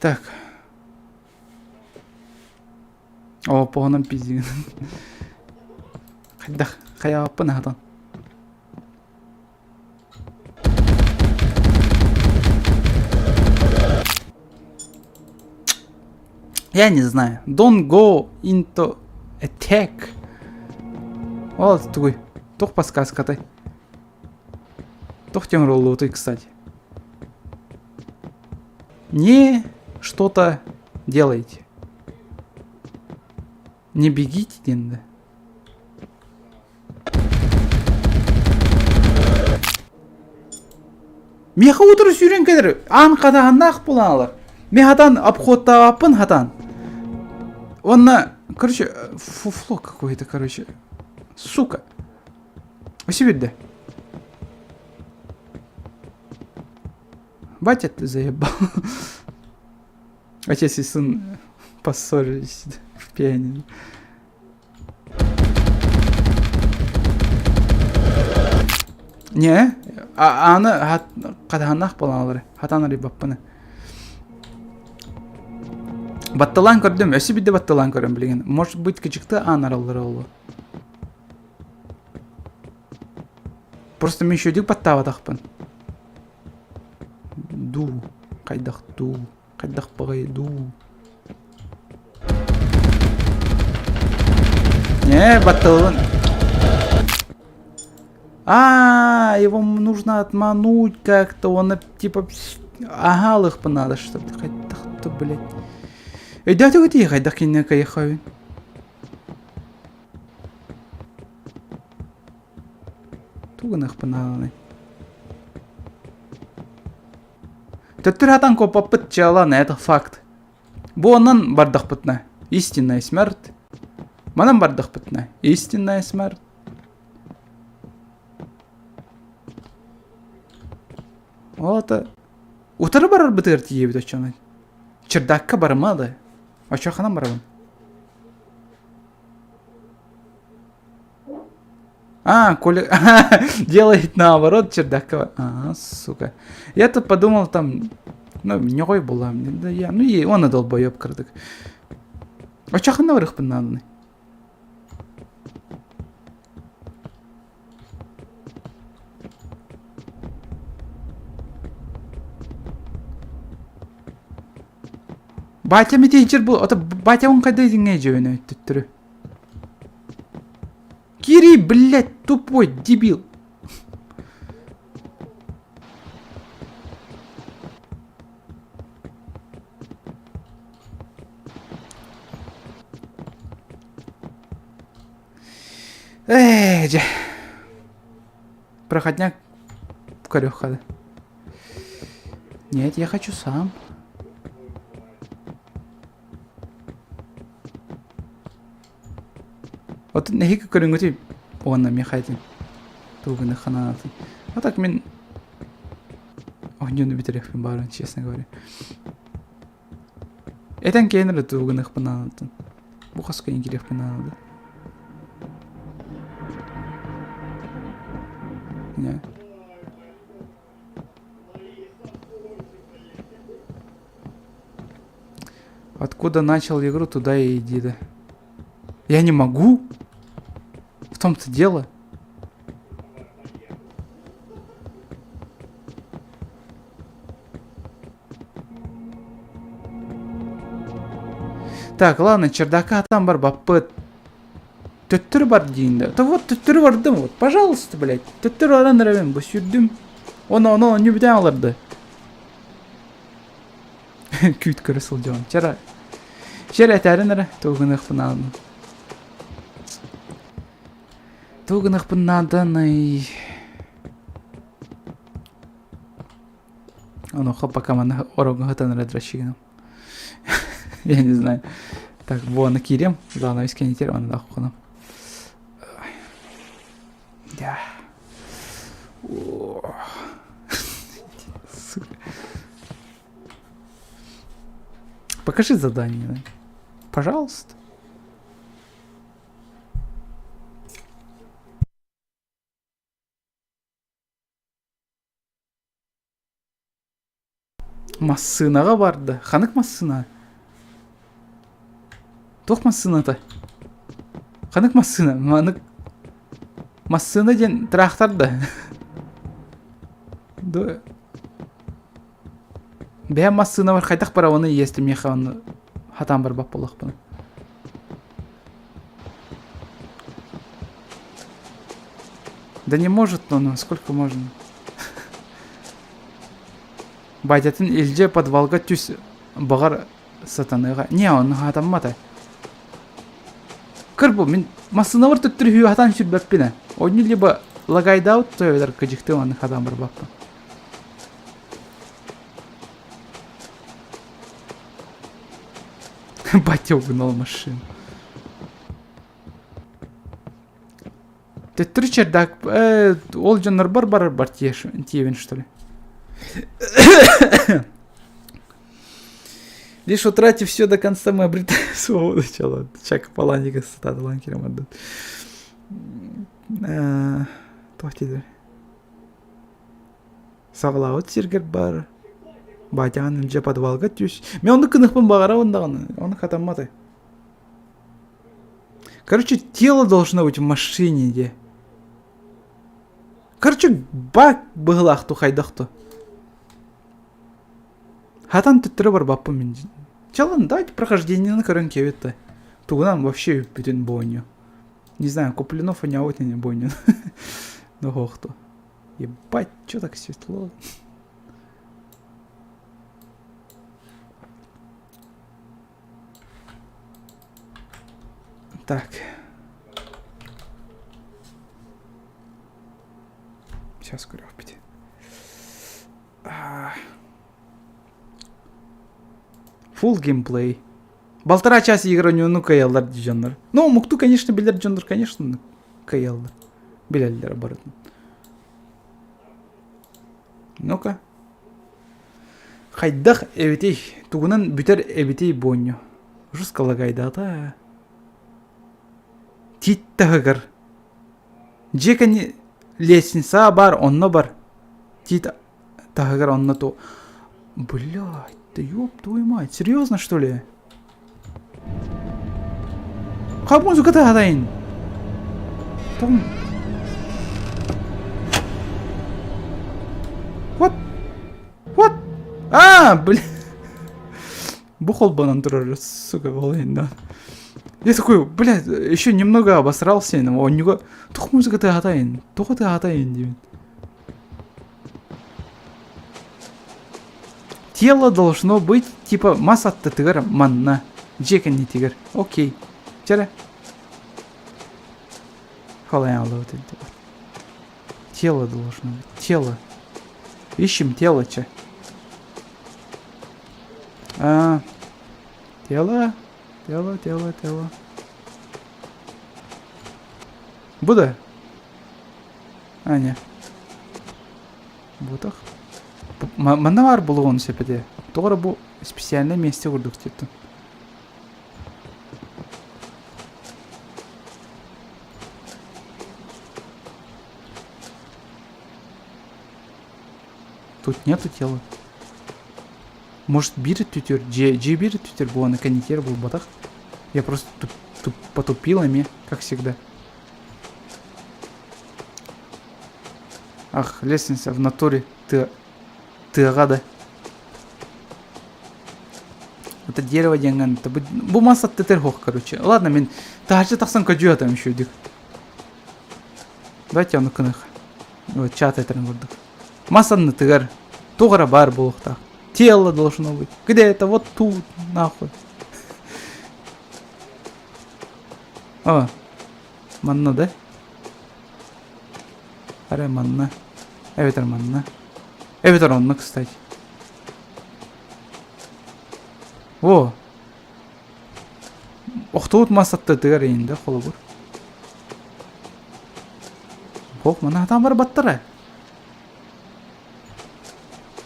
Так. О, поһонон пиздигин. Хайдах хайааппын аһатан. Я не знаю. Don't go into attack. Ол тугуй? Туох подсказкатай? Туох диэн роллуутуй, кстати? Не что-то делайте. Не бегите диэн да. Миэхэ утары сүүрэн кэлэр аан хатаһаннаах буолаалар. Мен хатан обходтаабаппын хатан. Уонна, короче, фуфло какое-то, короче. Сука. Өсүбүрдэ. Батя, ты заебал. Отец и сын поссорились в пианино. Не, аны хатаһаннаах буолаалары, хатаан арыйбаппын. Батталаан көрдүм, өссө биирдэ батталаан көрөн билигин. Может быть, кычыкты аан араллара олу. Просто мен еще баттаабатахпын. Дуу, хайдах дуу, хайдах баҕайы дуу. Не, батталын. А, его нужно отмануть как-то, он типа ага, лыхпын надо что-то. Хайдах то, блядь. Өйдөөтүгүт хайдах кинне кайхабын. Тугунахпын аалай. Төттөр хатан коппаппыт дьыала, это факт. Бу онон бардахпытына истинная смерть. Манан бардахпытына истинная смерть. Ол это утары барарбытыгар тиийэбит оччону. Чердакка барыма да. Оччо ханан барабын? А, Коля делает наоборот чердакка. А, сука. Я тут подумал там, ну, ньоҕой буолла. Да я, ну и он долбоеб кырдык. Очахына барыхпын нааданы. Батя митинчер бу, ото батя он кайда деңе жөөнө төттөрү. Кири, блядь, тупой дебил. Эй, дьэ. Проходняк көрүөххэ. Нет, я хочу сам. Вот нэһиги көрүҥҥүтүй уонна миэхэ этин тугуну ханаатын. А так мин оонньууну бүтэриэхпин баарын, честно говоря. Этэн киһин эрэ тугуныхпын аанатын. Бу хас күн кириэхпин аанады. Не. Откуда начал игру, туда и иди, да. Я не могу. В том-то дело. Так, ладно, чердака там бар баппыт. Төттөрү бар диин да. Да вот төттөрү бардым вот. Пожалуйста, блядь. Төттөрү баран эрэбин, бу сүрдүм. Ону, ону, онньу бүтэн аларды. Күүт көрө сылдьабын. Чара. Чэ эрэ этээрин эрэ, тугу гыныахпын нааданы. Тугу гыныахпын нааданый? Онуоха пока манна ороҥҥо сытан эрэ дрочигиным. Я не знаю. Так, буону киириэм, занавес кэнитер, оны да хонум. Да. Сука. Покажи задание. Пожалуйста. Массыынаҕа барда. Ханык массыына? Туох массыыната? Ханык массыына? Манык массыына диэн тыраахтар да? Ду Бэйэм массыынабар хайдах барабыный если миэхэ ону хатаан барбат буоллахпына. Да не может он, сколько можно? Батятын илдьэ подвалга түс баҕар сатаныаҕа. Не, он хатаммата. Кыр бу мин массыынабар төттөрү үһү хатаан сүрбэппин ээ. Онньу либо лагайдаабыт тоойдар кыдьыктыы маннык хатаан барбаппын. Батя угнал машину. Төттөрү чердак э, ол дьоннорбор барарбар тиэбин что ли? Лишь утратив все до конца, мы обретаем свободу начала. Чак Паланика сатаатылан кирем ардыт. Туох диэтэ? Саҕалаабыт сиргэр баар. Батян илдьэ подвалга түс. Мен оннук гыныахпын баҕарабын даҕаны. Ону хатамматай. Короче, тело должно быть в машине де. Короче, бак быһылаах ту хайдах ту. Хатан төттөрү барбаппын мин. Чалын, давайте прохождениені көрөн кебет Тугунан вообще бүтүн бойню. Не знаю, Куплинов не бойню. Ну хохту. Ебать, чё так светло? Так. Сейчас көрөхпүт. Full геймплей. Полтора часа игры кыайаллар дьоннор. Ну, мукту, конечно, билэр дьоннор, конечно, кыайаллар. Билэллэр барытын. Ну-ка. Хайдах эбитий? Тугунан бүтэр эбитий буонньу? Жестко лагайдаата. Тиит таһыгар. Дьиэ кэнни лестница бар, онно бар. Тиит таһыгар онно ту... Блядь, да ёб твою мать, серьезно что ли? Хап музыка таһатайын. Том... What? What? А, блин. Бу холбонон турар, сука, болайын да. Я такой, блядь, еще немного обосрался, у него тух музыка тыатайын, тух тыатайын диэн. Тело должно быть, типа, мас аттытыгар манна, дьиэ кэннитигэр. Окей. Чэрэ. Тело должно быть. Тело. Ищем тело, че. А, тело, тело, тело, тело. Бу да? А, не. Бутах. Манна баар булуон сөп этэ. Тоҕо эрэ бу специальное месте курдук диэттим. Тут нету тела. Может биир түтүр, дьиэ, дьиэ биир түтүр буолан канитер буолбатах. Я просто туп, туп, потупил ими, как всегда. Ах, лестница в натуре ты тыаҕа да. Это дерево диэҥҥэн бу мас аттытыр хуох короче. Ладно, мин таһырдьа тахсан көдьүү атам үчүгдүк. Давайте ону кыныах. Вот чат этэрин курдук. Мас аннытыгар туох эрэ баар буолуохтаах. Тело должно быть. Где это? Вот тут, нахуй. О, манна да? Арай манна. Эбэтэр манна. Эбэтэр онно, кстати. О! Охтубут мас аттытыгар иһинде холобур. Бог мана хатан барбаттара.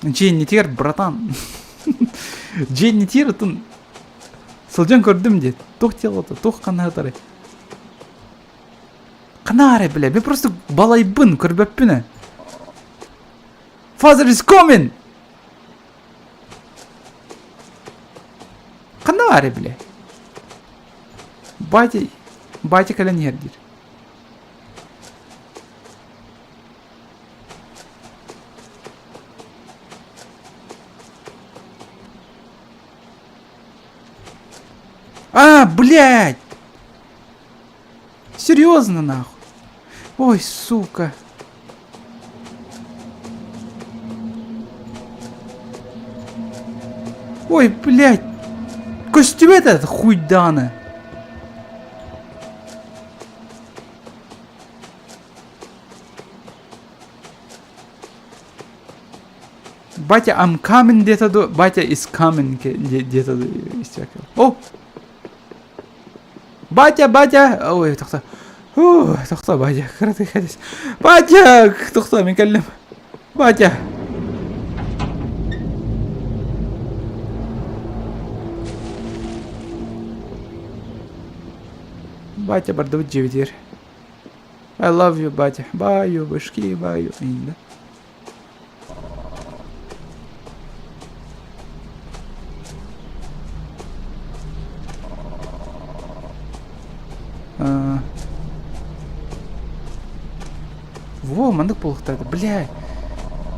Дьиэннитигэр, братан. Дьиэннитигэр ытын сылдьан көрдүм диэт. Туох делото, туох ханна Ханаа бля, мен просто балайбын, көрбөппүн ээ. Father is coming! Ханна баар бля? Батя, батя кэлэн иһэр диир. А, блядь! Серьезно, нахуй? Ой, сука. Ой, блядь. Костюм этот хуй даны. Батя, I'm coming где-то до... Батя is coming где-то до... О! Батя, батя! Ой, тохто. Фу, тохто, батя. Кыраты хадис. Батя! Тохто, мин кэллим. Батя! Батя бардыбыт дьиэбитигэр. I love you, батя. Баю, башки, баю. Инда. Во, маннык буолуохтаах. Бля.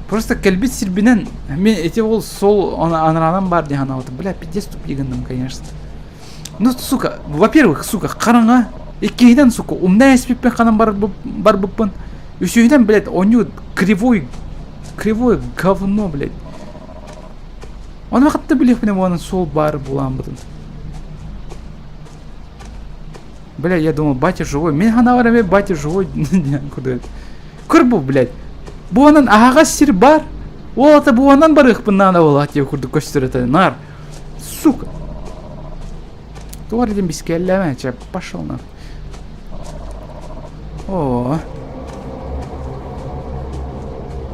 Просто кэлбит сирбинэн мен эти ол сол анаранан бар диэн санаабытым. Бля, пиздец тупигынным, конечно. Ну, сука, во-первых, сука, хараҥа. Иккиһинэн, сука, умная эспиппин ханан барбыппын. Үсүһүнэн, блядь, оонньуу кривой, кривое говно, блядь. Ону хатта билиэхпинэ буолан суол баар буолааммытын. Бля, я думал, батя живой. Мин ханаабар эмиэ батя живой диэн курдук. Көр бу, блядь. Буонан аһаҕас сир бар. Ол ата буонан барыахпын наада буолаат диэн курдук көстөр этэ. Нар. Сука. Туох эрэ диэн бискээллээмэ, чэ, пошел на. О.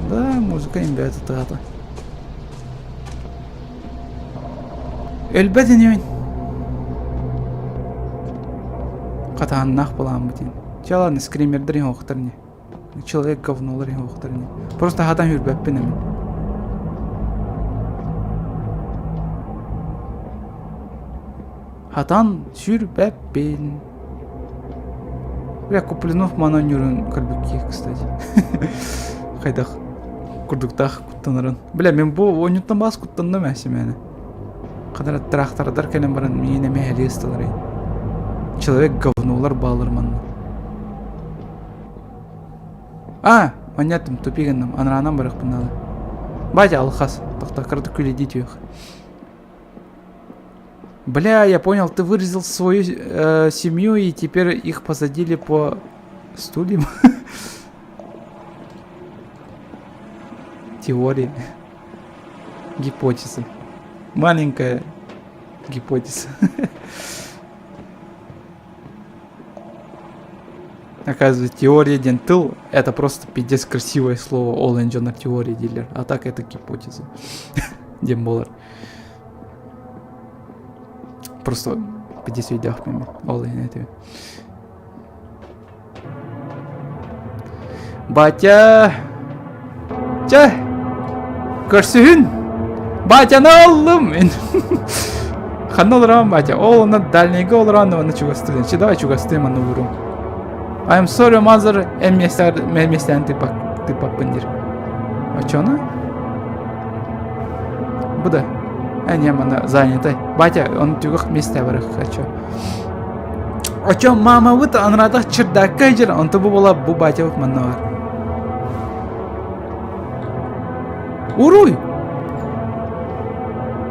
Да, музыка имбэт ытаата. Өлбөт инибин. Хатааннаах былааммыт ин. Чэ ладно, скримердэр иһин охтор ини. Человек говнолар иһин охтор ини. Просто хатан үрбэппин эмин. Хатан сүрбэппин. Бля, Куплинов манан юрун көрбүккэ, кстати. Хайдах курдуктаах куттанарын. Бля, мен бу оонньуттан баас куттанным ээ симээнэ. Ханара трактордар кэлэн баран миин эмэ элиэ ысталар Человек говнолар баалар манна. А, понятно, тупик гынным, анараанан барыахпын наада. Батя алхас, тохто, кырдык күлэдии түһүөх. Бля, я понял, ты выразил свою семью и теперь их посадили по стульям. Теории. Гипотезы. Маленькая гипотеза. Оказывается, теория диэн тыл это просто пиздец красивое слово ол эн дьоннор теория дииллэр. А так это гипотеза. Диэн буолар. Просто пиздец өйдөөх мен ол иһин этибин. Батя! Чэ! Көрсүһүн! Батяны аллым! Ханна олорон батя? Ол онно дальнийга олорон онно чугастыын. Чэ, давай чугастыым манна уурум. I'm sorry, mother, эн миэстээн тыппаппын диир. Оччону? Бу да. Э, не, манна занятай. Батя, он түгэх миэстэ барых хочу. Очо мамабыт анраатах чердакка дьэр, онто бу була бу батябыт манна бар. Уруй!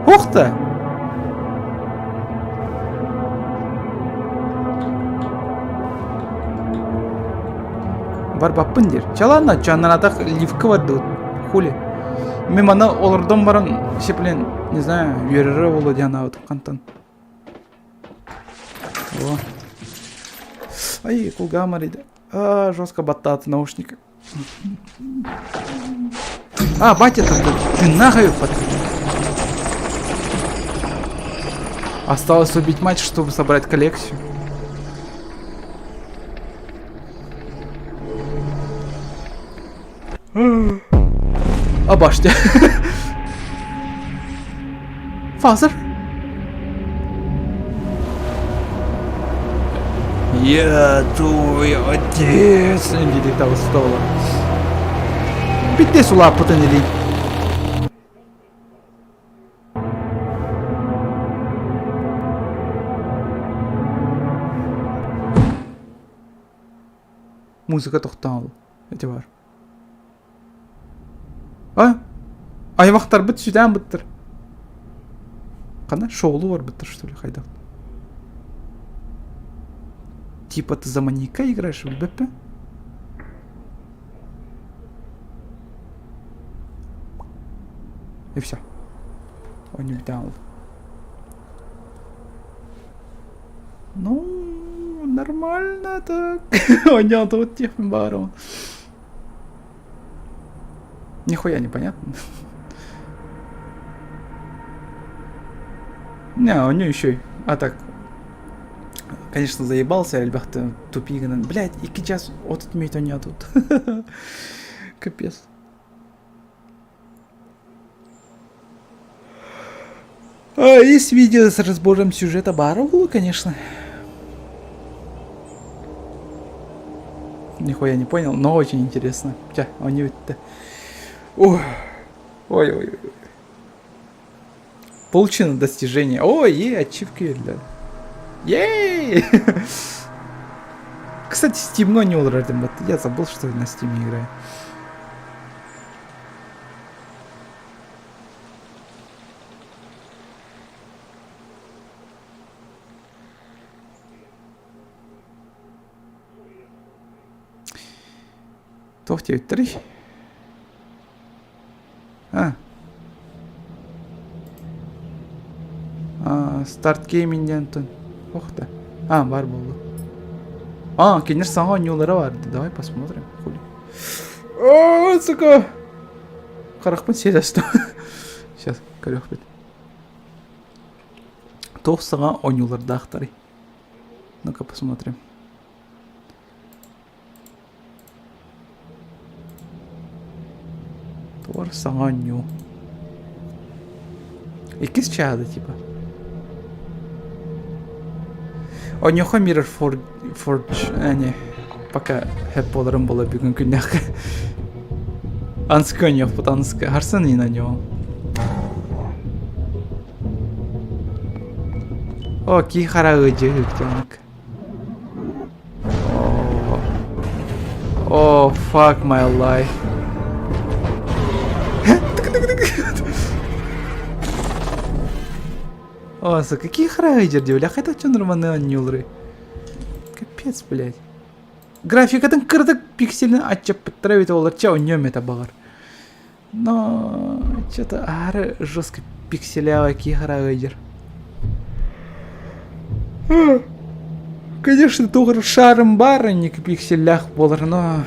Охта! Барбаппын диир. Чалаанна чаннаратах ливка бардыбыт. Хули. Мен мана олордон баран, блин, не знаю, үөрэрэ буолуо диэн анаабытым хантан. О. Ай, кулгаам арыйда. А, жестко баттааты наушник. А, батя, ты, ты нахуй под... Осталось убить мать, чтобы собрать коллекцию. А башня. Father? Я твой отец! Дии таҕыста Бүттэ сулааппытын илий. Музыка тохтоон ити бар. А? Аймахтарбыт сүтээн быттар. Хана шоулу барбыттар что ли хайдах? Типа ты за маньяка играешь в БП? И все. Он не дал. Ну, нормально так. Оонньоотубут диэхпин баҕарабын. Нихуя непонятно. Не, у нее еще А так, конечно, заебался, элбэхтэ тупигынан. Блядь, икки час отут мүнүүтэ оонньоотубут. Капец. А, есть видео с разбором сюжета Баругула, конечно. Нихуя не понял, но очень интересно. Ча, он не Ой, ой, ой. Получено достижение. Ой, е, ачивки для. Ей! Кстати, Steam не олорор Я забыл, что на Steam играю. Туох диэбиттэрий? А. А, старт гейминг диэн Ох да. А, баар буолла. А, кинилэр саҥа оонньуулара баар. Давай посмотрим. Хули. О, сука! Харахпын сиэдэстэ. Сейчас, көрүөхпүт. Туох саҥа оонньуулардаахтарый? Ну-ка посмотрим. Туор саҥа оонньуу. Иккис чаада типа. Оньоха Mirror Forge не пока хэп буоларым буола бүгүн күннэххэ. Анска оньохпут анска харсан иин оньоҕум. О, кии хара ыдьыһык дьонук. Oh. Oh, fuck my life. О, сука, какие харайдер бля, хайдах дьон маны оонньуулларый? Капец, блядь. Графикатын кыратык пикселин аччаппыттара эбитэ буоллар, чэ, оонньуом этэ баҕар. Но что-то аһары жестко пикселява кии харайдер. Конечно, туох шарым баар инники пикселлээх буолар, но...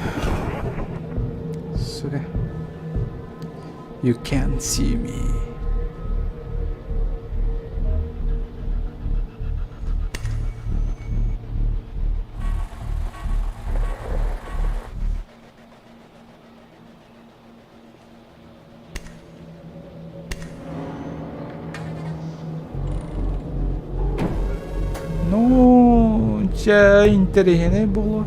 Сука. You can't see me. Ну, чэ, интэриэһинэй буолуо.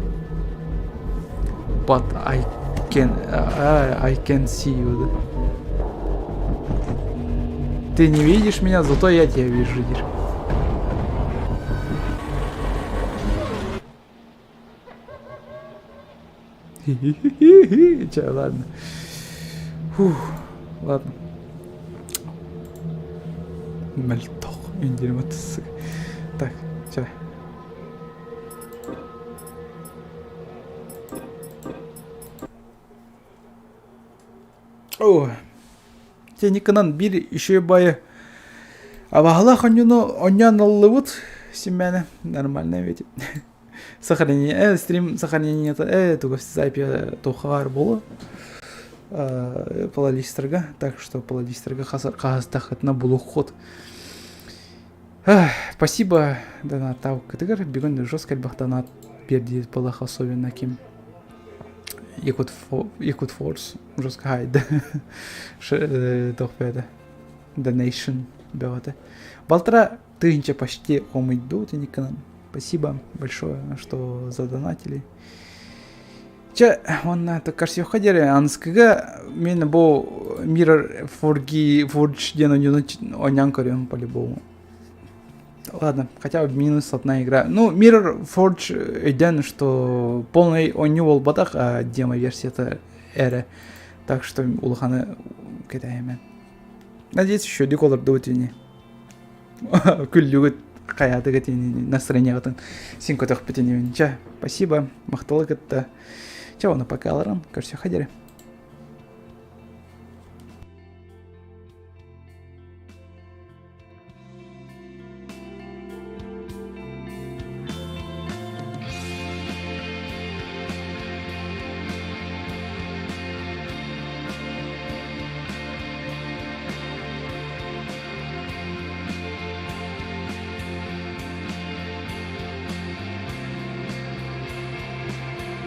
But I can see you. Ты не видишь меня, зато я тебя вижу, диир. Чэ, ладно. Фух, ладно. Мөлтөх индирмат Так, чэ. О, Теникынан биир үчүгэй баайы абаһалаах онньуну онньоон ыллыбыт симмээнэ нормально ведь сохранение э стрим сохранениета э туга запись туохха буолуо плейлистерга так что плейлистерга хаһыстаххытына булуоххут. Спасибо донаттаабыккытыгар. Бүгүн жестко элбэх донат биэрдиит буоллах особенно ким Якут Якут Форс жестко хайда туох бэйэтэ donation бөҕөтө. Балтара тыһыынча почти хомуйду тиниккынан. Спасибо большое, что задонатили. Чэ, уонна көрсүөххэ диэри аныскыга мин бу Mirror Forge Forge диэн оонньууну оонньоон көрүөм по-любому. Ладно, хотя бы минус одна игра. Ну, Mirror Forge өйдөөн, что полный оонньуу буолбатах, а демо-версията эрэ. Так что улаханы кэтэһэмэн. Надеюсь, үчүгэйдик олордубут ини. Күллүгүт хайаатыгыт ини настроениеҕытын син көтөхпүт инибин. Чэ, спасибо, махталы кытта. Чэ, оны пока аларам, көрсүөххэ диэри.